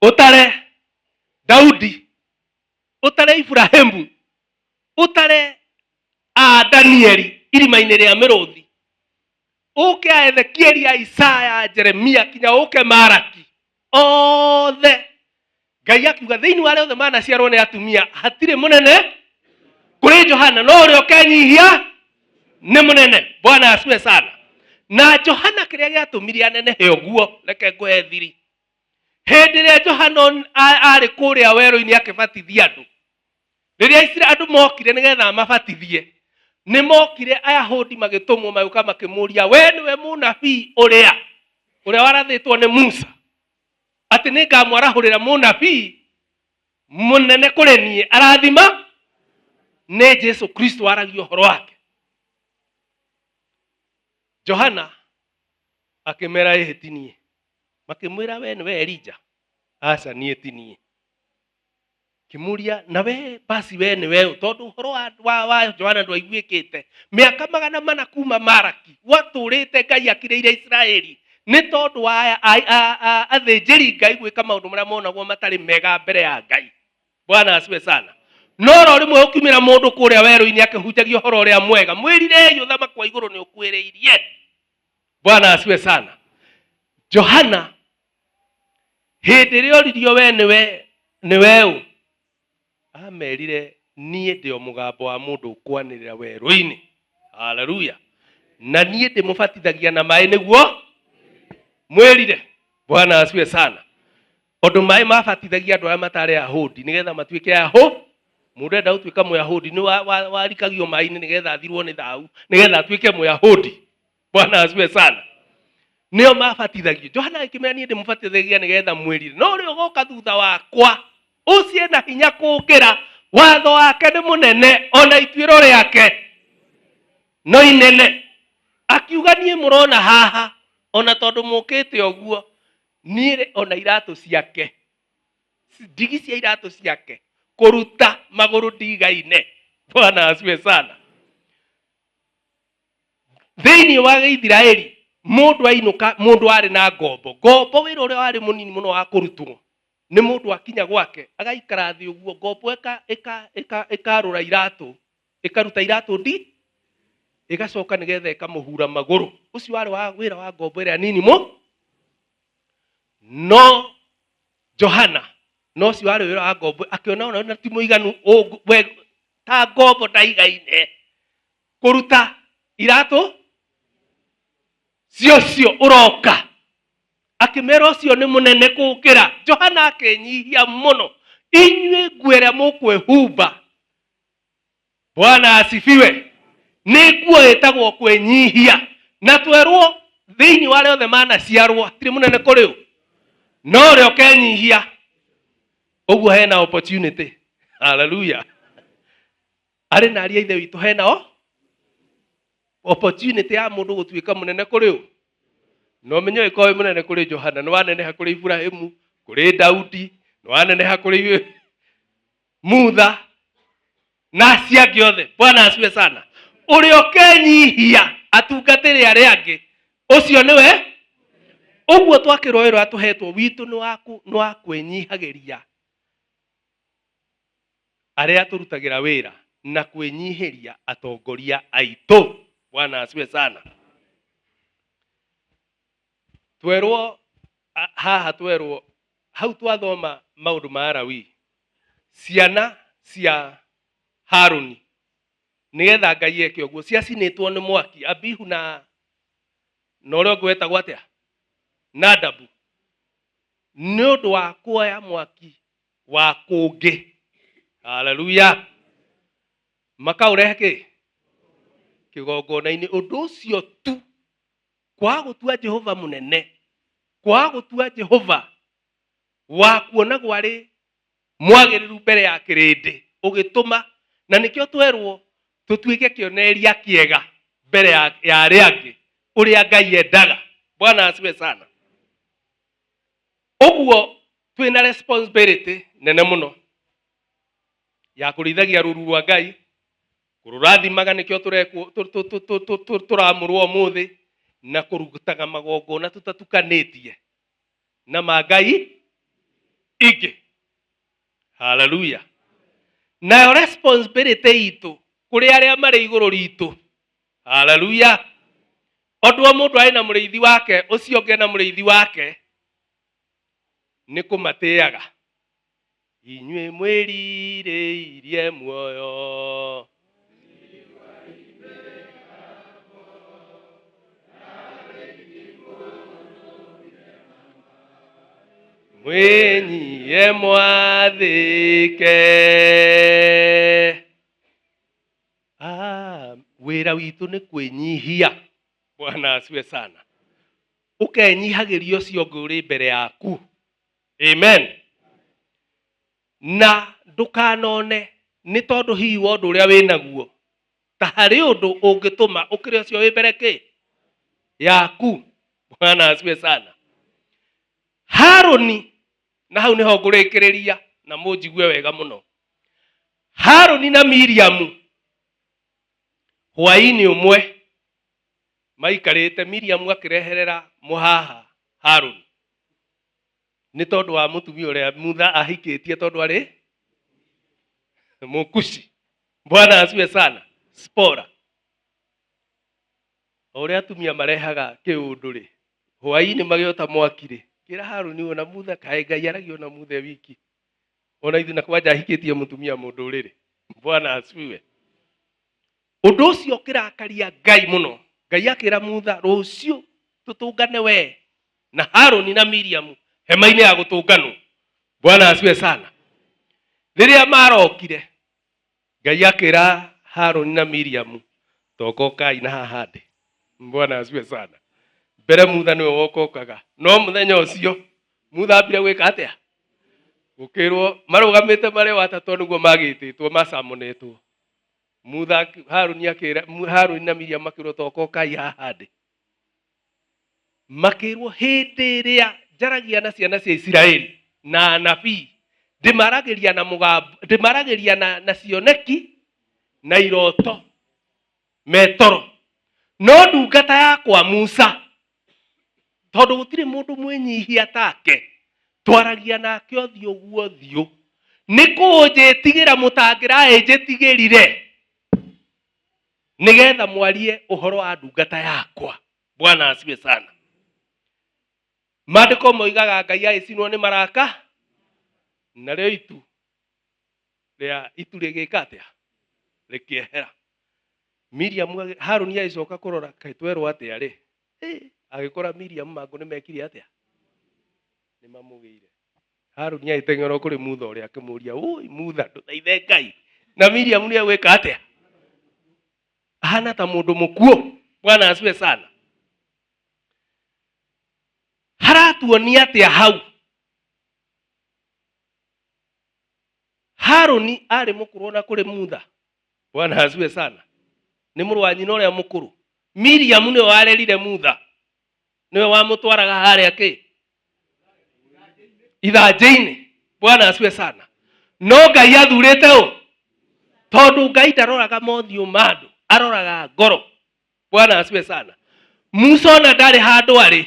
ũtare Daudi, ũtare Ibrahimu, ũtare a Danieli irima-inĩ rĩa mĩrũthi, ũke a Ezekieli, a Isaya, a Jeremia, kinya ũke Maraki, othe Ngai akiuga thĩinĩ wa arĩa othe manaciarwo nĩ atumia hatirĩ mũnene kũrĩ Johana, no ũrĩa ũkenyihia nĩ mũnene. Bwana asiwe sana. Na Johana kĩrĩa gĩatũmire anenehe ũguo, reke ngũhe thiri. Hĩndĩ ĩrĩa Johana arĩ kũrĩa werũ-inĩ akĩbatithia andũ, rĩrĩa Isiraeli andũ mokire nĩgetha amabatithie, nĩ mokire Ayahudi magĩtũmwo magĩũka makĩmũria, we nĩwe mũnabii ũrĩa warathĩtwo nĩ Musa atĩ nĩ ngamwarahũrĩra mũnabii mũnene kũrĩ niĩ, arathima nĩ Jesu Kristo waragia ũhoro wake. Johana akĩmera, ĩhĩ ti niĩ. Makĩmwĩra, we nĩwe Elija? Aca, niĩ ti niĩ. Kĩmũria, na we basi we nĩwe ũ? Tondũ ũhoro wa Johana ndwaiguĩkĩte mĩaka 400 kuma Maraki gwatũrĩte Ngai akirĩire Isiraeli nĩ tondũ wa athĩnjĩri Ngai gwĩka maũndũ marĩa monagwo matarĩ mega mbere ya Ngai. Bwana asiwe sana. No ro rĩmwe ũkiumĩra mũndũ kũrĩa werũ-inĩ akĩhunjagia ũhoro ũrĩa mwega, mwĩrirei, ũthamaki wa igũrũ nĩ ũkuhĩrĩirie. Bwana asiwe sana. Johana hĩndĩ ĩrĩa oririo we nĩwe ũ, amerire, niĩ ndĩ o mũgambo wa mũndũ ũkwanĩrĩra werũ-inĩ. Haleluya. Na niĩ ndĩmũbatithagia na maĩ nĩguo mwĩrire. Bwana asiwe sana. Ũndũ maĩ mabatithagia andũ arĩa matarĩ Ayahudi nĩgetha matuĩke Ayahudi. Mũndũ enda gũtuĩka Mũyahudi nĩ warikagio maĩ-inĩ nĩgetha athirwo nĩ thahu, nĩgetha atuĩke Mũyahudi. Bwana asiwe sana. Nĩo mabatithagio. Johana agĩkĩmera, niĩ ndĩmũbatithagia nĩgetha mwĩrire, no ũrĩa ũgoka thutha wakwa ũcio ena hinya kũngĩra, watho wake nĩ mũnene, ona ituĩro rĩake no inene. Akiuga, niĩ mũrona haha, ona tondũ mũkĩte ũguo, niĩ ona iratũ ciake, ndigi cia iratũ ciake kũruta magũrũ ndigaine. Bwana asiwe sana. Thĩinĩ wa Gĩithiraeli mũndũ ainũka, mũndũ arĩ na ngombo, ngombo wĩra ũrĩa warĩ mũnini mũno wa kũrutwo nĩ mũndũ akinya gwake agaikara thĩ ũguo, ngombo ĩkarũra iratũ, ĩkaruta iratũ ndi, ĩgacoka nĩgetha ĩkamũhura magũrũ. Ũcio warĩ wa wĩra wa ngombo ĩrĩa nini mũ. No Johana no ũcio warĩ wĩra wa ngombo, akĩona ona ti mũiganu, we ta ngombo ndaigaine kũruta iratũ cio ũroka. Akĩmera ũcio nĩ mũnene kũngĩra. Johana akĩnyihia mũno, inyuĩ nguo ĩrĩa mũkwĩhumba, Bwana asifiwe, nĩ nguo ĩtagwo kwĩnyihia. Na twerwo thĩinĩ wa arĩa othe manaciarwo hatirĩ mũnene kũrĩ ũ, no ũrĩa ũkenyihia. Ũguo hena opportunity. Haleluya. Arĩ na aria ithe witũ, hena o opportunity ya mũndũ gũtuĩka mũnene kũrĩ ũ. No menye ũgĩkorwo wĩ mũnene kũrĩ Johana, nĩ waneneha kũrĩ Ibrahimu, kũrĩ Daudi, nĩ waneneha kũrĩ Mutha na acio angĩ othe. Bwana asiwe sana. Ũrĩa ũkenyihia atungatĩre arĩa angĩ, ũcio nĩwe. Ũguo twakĩrwo wĩra ũrĩa tũhetwo witũ nĩ wa kwĩnyihagĩria arĩa tũrutagĩra wĩra na kwĩnyihĩria atongoria aitũ. Bwana asiwe sana. Twerwo haha twerwo hau twathoma maundu ma Alawii, ciana cia Haruni nigetha Ngai eke ũguo ciacinĩtwo nĩ mwaki, Abihu na ũrĩa ũngĩ wetagwo atĩa, Nadabu, nĩ ũndũ wa kuoya mwaki wa kũngĩ. Haleluya. Makaũrehe kĩ kĩgongona-inĩ. Ũndũ ũcio tu kwaga gũtua Jehova mũnene, kwaga gũtua Jehova wa kuonagwo arĩ mwagĩrĩru mbere ya kĩrĩndĩ, ũgĩtũma na nĩkĩo twerwo tũtuĩke kĩonereria kĩega mbere ya arĩa angĩ ũrĩa Ngai endaga. Bwana asiwe sana. Ũguo twĩna responsibility nene mũno ya kũrĩithagia rũru rwa Ngai, kũrũrathimaga, nĩkĩo tũramũrwo ũmũthĩ, na kũrutaga magongona tũtatukanĩtie na ma Ngai ingĩ. Haleluya. Nayo responsibility itũ kũrĩ arĩa marĩ igũrũ ritũ. Haleluya. Ũndũ o mũndũ arĩ na mũrĩithi wake, ũcio ũngĩ na mũrĩithi wake, nĩ kũmatĩaga. Inyuĩ mwĩrirĩirie muoyo, mwĩnyie mwathĩke. Wĩra witũ nĩ kwĩnyihia. Bwana asiwe sana. Ũkenyihagĩria ũcio ũngĩ ũrĩ mbere yaku. Amen. Na ndũkanone nĩ tondũ hihi wa ũndũ ũrĩa wĩnaguo ta harĩ ũndũ ũngĩtũma ũkĩre ũcio wĩ mbere kĩ yaku. Bwana asiwe sana. Haruni, na hau nĩho ngũrĩkĩrĩria na mũnjigue wega mũno. Haruni na Miriamu hwaĩ-inĩ ũmwe maikarĩte, Miriamu akĩreherera mũhaha Haruni nĩ tondũ wa mũtumia ũrĩa Mutha ahikĩtie, tondũ arĩ Mũkushi. Bwana asiwe sana. Spora. O ũrĩa atumia marehaga kĩũndũ rĩ, hwaĩ-inĩ magĩota mwaki rĩ, kĩra Haruni ona Mutha, kaĩ Ngai aragia ona Mutha wiki, ona ithuĩ na kwanja ahikĩtie mũtumia mũndũ ũrĩrĩ. Bwana asifiwe. Ũndũ ũcio ũkĩrakaria Ngai mũno. Ngai akĩra Mutha, rũciũ tũtũngane we na Haruni na Miriamu hema-inĩ ya gũtũnganwo. Bwana asifiwe sana. Rĩrĩa marokire, Ngai akĩra Haruni na Miriamu, tokokai na haha ndĩ. Bwana asifiwe sana. Mbere Mutha nĩwe wokokaga, no mũthenya ũcio Mutha ambire gwĩka atĩa? Gũkĩrwo marũgamĩte marĩ o atatũ nĩguo magĩtĩtwo macamonetwo. Mutha Haruni akĩra Haruni na Miriam makĩrwo tokokai haha ndĩ. Makĩrwo hĩndĩ ĩrĩa njaragia na ciana cia Isiraeli na anabii, ndĩmaragĩria na mũgambo, ndĩmaragĩria na cioneki na iroto metoro, no ndungata yakwa Musa, tondũ gũtirĩ mũndũ mwĩnyihia take, twaragia nake ũthiũ guo ũthiũ, nĩ kũnjĩtigĩra mũtangĩraĩnjĩtigĩrire, nĩgetha mwarie ũhoro wa ndungata yakwa. Bwana asifiwe sana. Maandĩko moigaga Ngai agĩcinwo nĩ maraka, narĩo itu rĩa itu rĩgĩka atĩa? Rĩkĩehera. Miriam Haruni agĩcoka kũrora, kaĩ twerwo atĩa rĩ? Agĩkora Miriam mangũ nĩ mekire atĩa? Nĩ mamũgĩire. Haruni agĩteng'era kũrĩ Mutha ũrĩa akĩmũria, ũi Mutha, ndũthaithe Ngai. Na Miriam nĩ egwĩka atĩa? Ahana ta mũndũ mũkuũ. Bwana asifiwe sana. Haratuonia atĩa hau? Haruni arĩ mũkũrũ ona kũrĩ Mutha. Bwana asifiwe sana. Nĩ mũrũ wa nyina ũrĩa mũkũrũ. Miriam nĩwe warerire Mutha, nĩwe wamũtwaraga harĩa kĩ ithanjĩ-inĩ. Bwana asifiwe sana. No Ngai athurĩte ũ? Tondũ Ngai ndaroraga mothiũ ma andũ, aroraga ngoro. Bwana asifiwe sana. Musa ona ndarĩ handũ arĩ,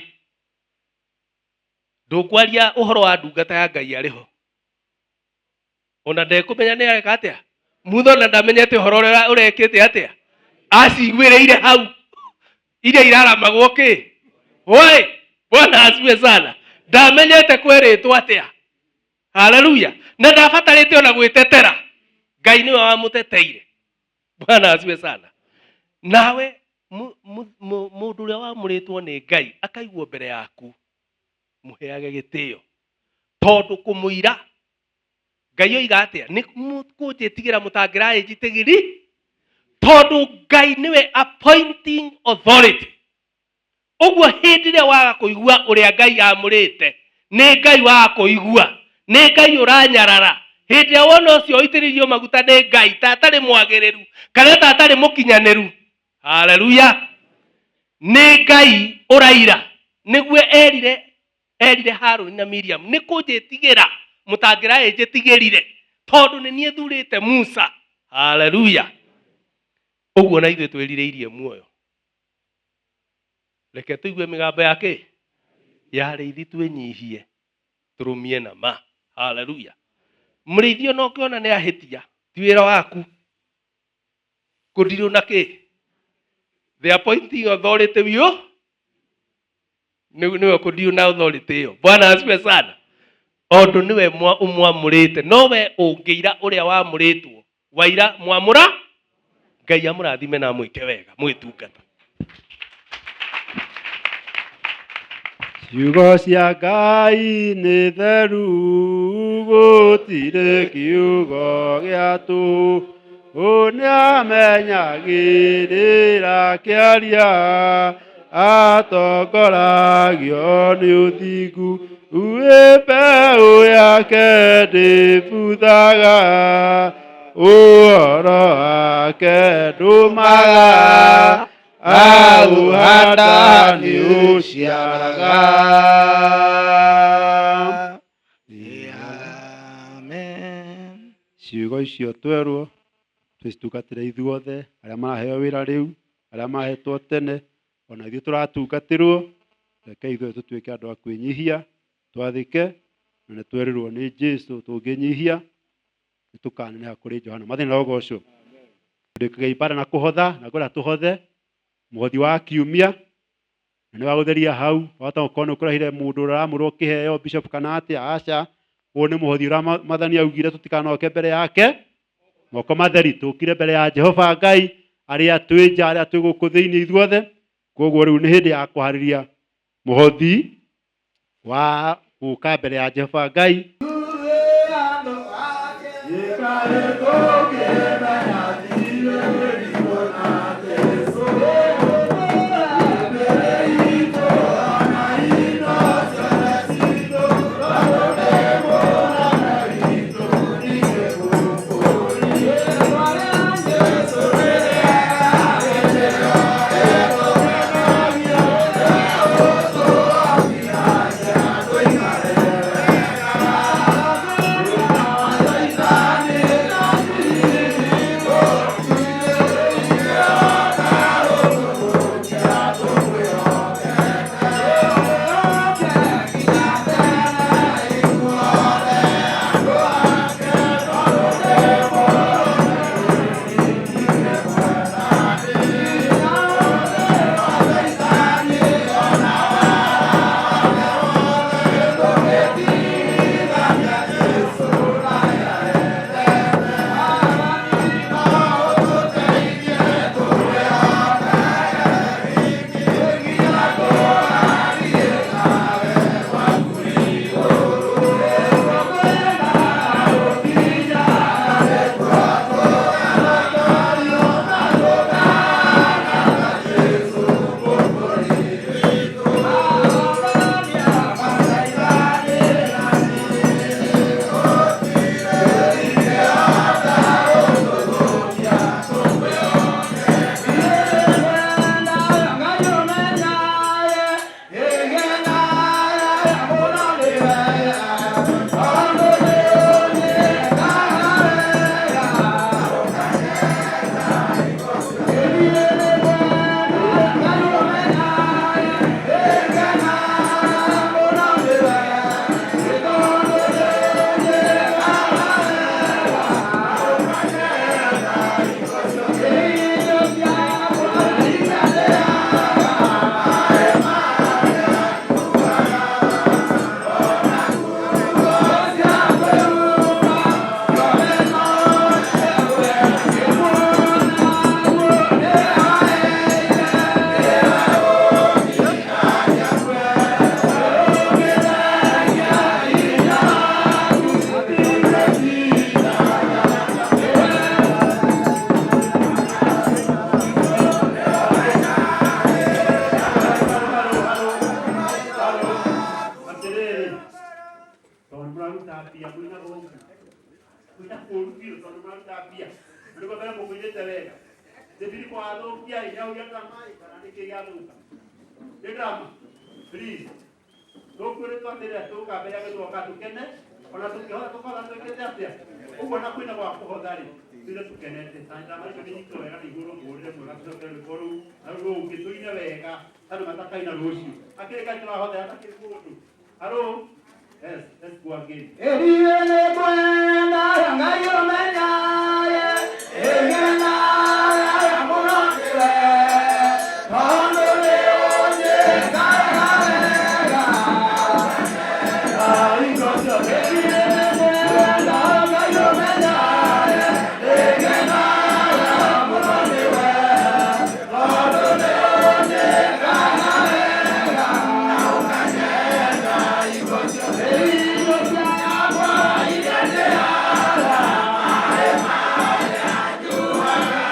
ndũkwaria ũhoro wa ndungata ya Ngai arĩ ho, ona ndekũmenya nĩ areka atĩa. Mutha ona ndamenyete ũhoro ũrĩa ũrekĩte atĩa. Aciguĩrĩire hau iria iraramagwo kĩ woi. Bwana asifiwe sana. Ndamenyete kwerĩtwo atĩa. Haleluya. Na ndabatarĩte ona gwĩtetera, Ngai nĩwe wamũteteire. Bwana asifiwe sana. Nawe mũndũ ũrĩa wamũrĩtwo nĩ Ngai akaigwo mbere yaku, mũheage gĩtĩo, tondũ kũmũira Ngai oiga atĩa, nĩ kũnjĩtigĩra mũtangĩraĩnjitigĩri, tondũ Ngai nĩwe appointing authority. Ũguo hĩndĩ ĩrĩa waga kũigua ũrĩa Ngai amũrĩte, nĩ Ngai waga kũigua, nĩ Ngai ũranyarara. Hĩndĩ ĩrĩa wona ũcio ũitĩrĩirio maguta nĩ Ngai ta atarĩ mwagĩrĩru kana ta atarĩ mũkinyanĩru, haleluya, nĩ Ngai ũraira. Nĩguo erire Harũni na Miriam, nĩ kũnjĩtigĩra mũtangĩraĩnjĩtigĩrire, tondũ nĩ niĩ thurĩte Musa. Haleluya. Ũguo na ithuĩ twĩrirĩirie muoyo, reke tũigue mĩgambo ya kĩ ya rĩithi, twĩnyihie, tũrũmie na ma. Haleluya. Mũrĩithi ona ũkĩona nĩ ahĩtia, ti wĩra waku kũndirũ na kĩ. The appointing authority wiũ nĩwe kũndirũ na authority ĩyo. Bwana asifiwe sana. Tondũ nĩwe ũmwamũrĩte, nowe ũngĩira ũrĩa wamũrĩtwo, waira mwamũra. Ngai amũrathime na amwĩke wega mũgĩtungata. Ciugo cia Ngai nĩ theru, gũtirĩ kiugo gĩa tũhũ. Nĩamenyagĩrĩra kĩaria, atongoragio nĩ ũthingu. Mbeũ yake ndĩbuthaga, ũhoro wake ndũmaga, aũhanda nĩ ũciaraga. Ciugo icio twerwo twĩcitungatĩre ithuothe, arĩa maraheo wĩra rĩu, arĩa mahetwo tene, ona ithuĩ tũratungatĩrwo. Reke ithuothe tũtuĩke andũ a kwĩnyihia, twathĩke, na nĩ twerirwo nĩ Jesu tũngĩnyihia nĩ tũkaneneha kũrĩ Johana. Mwathani arogocwo. Ndĩkagia ibada na kũhotha, na ngwenda tũhothe mũhothi wa kiumia, na nĩ wa gũtheria hau. Wahota gũkorwo nĩ ũkũrehire mũndũ ũramũrwo kĩheo, bishop kana atĩa, aca, ũyũ nĩ mũhothi ũrĩa Mwathani augire tũtikanoke mbere yake moko matheri, tũkire mbere ya Jehova Ngai, arĩa twĩ nja, arĩa twĩ gũkũ thĩinĩ, ithuothe. Koguo rĩu nĩ hĩndĩ ya kũharĩria mũhothi wa gũka mbere ya Jehova Ngai. Kuina kũũru biũ tondũ maruta mbia. Nĩguo mbere mũkũinĩte wega. Nĩ thirikũ wathũkia ĩ, nĩahuria drama ĩ, kana nĩkĩ gĩathũka? Nĩ drama. Please. Tũkwĩrĩtwo atĩrĩrĩ tũka mbere ya gĩtwoka tũkene, ona tũkĩhotha tũkahotha twĩkĩte atĩa? Ũguo na kwĩna gwa kũhotha rĩ, tũine tũkenete. Na drama icio nĩ nyitwo wega na igũrũ mũhũrĩre mwega tũcokere rwĩmbo rũu, na rũu rũngĩ tũine wega, andũ matakaina rũciũ. Akĩrĩ Ngai tũrahothera atakĩrĩ mũndũ. Hello? Yes, let's go again. Ĩriĩ nĩ kwenda Ngai ũmenyaye, ĩngenaga mũno nĩwe, tondũ nĩ ũnjĩkaga wega. Ĩriĩ nĩ kwenda Ngai ũmenyaye, ĩngenaga mũno nĩwe, tondũ nĩ ũnjĩkaga wega. Na ũkanyenda hingo ciothe, hingo ciakwa iria ndĩraara, maĩ marĩa nyuaga,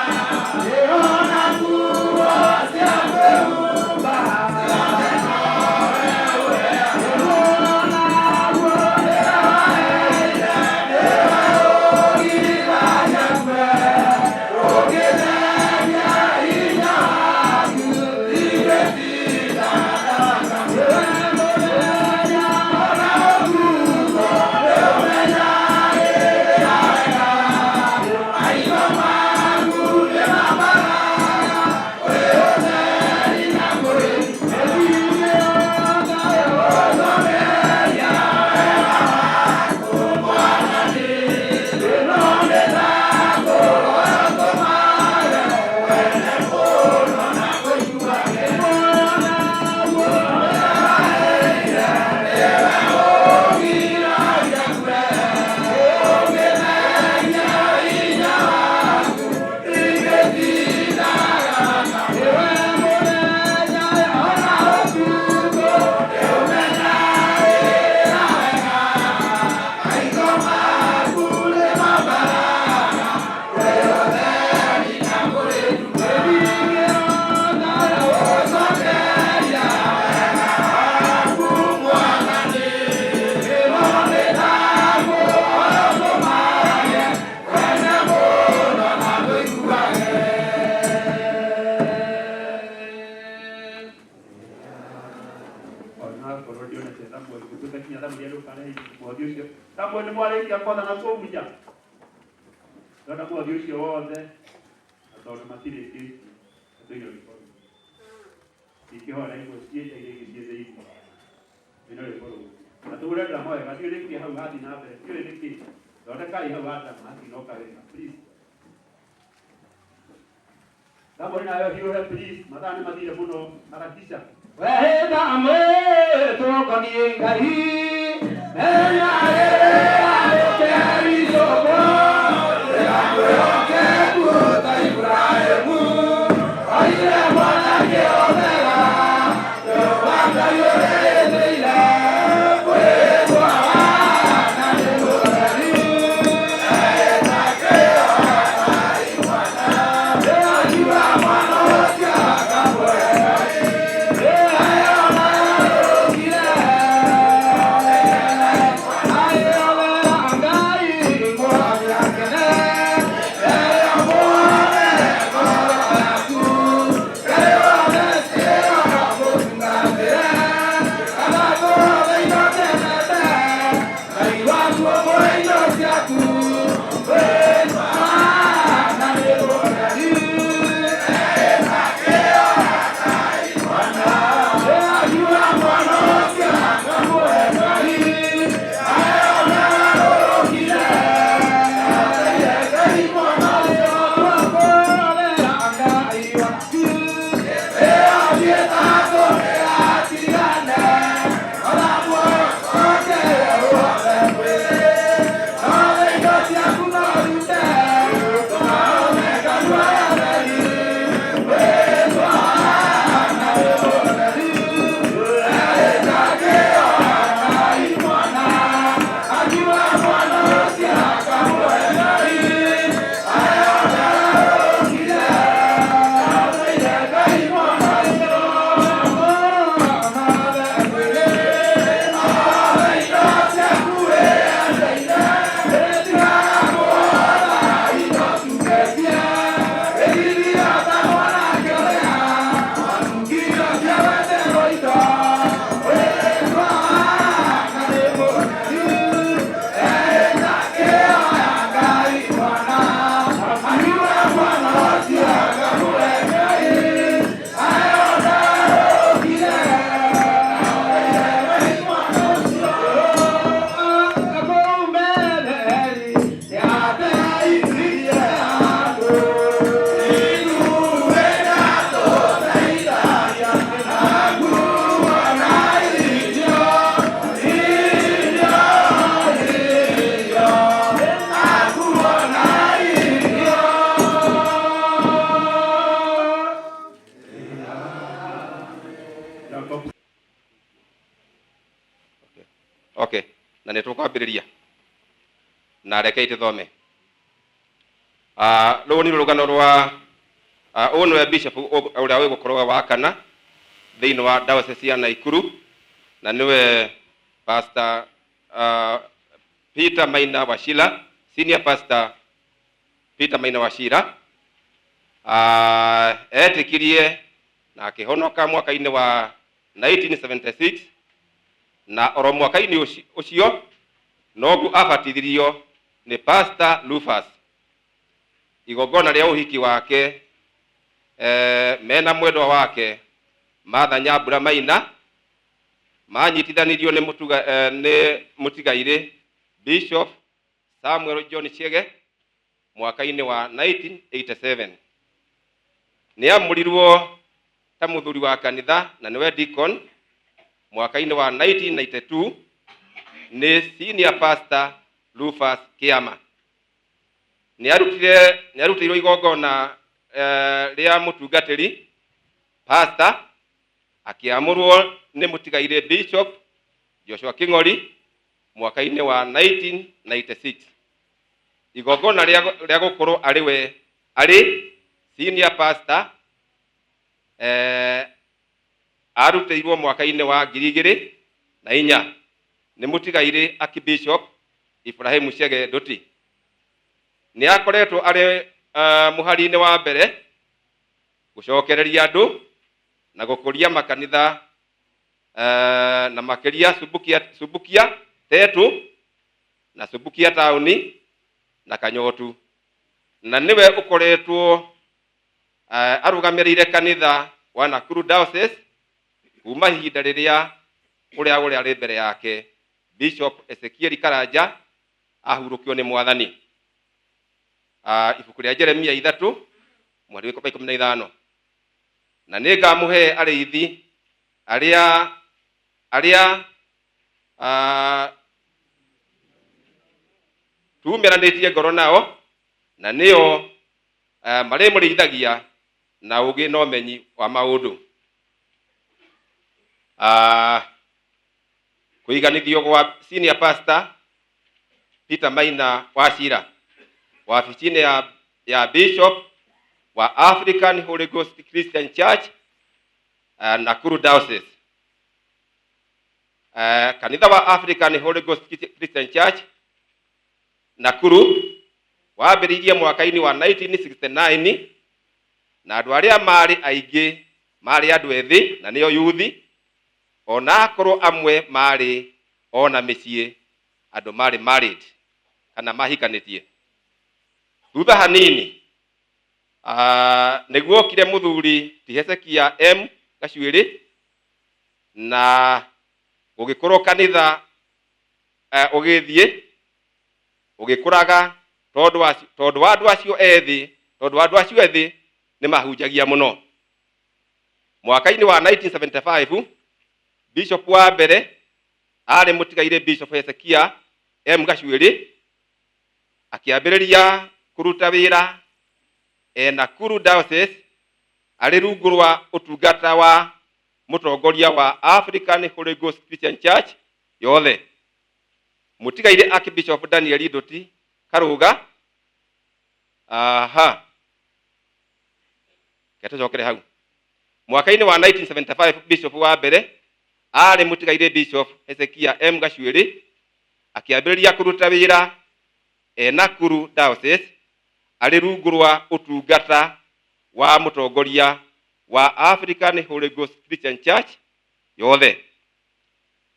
ndĩrona nguo cia kwĩhumba, ciothe nowe ũheaga. Ndĩrona nguo ndĩraheire, nĩwe ũgiragia ngue, ũngĩthenya hinya waku, ingĩtinda ndaka. Nĩwe mũthenya ona ũtukũ, nĩũmenyagĩrĩra wega. Maitho maku nĩmamaraga, kũrĩ ũtheri na kũrĩ ũcokeria wega waku Mwathani. Ĩno nĩ thakũ ũtũmage wende mũno na kũiguage. Ndĩraheire, nĩwe ũgiragia ngue, ũngĩthenya hinya waku, ingĩtindaga nĩwe mũthenya ona ũtukũ, nĩũmenyagĩrĩra wega. Maitho maku nĩmambaraga, kũrĩ ũtheri na kũrĩ nduma. Ũcokeria wega waku Mwathani. Ĩno nĩ thakũ ũtũmage wende mũno na kũiguage. Onakorwo ndionete Samuel gũtuĩka kinya Samuel ndũkarehe mũhothi ũcio. Samuel nĩ mwarĩkia kotha na kũu nja. Ndona mũhothi ũcio wothe na tondũ matirĩkĩtie tũine rwĩmbo rũu. Ingĩhoera imwe ciĩ nja iria ingĩ ciĩ thĩinĩ. Tũine rwĩmbo rũu. Na tũhũre drama wega, ndiũĩ nĩkĩ hau hathiĩ na mbere, ndiũĩ nĩkĩ. Thondekai hau ha drama hatinoka wega, please. Samuel nawe hiũhe please, mathaa nĩ mathire mũno, harakisha. Wehĩta mwĩtũkoniĩ Ngai, menyagĩrĩra ndũkericũkwo, ndĩgakwĩhokeku ta Iburahĩmu, oire mwanake omega, Jehova Ngai ũrĩtĩire, kwĩtwa wana nĩ mũtheri, ehĩta kĩoha imwana, ndĩrakiuga mwana ũcio akamũhe Ngai. Okay, na nĩ tũkwambĩrĩria na rekei tũthome. Ah, rũrũ nĩ rũgano rwa ah, ũyũ nĩwe bishop ũrĩa ũgũkorwo wa kana thĩinĩ wa diocese ya Naikuru na nĩwe pastor Peter Maina Wachira, senior pastor Peter Maina Wachira. Etĩkirie na akĩhonoka mwaka-inĩ wa 1976 na oro mwaka-inĩ ũcio noguo abatithirio nĩ Pastor Rufus. Igongona rĩa ũhiki wake mena mwendwa wake Martha Nyambura Maina manyitithanirio nĩ mũtuga, nĩ mũtigairĩ Bishop Samuel John Chege mwaka-inĩ wa 1987. Nĩ amũrirwo ta mũthuri wa kanitha na nĩwe deacon mwaka-inĩ wa 1992 nĩ senior pastor Rufus Kiama. Nĩ arutire nĩ arutĩirwo igongona rĩa mũtungatĩri pastor akĩamũrwo nĩ mũtigairĩ Bishop Joshua King'ori mwaka-inĩ wa 1996. Igongona rĩa gũkorwo arĩ we arĩ senior pastor arutĩirwo mwaka-inĩ wa 2004 nĩ mũtigairĩ Archbishop Ibrahim Chege Nduti. Nĩ akoretwo arĩ mũhari-inĩ wa mbere gũcokereria andũ na gũkũria makanitha na makĩria Subukia, Subukia Tetu na Subukia taũni na Kanyotu, na nĩwe ũkoretwo arũgamĩrĩire kanitha wa Nakuru Diocese kuma ihinda rĩrĩa ũrĩa ũrĩa arĩ mbere yake Bishop Ezekiel Karanja ahurũkio nĩ Mwathani. Ibuku rĩa Jeremia 3 mweri wa 15, na nĩ ngamũhe arĩithi arĩa arĩa tumĩranĩtie ngoro nao, na nĩo marĩmũrĩithagia na ũũgĩ na ũmenyi wa maũndũ. Kũiganithio gwa senior pastor Peter Maina Wachira wabici-inĩ ya Bishop wa African Holy Ghost Christian Church Nakuru Diocese. Kanitha wa African Holy Ghost Christian Church Nakuru wambĩrĩirie mwaka-inĩ wa 1969 na andũ arĩa marĩ aingĩ marĩ andũ ethĩ na nĩo yuthi, ona akorwo amwe marĩ ona mĩciĩ andũ marĩ married kana mahikanĩtie. Thutha hanini nĩguokire mũthuri ti Hezekia M Gacuĩrĩ na gũgĩkorwo kanitha ũgĩthiĩ ũgĩkũraga tondũ wa tondũ wa andũ acio ethĩ tondũ wa andũ acio ethĩ nĩ mahunjagia mũno. Mwaka-inĩ wa 1975 bishop wa mbere arĩ mũtigairĩ Bishop Hezekia M Gacuĩrĩ akĩambĩrĩria kũruta wĩra e Nakuru Diocese arĩ rungu rwa ũtungata wa mũtongoria wa African Holy Ghost Christian Church yothe. Mũtigairĩ Archbishop Daniel Nduti Karũga. Aha, reke tũcokere hau. Mwaka-inĩ wa 1975 bishop wa mbere arĩ mũtigairĩ Bishop Hezekia M Gacuĩrĩ akĩambĩrĩria kũruta wĩra e Nakuru Diocese arĩ rungu rwa ũtungata wa mũtongoria wa African Holy Ghost Christian Church yothe.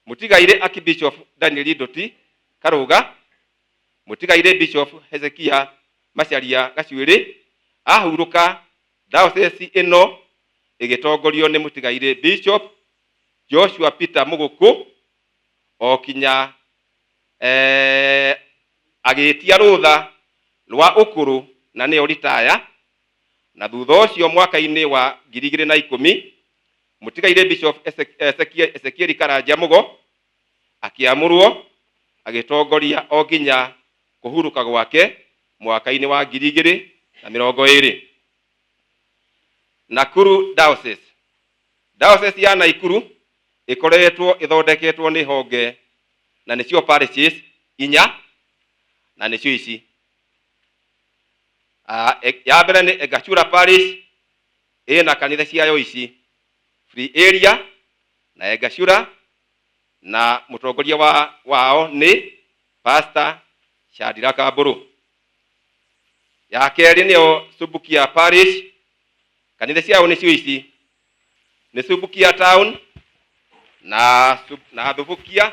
Mũtigairĩ Archbishop Daniel Nduti Karũga, mũtigairĩ Bishop Hezekia Macharia Gacuĩrĩ ahurũka, diocese ĩno ĩgĩtongorio nĩ mũtigairĩ Bishop Joshua Peter Mũgũkũ o kinya agĩtia rũtha rwa ũkũrũ na nĩyo ritaya, na thutha ũcio mwaka-inĩ wa 2010 mũtigairĩ Bishop Ezekiel Karanja Mũgo akĩamũrwo agĩtongoria o nginya kũhurũka gwake mwaka-inĩ wa 2020. Nakuru Diocese. Diocese ya Nakuru ĩkoretwo ĩthondeketwo nĩ honge Na nĩcio parishes inya, na nĩcio ici. Ya mbere nĩ Engachura Parish, ĩna kanitha ciayo ici: Free Area na Engachura, na mũtongoria wao nĩ Pastor Shandira Kamburu. Ya kerĩ nĩyo Subukia Parish, kanitha ciao nĩcio ici: nĩ Subukia Town na Thubukia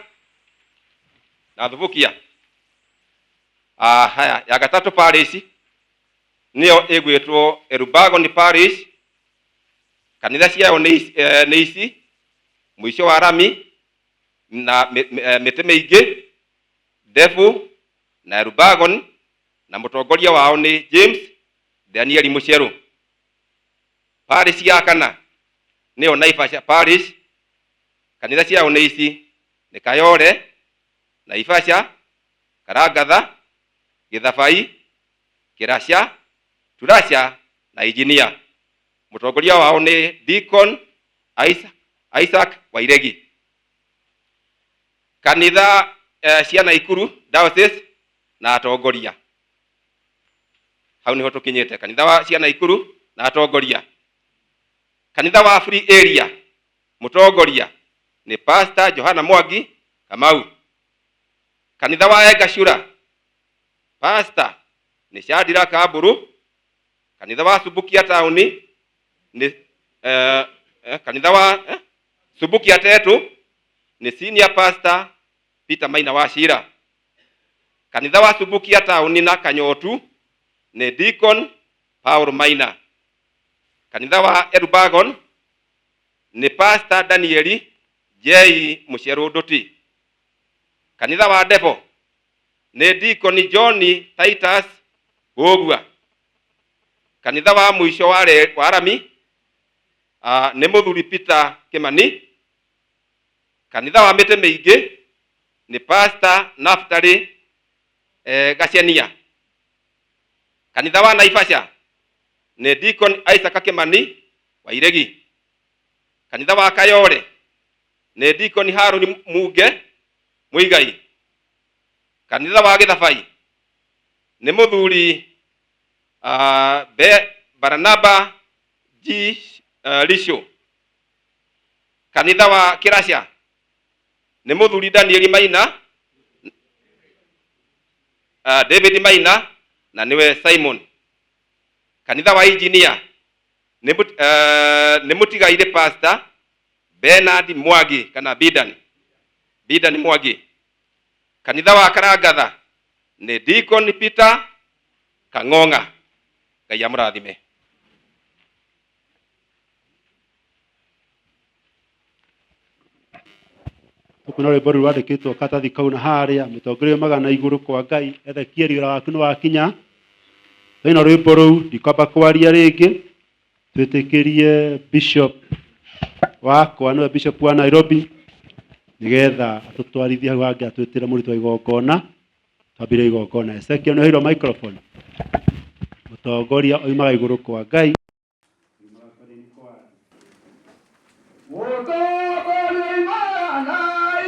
na Thubukia. Haya, ya gatatũ parish nĩyo ĩgwĩtwo Elburgon Parish, kanitha ciayo nĩ ici: mũico wa rami na mĩtĩ mĩingĩ, Ndebu na Elburgon, na mũtongoria wao nĩ James Daniel Mũcerũ. Parish ya kana nĩyo Naivasha Parish, kanitha ciao nĩ ici: nĩ Kayole, Naivasha, Karangatha, Gĩthabai, Kĩraca, Turasha na Engineer. Mũtongoria wao nĩ Deacon Isaac Wairegi. Kanitha cia Naikuru Diocese na atongoria, hau niho tũkinyĩte. Kanitha wa cia Naikuru na atongoria. Kanitha wa Free Area, mũtongoria nĩ Pastor Johana Mwangi Kamau. Kanitha wa Engachura, Pastor nĩ Shandira Kamburu. Kanitha wa Subukia Town nĩ kanitha wa Subukia Tetu nĩ Senior Pastor Peter Maina wa Shira. Kanitha wa Subukia Town na Kanyotu nĩ Deacon Paul Maina. Kanitha wa Elburgon nĩ Pastor Danieli J Mũcerũ Nduti. Kanitha wa Devo nĩ Deacon John Titus Mbũgua. Kanitha wa mũico wa rami nĩ mũthuri Peter Kimani. Kanitha wa mĩtĩ mĩingĩ nĩ Pastor Naftali Gacenia. Kanitha wa Naivasha nĩ Deacon Isaac Kimani wa Iregi. Kanitha wa Kayole nĩ Deacon Haruni Munge Muigai. Kanitha wa Gĩthabai nĩ mũthuri Barnaba G Lisho. Kanitha wa Kĩraca nĩ mũthuri Daniel Maina, David Maina na nĩwe Simon. Kanitha wa Engineer nĩ mũtigaire Pastor Bernard Mwangi kana Bidan Mwangi. Kanitha wa Karangatha nĩ Deacon Peter Kang'ong'a. Ngai amũrathime. Tũkuona rwĩmbo rũu rwandĩkĩtwo karatathi kau na harĩa mũtongoria umaga na igũrũ kwa Ngai. Ezekieli, wĩra waku nĩ wakinya. Twaina rwĩmbo rũu, ndikwamba kwaria rĩngĩ, twĩtĩkĩrie bishop wakwa, nĩwe bishop wa Nairobi, nĩgetha atũtwarithie hau hangĩ, atwĩtĩre mũrutwo wa igongona, twambĩrĩrie igongona. Ezekiel, nĩ ũheirwo microphone. Mũtongoria oimaga igũrũ kwa Ngai. Mũtongoria oimaga na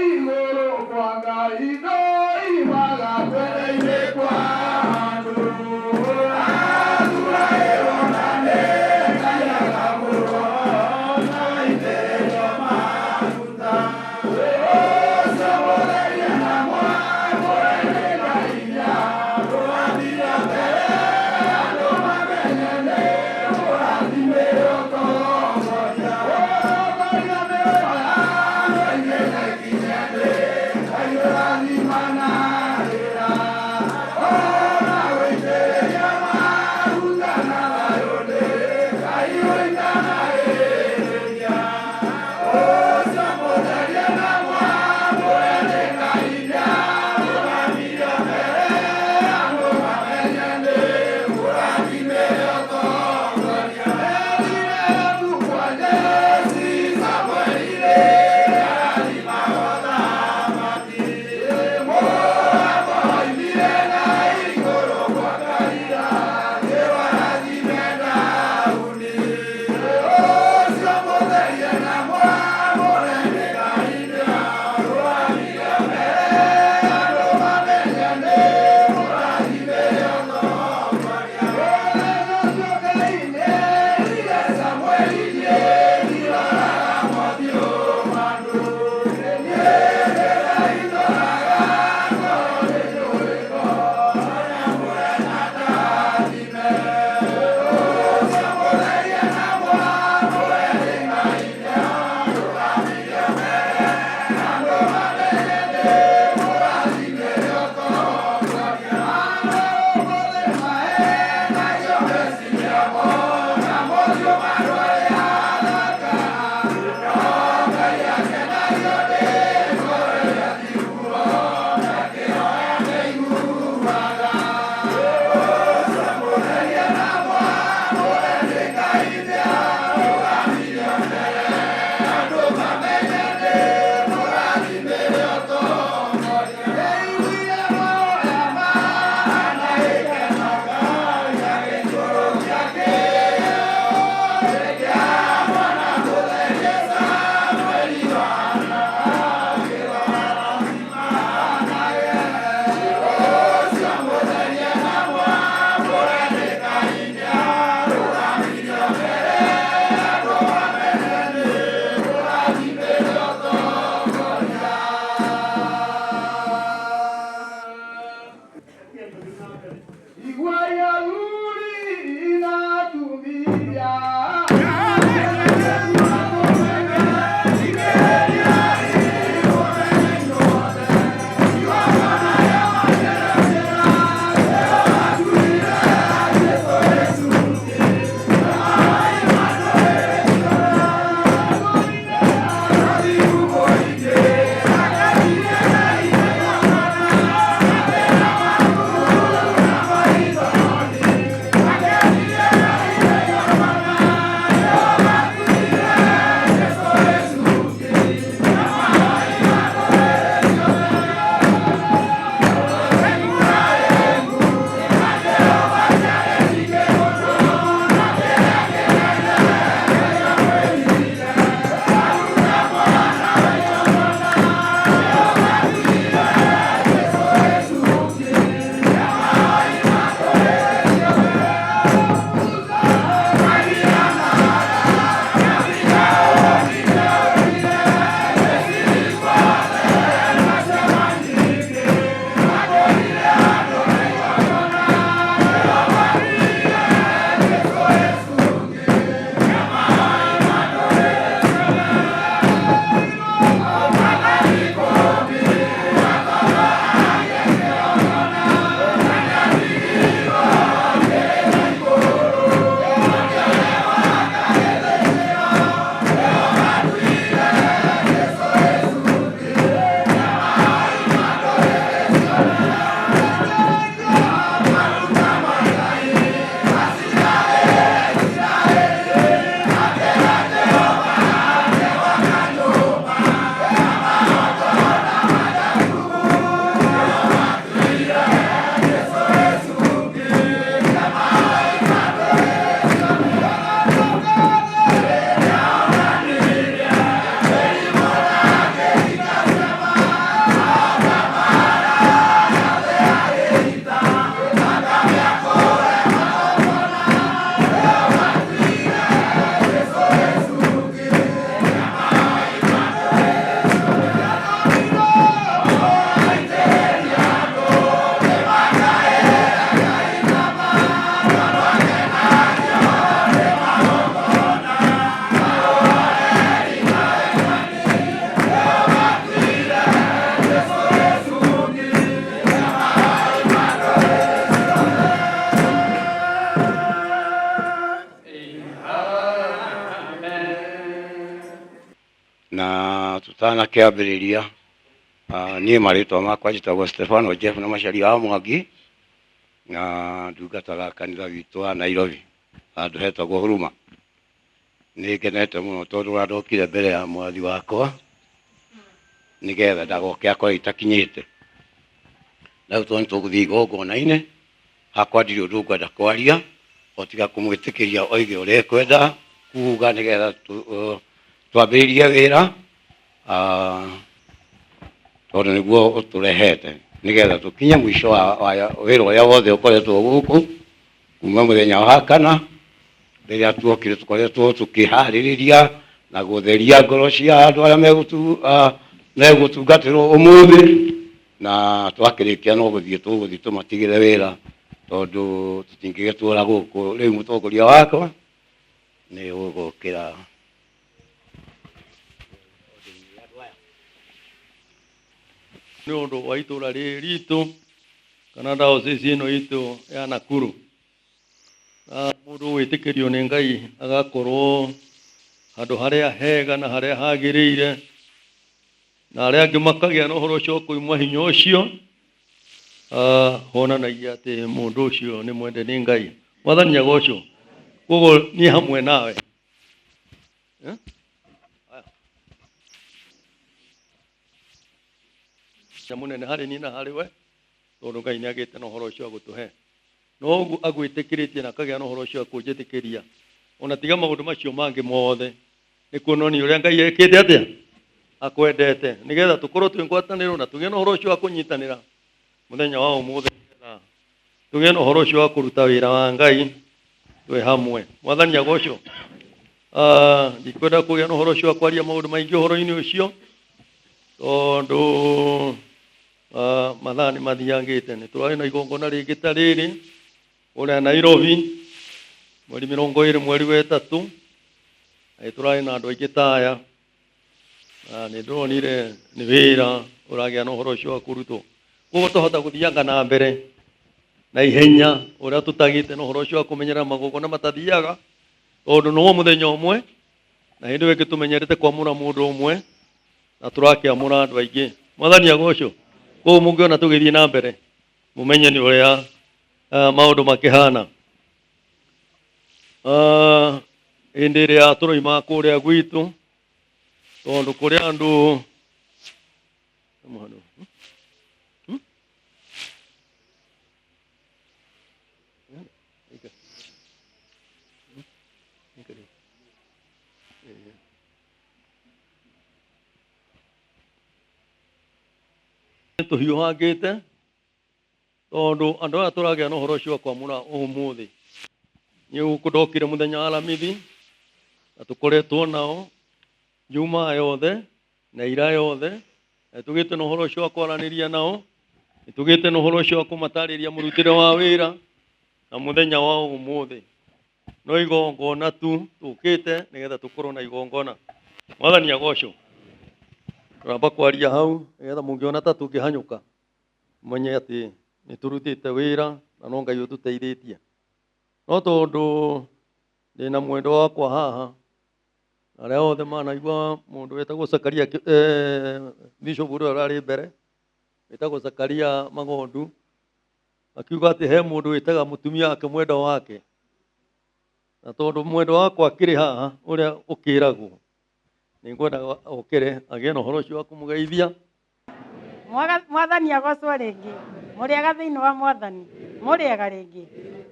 igũrũ kwa Ngai, ndoimaga kwenda-inĩ kwa andũ. Athuragĩrwo na nĩ Ngai akamũrwo na agaitĩrĩrio maguta. Wĩra ũcio mũtherie na mwamũre nĩ Ngai nĩarũgamire mbere andũ mamenye nĩ mũrathime ũtongoria. Ũtongoria nĩ Na tũtanakĩambĩrĩria, niĩ marĩtwa makwa njĩtagwo Stefano Jeff na Macharia wa Mwangi, na ndungataga kanitha witũ wa Nairobi handũ hetagwo Huruma. Nĩ ngenete mũno tondũ ũrĩa ndokire mbere ya mwathi wakwa nĩgetha ndagoke akorwo itakinyĩte. Na rĩu tondũ nĩtũgũthiĩ igongona-inĩ, hakwa ndirĩ ũndũ ngwenda kwaria o tiga kũmwĩtĩkĩria oige ũrĩa ekwenda kuga nĩgetha twambĩrĩrie wĩra, tondũ nĩguo ũtũrehete nĩgetha tũkinye mũico wa wĩra ũrĩa wothe ũkoretwo gũkũ kuma mũthenya wa kana rĩrĩa tuokire, tũkoretwo tũkĩharĩrĩria na gũtheria ngoro cia andũ arĩa megũtungatĩrwo ũmũthĩ, na twakĩrĩkia no gũthiĩ tũgũthiĩ tũmatigĩre wĩra tondũ tũtingĩgĩtũra gũkũ. Rĩu mũtongoria wakwa nĩ ũgũkĩra. Nĩ ũndũ wa itũra rĩrĩ ritũ kana diocese ĩno itũ ya Nakuru, na mũndũ gwĩtĩkĩrio nĩ Ngai agakorwo handũ harĩa hega na harĩa hagĩrĩire Na arĩa angĩ makagĩa na ũhoro ũcio wa kũimwa hinya ũcio, honanagia atĩ mũndũ ũcio nĩ mwende nĩ Ngai. Mwathani agocwo. Koguo niĩ hamwe nawe. Eh? Cia mũnene harĩ niĩ na harĩ we, tondũ Ngai nĩ agĩte na ũhoro ũcio wa gũtũhe. No ũguo agwĩtĩkĩrĩtie na akagĩa na ũhoro ũcio wa kũnjĩtĩkĩria, ona tiga maũndũ macio mangĩ mothe, nĩ kuonania ũrĩa Ngai ekĩte atĩa, akwendete, nĩgetha tũkorwo twĩ ngwatanĩro na tũgĩe na ũhoro ũcio wa kũnyitanĩra mũthenya wa ũmũthĩ, nĩgetha tũgĩe na ũhoro ũcio wa kũruta wĩra wa Ngai twĩ hamwe. Mwathani agocwo. Ndikwenda kũgĩa na ũhoro ũcio wa kwaria maũndũ maingĩ ũhoro-inĩ ũcio, tondũ mathaa nĩ mathiangĩte. Nĩ tũrarĩ na igongona rĩngĩ ta rĩrĩ kũrĩa Nairobi mweri 20 mweri wa 3, na nĩ tũrarĩ na andũ aingĩ ta aya, na nĩ ndĩronire nĩ wĩra ũragĩa na ũhoro ũcio wa kũrutwo. Koguo twahota gũthianga na mbere na ihenya ũrĩa tũtagĩte na ũhoro ũcio wa kũmenyerera magongona matathiaga, tondũ no mũthenya ũmwe, na hĩndĩ ĩyo ĩngĩ tũmenyerete kwamũra mũndũ ũmwe, na tũrakĩamũra andũ aingĩ. Mwathani agocwo. Koguo mũngĩona tũgĩthiĩ na mbere, mũmenye nĩ ũrĩa maũndũ makĩhana. Hĩndĩ ĩrĩa tũroima kũrĩa gwitũ, tondũ kũrĩ andũ tũhiũhangĩte, tondũ andũ aya tũragĩa na ũhoro ũcio wa kwamũra ũmũthĩ. Niĩ gũkũ ndokire mũthenya wa Aramithi, na tũkoretwo nao Jumaa yothe na ira yothe, na tũgĩte na ũhoro ũcio wa kwaranĩria nao, nĩ tũgĩte na ũhoro ũcio wa kũmatarĩria mũrutĩre wa wĩra na mũthenya wa ũmũthĩ. No igongona tu tũkĩte nĩgetha tũkorwo na igongona. Mwathani agocwo. Tũramba kwaria hau nĩgetha mũngĩona ta tũngĩhanyũka, mũmenye atĩ nĩ tũrutĩte wĩra na no Ngai ũtũteithĩtie. No tondũ ndĩna mwendwa wakwa haha, arĩa othe manaigua mũndũ wĩtagwo Zakaria, bishop ũrĩa ũrarĩ mbere, wĩtagwo Zakaria Magondu, akiuga atĩ he mũndũ wĩtaga mũtumia wake mwendwa wake. Na tondũ mwendwa wakwa akĩrĩ haha ũrĩa ũkĩragwo, nĩ ngwenda okĩre agĩe na ũhoro ũcio wa kũmũgeithia. Mwathani agocwo rĩngĩ. Mũrĩega thĩinĩ wa Mwathani. Mũrĩega rĩngĩ.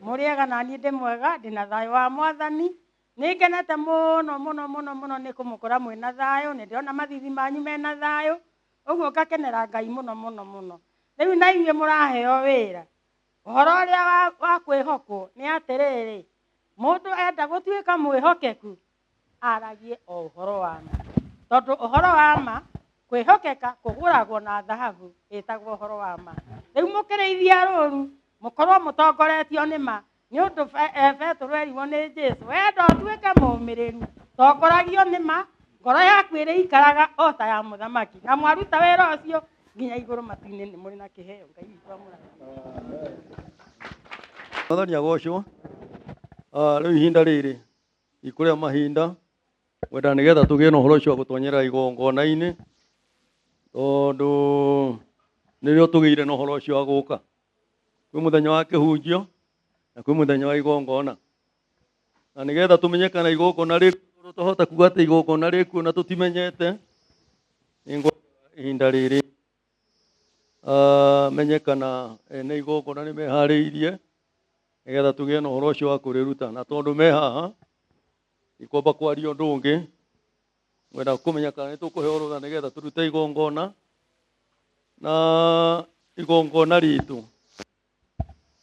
Mũrĩega na niĩ ndĩ mwega, ndĩna thayũ wa Mwathani. Nĩ ngenete mũno mũno mũno mũno nĩ kũmũkora mwĩna thayũ, nĩ ndĩrona mathithi manyu mena thayũ, ũguo ngakenera Ngai mũno mũno mũno. Rĩu na inyuĩ mũraheo wĩra. Ũhoro ũrĩa wa kwĩhokwo nĩ atĩrĩrĩ, mũndũ enda gũtuĩka mwĩhokeku, aragie o ũhoro wa ma. Tondũ ũhoro wa ma, kwĩhokeka kũgũragwo na thahabu ĩtagwo ũhoro wa ma. Rĩu mũkĩrĩithia rũru, mũkorwo mũtongoretio nĩ ma, nĩ ũndũ Petero erirwo nĩ Jesu, wenda ũtuĩke mũmĩrĩru, tongoragio nĩ ma, ngoro yaku ĩrĩikaraga o ta ya mũthamaki. Na mwaruta wĩra ũcio nginya igũrũ matu-inĩ nĩ mũrĩ na kĩheo. Ngai witũ amũrathime. Mwathani agocwo. Rĩu ihinda rĩrĩ ikũrĩa mahinda kwenda nĩgetha tũgĩe na ũhoro ũcio wa gũtonyerera igongona-inĩ, tondũ nĩrĩo tũgĩire na ũhoro ũcio wa gũka. Kwĩ mũthenya wa kĩhunjio na kwĩ mũthenya wa igongona, na nĩgetha tũmenye kana igongona rĩkuo, tũhota kuga atĩ igongona rĩkuo na tũtimenyete, nĩ ngwenda ihinda rĩrĩ menye kana ene igongona nĩ meharĩirie nĩgetha tũgĩe na ũhoro ũcio wa kũrĩruta. Na tondũ me haha, ndikwamba kwaria ũndũ ũngĩ, ngwenda kũmenya kana nĩ tũkũheo rũtha nĩgetha tũrute igongona, na igongona ritũ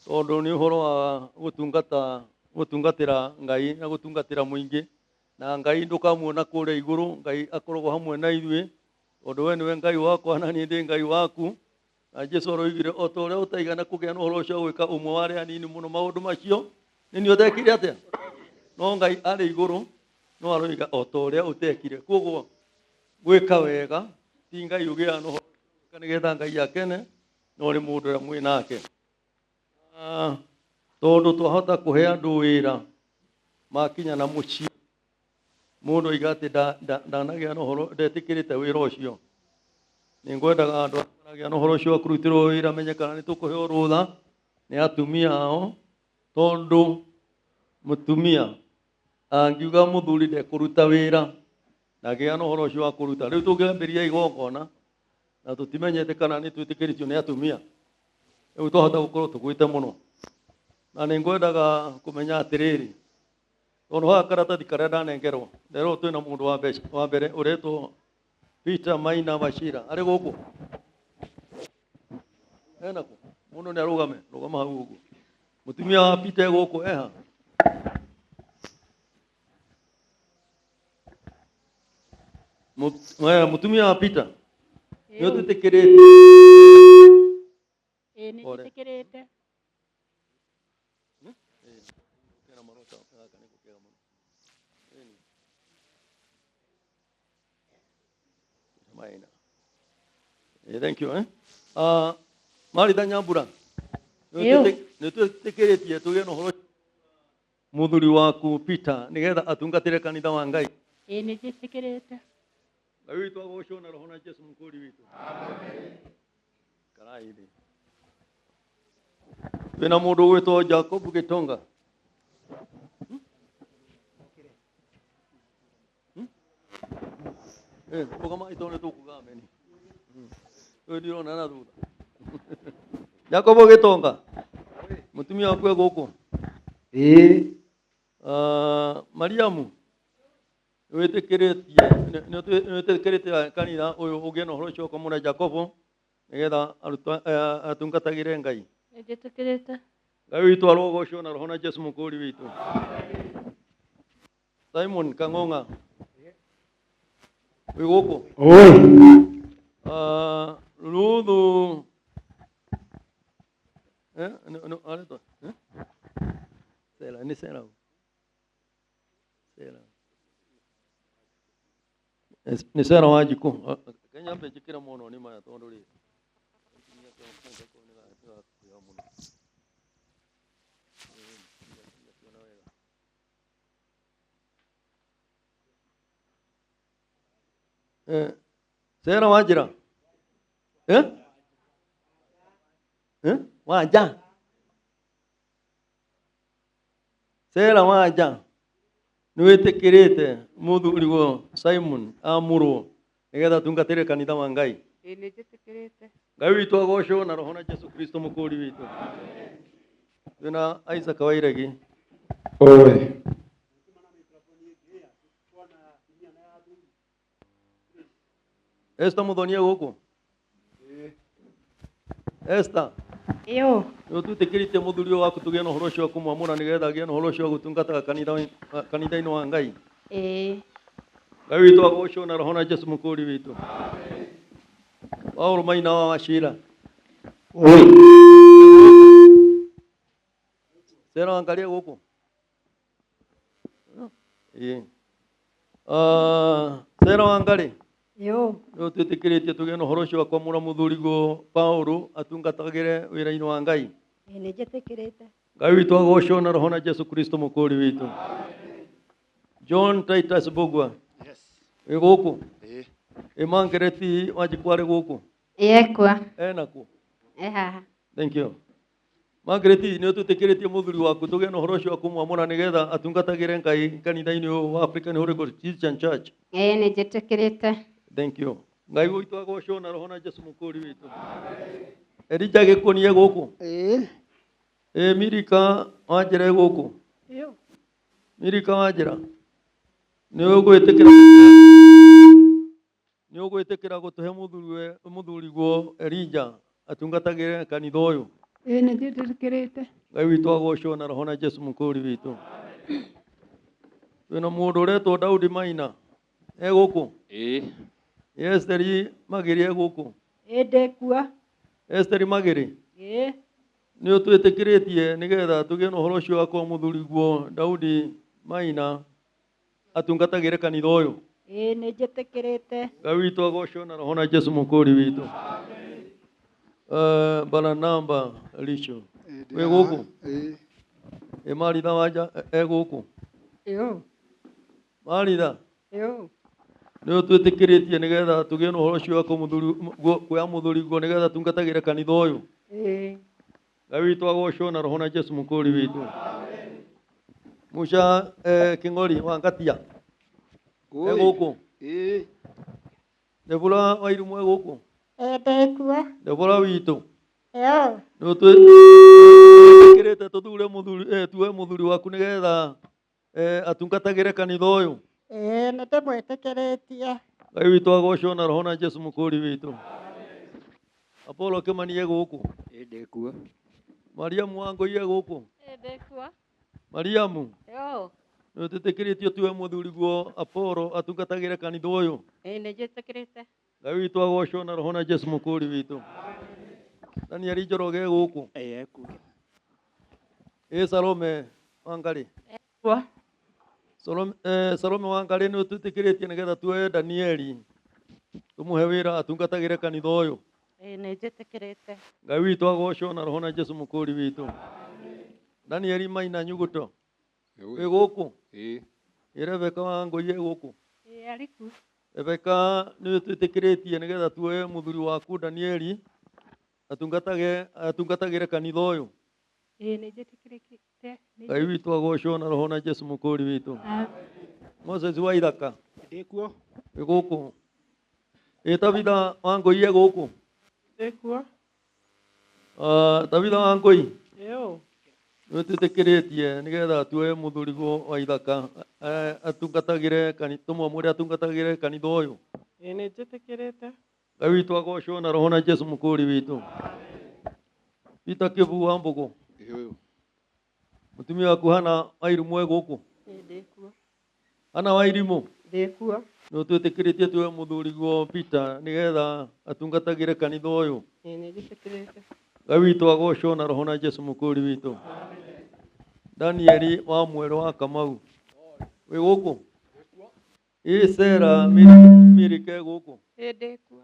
tondũ nĩ ũhoro wa gũtungatĩra Ngai na gũtungatĩra mũingĩ, na Ngai ndũkamuona kũrĩa igũrũ, Ngai akoragwo hamwe na ithuĩ, tondũ we nĩwe Ngai wakwa na niĩ ndĩ Ngai waku. Na Jesu aroigire o ta ũrĩa ũtaigana kũgĩa na ũhoro ũcio wa gwĩka ũmwe wa arĩa anini mũno maũndũ macio, nĩ niĩ ũtekire atĩa? No Ngai arĩ igũrũ no aroiga o ta ũrĩa ũtekire. Koguo gwĩka wega ti Ngai ũgĩaga na ũhoro ũcio wa gwĩka nĩgetha Ngai akene, no nĩ mũndũ ũrĩa mwĩ nake. Tondũ twahota kũhe andũ wĩra makinya na mũciĩ, mũndũ oiga atĩ ndanagĩa na ũhoro, ndetĩkĩrĩte wĩra ũcio, Nĩ ngwendaga andũ arĩa maragĩa na ũhoro ũcio wa kũrutĩrwo wĩra menye kana nĩ tũkũheo rũtha nĩ atumia ao, tondũ mũtumia angiuga mũthuri ndekũruta wĩra ndangĩgĩa na ũhoro ũcio wa kũruta. Rĩu tũngĩambĩrĩria igongona na tũtimenyete kana nĩ twĩtĩkĩrĩtio nĩ atumia, rĩu twahota gũkorwo tũgwĩte mũno. Na nĩ ngwendaga kũmenya atĩrĩrĩ, tondũ haha karatathi karĩa ndanengerwo nderwo twĩna mũndũ wa mbeca wa mbere ũretwo Peter Maina Wachira arĩ gũkũ ena kũ mũndũ nĩ arũgame rũgama hau ũguo mũtumia wa Peter e gũkũ eha Mũtumia wa Peter nĩ ũtĩtĩkĩrĩte? Ĩĩ nĩ Pole. njĩtĩkĩrĩte. Kena marota gaka nĩko kega mũno. Ĩni. Maina. Thank you. Maritha Nyambura, Ĩũ. nĩ twĩtĩkĩrĩtie tũgĩe na ũhoro mũthuri waku Peter nĩgetha atungatĩre kanitha wa Ngai. Ĩĩ nĩ njĩtĩkĩrĩte. Ngai witũ agocwo na roho na Jesu mũkũri witũ. Karai thĩ. Twĩna mũndũ ũgwĩtwo Jacob Gĩtonga. Rũgama itũ nĩ tũkuga ameni. Ũyũ ndirona na thutha. Jacob Gĩtonga. Mũtumia waku e gũkũ? Ĩĩ. Mariamu, nĩwĩtĩkĩrĩtie nĩwĩtĩkĩrĩtie kanitha ũyũ ũgĩe na ũhoro ũcio wa kwamũra Jacobo nĩgetha atungatagĩre Ngai? Nĩ njĩtĩkĩrĩte. Ngai witũ arogocwo na roho na Jesu mũkũri witũ. Simon Kang'ong'a wĩ gũkũ? Oi. Ruthu aretwo Sera, nĩ Sera ũyũ? Sera. Nĩ Sera wa Njikũ. Kenya mbe njĩkĩre mũno nĩ maya tondũ rĩ Sera wa njĩra eh? Eh? Wanja Sera wanja nĩ wĩtĩkĩrĩte mũthuriguo Simon amũrwo nĩgetha atungatĩre kanitha wa Ngai? Ĩĩ nĩ njĩtĩkĩrĩte. Ngai witũ agocwo na roho na Jesu Kristo mũkũri witũ. Twĩna Isaac Wairegi. Oi. Esther Muthoni e gũkũ? Esther, Ĩũ. nĩ ũtwĩtĩkĩrĩtie mũthuri ũyũ waku tũgĩe na ũhoro ũcio wa kũmwamũra nĩgetha agĩe na ũhoro ũcio wa gũtungataga kanitha-inĩ wa Ngai? Ĩĩ. Ngai witũ agocwo na roho na Jesu mũkũri witũ. Paulo Maina wa Wachira. Oi. Sera angalia gũkũ. Ĩĩ. Sera Wangari. Ĩũ. Nĩ ũtwĩtĩkĩrĩtie tũgĩe na ũhoro ũcio wa kwamũra mũthuriguo Paulo atungatagĩre wĩra-inĩ wa Ngai? Ĩĩ nĩ njĩtĩkĩrĩte. Ngai witũ agocwo na roho na Jesu Kristo mũkũri witũ. John Titus Mbugua. Yes. Wĩ gũkũ? Ĩĩ. Ĩ Margaret Wanjikũ arĩ gũkũ? Ĩĩ ekwa. Ena kũ? E haha. Thank you. Margaret, nĩ ũtwĩtĩkĩrĩtie mũthuri waku tũgĩe na ũhoro ũcio wa kũmwamũra nĩgetha atungatagĩre Ngai kanitha-inĩ ũyũ wa African Holy Ghost Christian Church? Ĩĩ nĩ njĩtĩkĩrĩte. Thank you. Ngai witũ agocwo na roho na Jesu mũkũri witũ. Elijah Gĩkũni e gũkũ? Ĩĩ. Ĩ Mirika Wanjĩra e gũkũ? Ĩũ. Mirika Wanjĩra, nĩ ũgwĩtĩkĩra nĩ ũgwĩtĩkĩra gũtũhe mũthuriguo Elijah atungatagĩre kanitha ũyũ? Ĩĩ nĩ njĩtĩkĩrĩte. Ngai witũ agocwo na roho na Jesu mũkũri witũ. Twĩna mũndũ ũretwo Daudi Maina e gũkũ? Ĩĩ. Esteri Magĩrĩ e gũkũ? Ĩĩ ndĩkua. Esteri Magĩrĩ, Ĩĩ. nĩ ũtwĩtĩkĩrĩtie nĩgetha tũgĩe na ũhoro ũcio wa kwa mũthuriguo Daudi Maina atungatagĩre kanitha ũyũ? Ĩĩ nĩ njĩtĩkĩrĩte. Ngai witũ agocwo na roho na Jesu mũkũri witũ. Baranaba Richo wĩ gũkũ? Ĩĩ. Ĩ Maritha Wanja e gũkũ? Ĩũ. Maritha, Ĩũ. Nĩ ũtwĩtĩkĩrĩtie nĩgetha tũgĩe na ũhoro ũcio wa kuoya mũthuri guo nĩgetha tungatagĩre kanitha ũyũ. Ĩĩ. Ngai witũ agocwo na roho na Jesu mũkũri witũ. Musa Kĩng'ori wa Ngatia e gũkũ? Ĩĩ. Debora wa Irimũ e gũkũ? Ndĩkuo. Debora witũ, Ĩyo. nĩ ũtwĩtĩkĩrĩte tũthure mũthuri, tuoe mũthuri waku nĩgetha atungatagĩre kanitha ũyũ? Ĩĩ, nĩ ndĩmwĩtĩkĩrĩtie. Ngai witũ agocwo na roho na Jesu mũkũri witũ. Apollo Kĩmani e gũkũ? Ĩĩ, ndĩkuo. Mariamu wa Ngũi e gũkũ? Ndĩkuo. Mariamu, Yo. nĩ ũtwĩtĩkĩrĩtie ũtue mũthuri guo Apollo atungatagĩre kanitha ũyũ? Ĩĩ, nĩ njĩtĩkĩrĩte. Ngai witũ agocwo na roho na Jesu mũkũri witũ. Daniel Njoroge e gũkũ? Ĩĩ, ekuo. Ĩ Salome Wangarĩ? Ekuo. Salome, Salome Wangarĩ, nĩ ũtwĩtĩkĩrĩtie nĩgetha tuoe Danieli tũmũhe wĩra atungatagĩre kanitha ũyũ? Ĩĩ, nĩ njĩtĩkĩrĩte. Ngai witũ agocwo na roho na Jesu mũkũri witũ. Danieli Maina Nyuguto wĩ gũkũ? Ĩĩ. Ĩ Rebeka wa Ngũi e gũkũ? Ĩĩ, arĩ kuo. Rebeka, nĩ ũtwĩtĩkĩrĩtie nĩgetha tuoe mũthuri waku Danieli atungatagĩre kanitha ũyũ? Ĩĩ, nĩ njĩtĩkĩrĩte. Ngai witũ agocwo na roho na Jesu mũkũri witũ. Moses wa Ithaka Ndĩkuo. wĩ gũkũ? Ĩ Tabitha wa Ngũi e gũkũ? Ndĩkuo. Tabitha wa Ngũi, Ĩyo. nĩ ũtwĩtĩkĩrĩtie nĩgetha tuoe mũthuri wa Ithaka atungatagĩre tũmwamũre atungatagĩre kanitha ũyũ? Ĩĩ, nĩ njĩtĩkĩrĩte. Ngai witũ agocwo na roho na Jesu mũkũri witũ. Peter Kĩbu wa Mbũgũ, Ĩĩ. mũtumia waku Hana wa Irimũ e gũkũ? Ĩĩ, ndĩkuo. Hana wa Irimũ, Ndĩkuo. nĩ ũtwĩtĩkĩrĩtie tuoe mũthuri guo Peter nĩgetha atungatagĩre kanitha ũyũ? Ĩĩ, nĩ njĩtĩkĩrĩte. Ngai witũ agocwo na roho na Jesu mũkũri witũ. Danieli wa Mwerũ wa Kamau wĩ gũkũ? Ĩ Sera Mirika e gũkũ? Ĩĩ, ndĩkuo.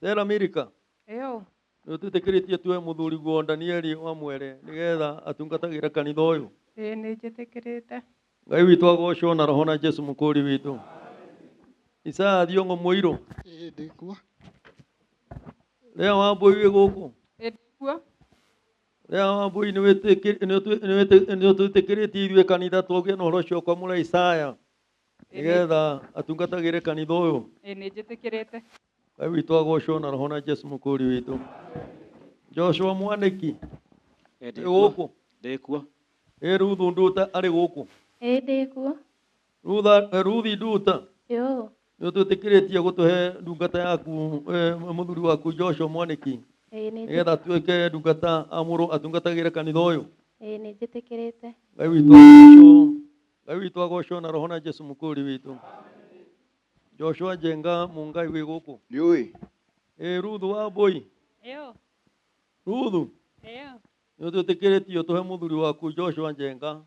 Sera Mirika, Ĩyo. nĩ ũtwĩtĩkĩrĩtie tuoe mũthuri guo Danieli wa Mwere nĩgetha atungatagĩre kanitha ũyũ? Ĩĩ, nĩ njĩtĩkĩrĩte. Ngai witũ agocwo na roho na Jesu mũkũri witũ. Isaya Thiong'o Mũirũ, Ĩĩ, ndĩkuo. Lea wa Mbũi wĩ gũkũ? Ĩĩ, ndĩkuo. Lea wa Mbũi, nĩ ũtwĩtĩkĩrĩtie ithuĩ kanitha tũgĩe na ũhoro ũcio kwamũra Isaya nĩgetha atungatagĩre kanitha ũyũ? Ĩĩ, nĩ njĩtĩkĩrĩte. Ngai witũ agocwo na roho na Jesu mũkũri witũ. Joshua Mwanĩki wĩ gũkũ? Ndĩkuo. Ĩ Ruthu Nduta arĩ gũkũ? Ĩĩ, ndĩkuo. Ruthi Nduta, Ĩyo. nĩ ũtwĩtĩkĩrĩtie gũtũhe ndungata yaku, mũthuri waku Joshua Mwanĩki Ĩĩ, nĩ nĩgetha atuĩke ndungata amũrwo atungatagĩre kanitha ũyũ? Ĩĩ, nĩ njĩtĩkĩrĩte. Ngai witũ agocwo, Ngai witũ agocwo na roho na Jesu mũkũri witũ. Joshua Njenga Mungai wĩ gũkũ? Nĩũĩ. Ĩ Ruthu wa Mbũi, Ĩyo. Ruthu, Ĩyo. nĩ ũtwĩtĩkĩrĩtie ũtũhe mũthuri waku Joshua Njenga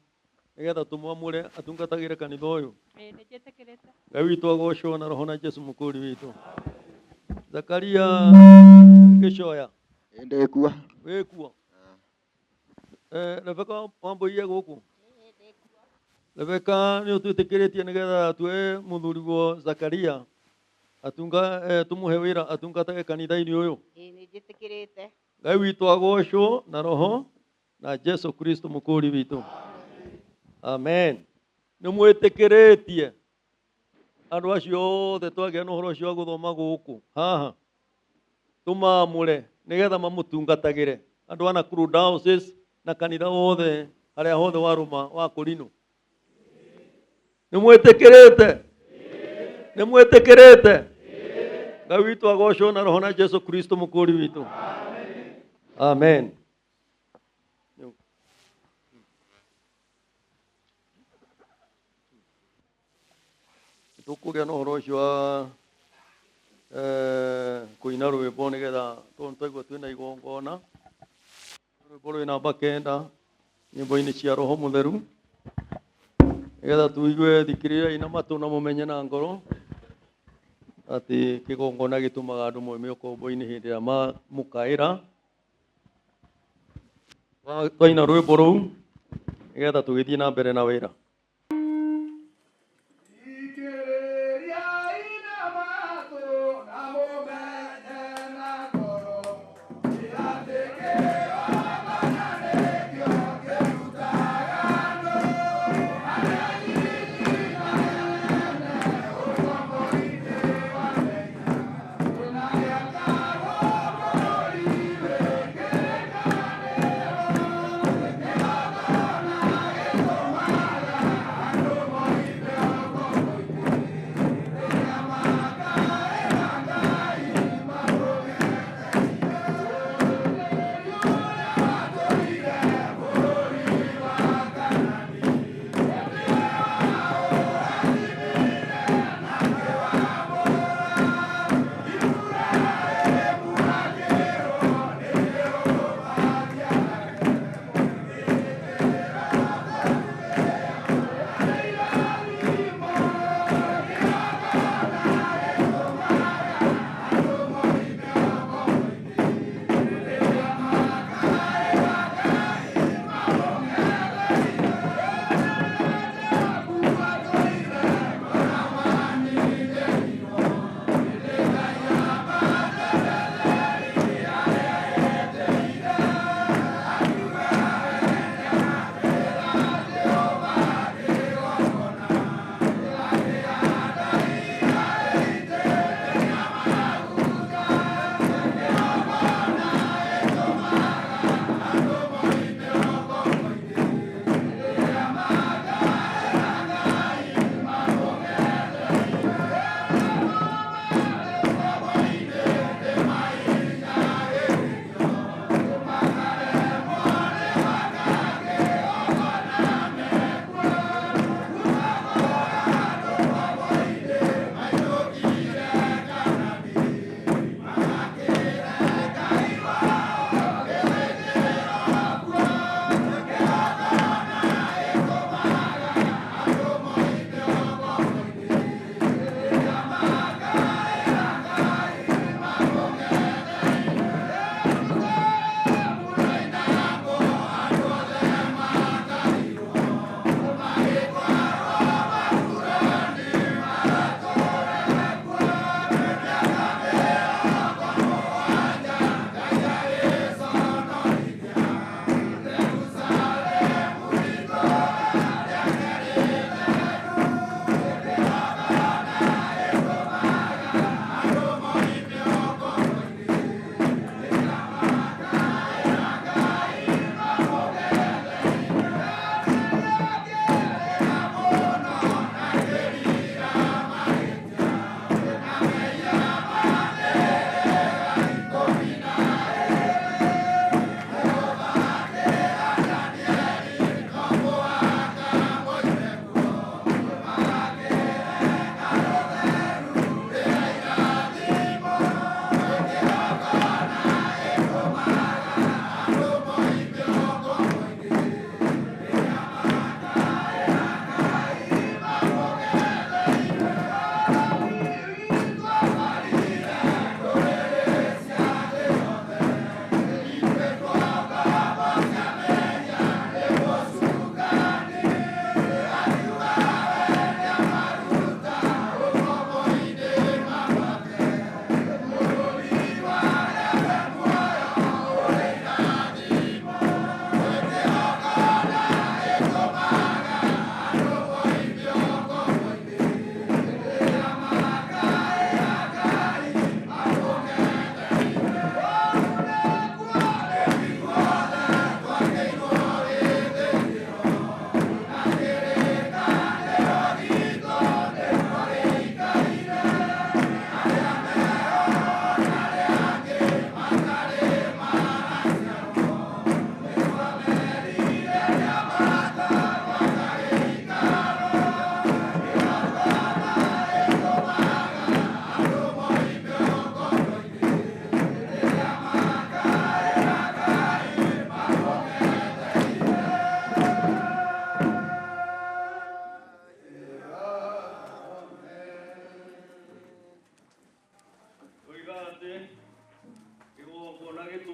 nĩgetha tũmwamũre atungatagĩre kanitha ũyũ? Ĩĩ, nĩ njĩtĩkĩrĩte. Ngai witũ agocwo na roho na Jesu mũkũri witũ. Zakaria Gĩcoya Ĩĩ, ndĩkuo. wĩ kuo? Rebeka wa Mbũi e gũkũ? Rebeka, nĩ ũtwĩtĩkĩrĩtie nĩgetha tuoe mũthuri guo Zakaria tũmũhe wĩra atungatage kanitha-inĩ ũyũ? Ĩĩ, nĩ njĩtĩkĩrĩte. Ngai witũ agocwo na roho na Jesu Kristo mũkũri witũ. Amen. Nĩ mwĩtĩkĩrĩtie andũ acio othe twagĩa na ũhoro ũcio wa gũthoma gũkũ haha tũmamũre nĩgetha mamũtungatagĩre andũ a Nakuru Diocese na kanitha wothe harĩa hothe warũma wa Kũrinũ. Nĩ mwĩtĩkĩrĩte? Nĩ mwĩtĩkĩrĩte? Ngai witũ agocwo na roho na Jesu Kristo mũkũri witũ. Amen. Tũkũgĩa na ũhoro ũcio wa kũina rwĩmbo nĩgetha tondũ twaigua twĩna igongona, rwĩmbo rwĩ namba 9 nyĩmbo-inĩ cia Roho Mũtheru, nĩgetha tũigue. Thikĩrĩriai na matũ na mũmenye na ngoro atĩ kĩgongona gĩtũmaga andũ moime ũkombo-inĩ hĩndĩ ĩrĩa mamũkaĩra. Twaina rwĩmbo rũu nĩgetha tũgĩthiĩ na mbere na wĩra. Thikĩrĩriai na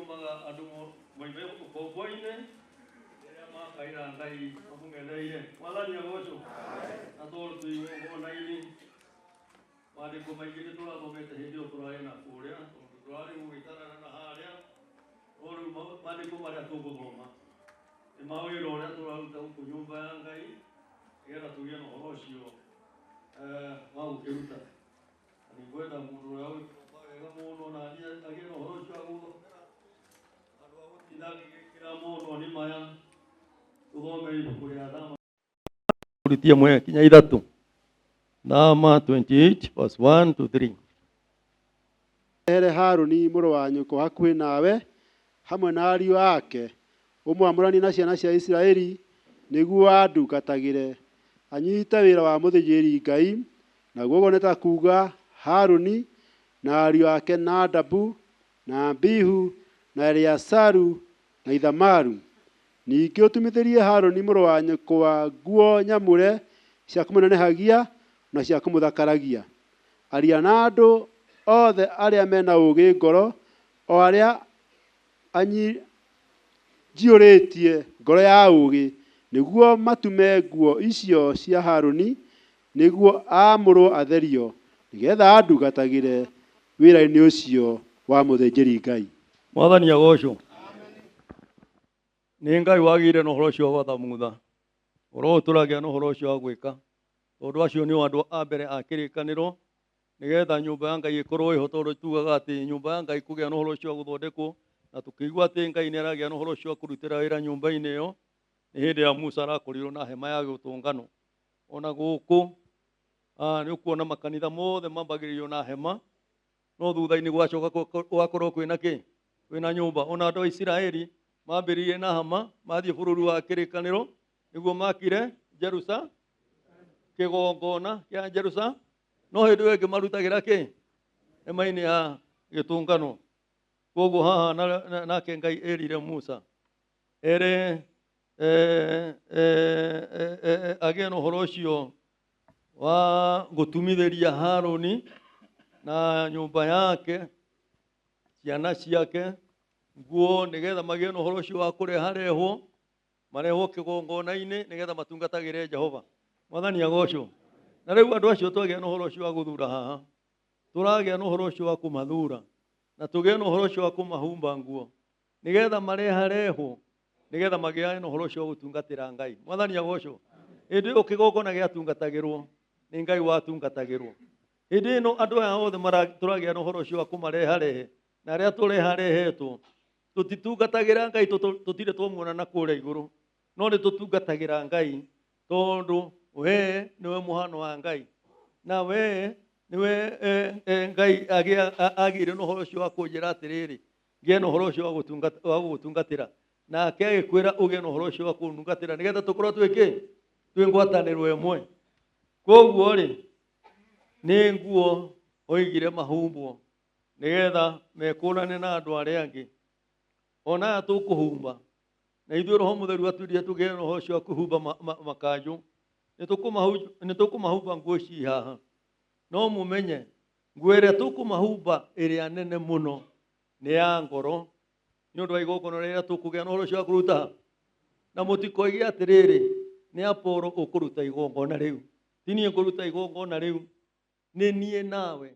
ĩtũmaga andũ moime ũkombo-inĩ rĩrĩa makaĩra Ngai mamũng'etheire. Mwathani agocwo. Na tondũ twĩ igongona-inĩ, maandĩko maingĩ nĩ tũrathomete hĩndĩ ĩyo tũrarĩ na kũrĩa, tondũ tũrarĩ gũgĩtarana na harĩa. No rĩu maandĩko marĩa tũgũthoma nĩ ma wĩra ũrĩa tũraruta gũkũ nyũmba ya Ngai, nĩgetha tũgĩe na ũhoro ũcio wa gũkĩruta. Na nĩngwenda mũndũ ũrĩa ũgĩthoma wega mũno na agĩe na ũhoro ũcio wa gũthomera, handũ ha gũtinda ngĩgĩkĩra mononi maya, tũthome ibuku rĩa Thama Tũrutie ĩmwe kinya ithatũ. Thama 28 verse 1 to 3. Rehere Harũni mũrũ wa nyũkwa hakuhĩ nawe, hamwe na ariũ ake, ũmwamũranie na ciana cia Isiraeli, nĩguo andungatagĩre, anyite wĩra wa mũthĩnjĩri-Ngai, naguo ũguo nĩ ta kuuga Harũni na ariũ ake Nadabu, na Abihu, na Eleazaru, na Ithamaru. Ningĩ ũtumithĩrie Harũni mũrũ wa nyũkwa nguo nyamũre cia kũmũnenehagia na cia kũmũthakaragia. Aria na andũ othe arĩa mena ũũgĩ ngoro, o arĩa njiyũrĩtie ngoro ya ũũgĩ, nĩguo matume nguo icio cia Harũni, nĩguo aamũrwo atherio, nĩgeetha andungatagĩre wĩra-inĩ ũcio wa mũthĩnjĩri-Ngai. Mwathani agocwo. Nĩ Ngai wagĩire na ũhoro ũcio wa gwatha Mutha. Ũhoro ũyũ tũragĩa na ũhoro ũcio wa gwĩka, tondũ acio nĩo andũ a mbere a kĩrĩkanĩro, nĩgetha nyũmba ya Ngai ĩkorwo ĩho, tondũ tugaga atĩ nyũmba ya Ngai kũgĩa na ũhoro ũcio wa gũthondekwo, na tũkĩigua atĩ Ngai nĩ aragĩa na ũhoro ũcio wa kũrutĩra wĩra nyũmba-inĩ ĩyo, nĩ hĩndĩ ya Musa arakorirwo na hema ya gĩtũngano. Ona gũkũ nĩ ũkuona makanitha mothe mambagĩrĩrio na hema, no thutha-inĩ gwacoka gwakorwo kwĩna kĩ? Kwĩna nyũmba. Ona andũ a Isiraeli mambĩrĩirie na hema, mathiĩ bũrũri wa kĩrĩkanĩro, nĩguo makire Jerusa, kĩgongona kĩa Jerusa, no hĩndĩ ĩyo ĩngĩ marutagĩra kĩ? Hema-inĩ ya gĩtũngano. Koguo haha nake Ngai erire Musa ere agĩe na ũhoro ũcio wa gũtumithĩria Harũni na nyũmba yake, ciana ciake nguo, nĩgetha magĩe na ũhoro ũcio wa kũreharehwo, marehwo kĩgongona-inĩ, nĩgetha matungatagĩre Jehova. Mwathani agocwo. Na rĩu andũ acio twagĩa na ũhoro ũcio wa gũthura haha, tũragĩa na ũhoro ũcio wa kũmathura, na tũgĩe na ũhoro ũcio wa kũmahumba nguo, nĩgetha mareharehwo, nĩgetha magĩe na ũhoro ũcio wa gũtungatĩra Ngai. Mwathani agocwo. Hĩndĩ ĩyo kĩgongona gĩatungatagĩrwo nĩ Ngai watungatagĩrwo. Hĩndĩ ĩno andũ aya othe tũragĩa na ũhoro ũcio wa kũmareharehe, na arĩa tũreharehetwo, tũtitungatagĩra Ngai, tũtirĩ twamuona na kũrĩa igũrũ, no nĩ tũtungatagĩra Ngai, tondũ we nĩwe mũhano wa Ngai, na we nĩwe Ngai agĩire na ũhoro ũcio wa kũnjĩra atĩrĩrĩ, ngĩe na ũhoro ũcio wa gũgũtungatĩra, nake agĩkwĩra ũgĩe na ũhoro ũcio wa kũndungatĩra, nĩgetha tũkorwo twĩ kĩ? Twĩ ngwatanĩro ĩmwe. Koguo rĩ, nĩ nguo oigire mahumbwo, nĩgetha mekũrane na andũ arĩa angĩ. Ona aya tũkũhumba, na ithuĩ Roho Mũtheru atwĩrire tũgĩe na ũhoro ũcio wa kũhumba makanjũ, nĩ tũkũmahumba nguo ici haha. No mũmenye nguo ĩrĩa tũkũmahumba ĩrĩa nene mũno nĩ ya ngoro, nĩ ũndũ wa igongona rĩrĩa tũkũgĩa na ũhoro ũcio wa kũruta. Na mũtikoige atĩrĩrĩ, nĩ Apolo ũkũruta igongona rĩu, ti niĩ ngũruta igongona rĩu, nĩ niĩ nawe.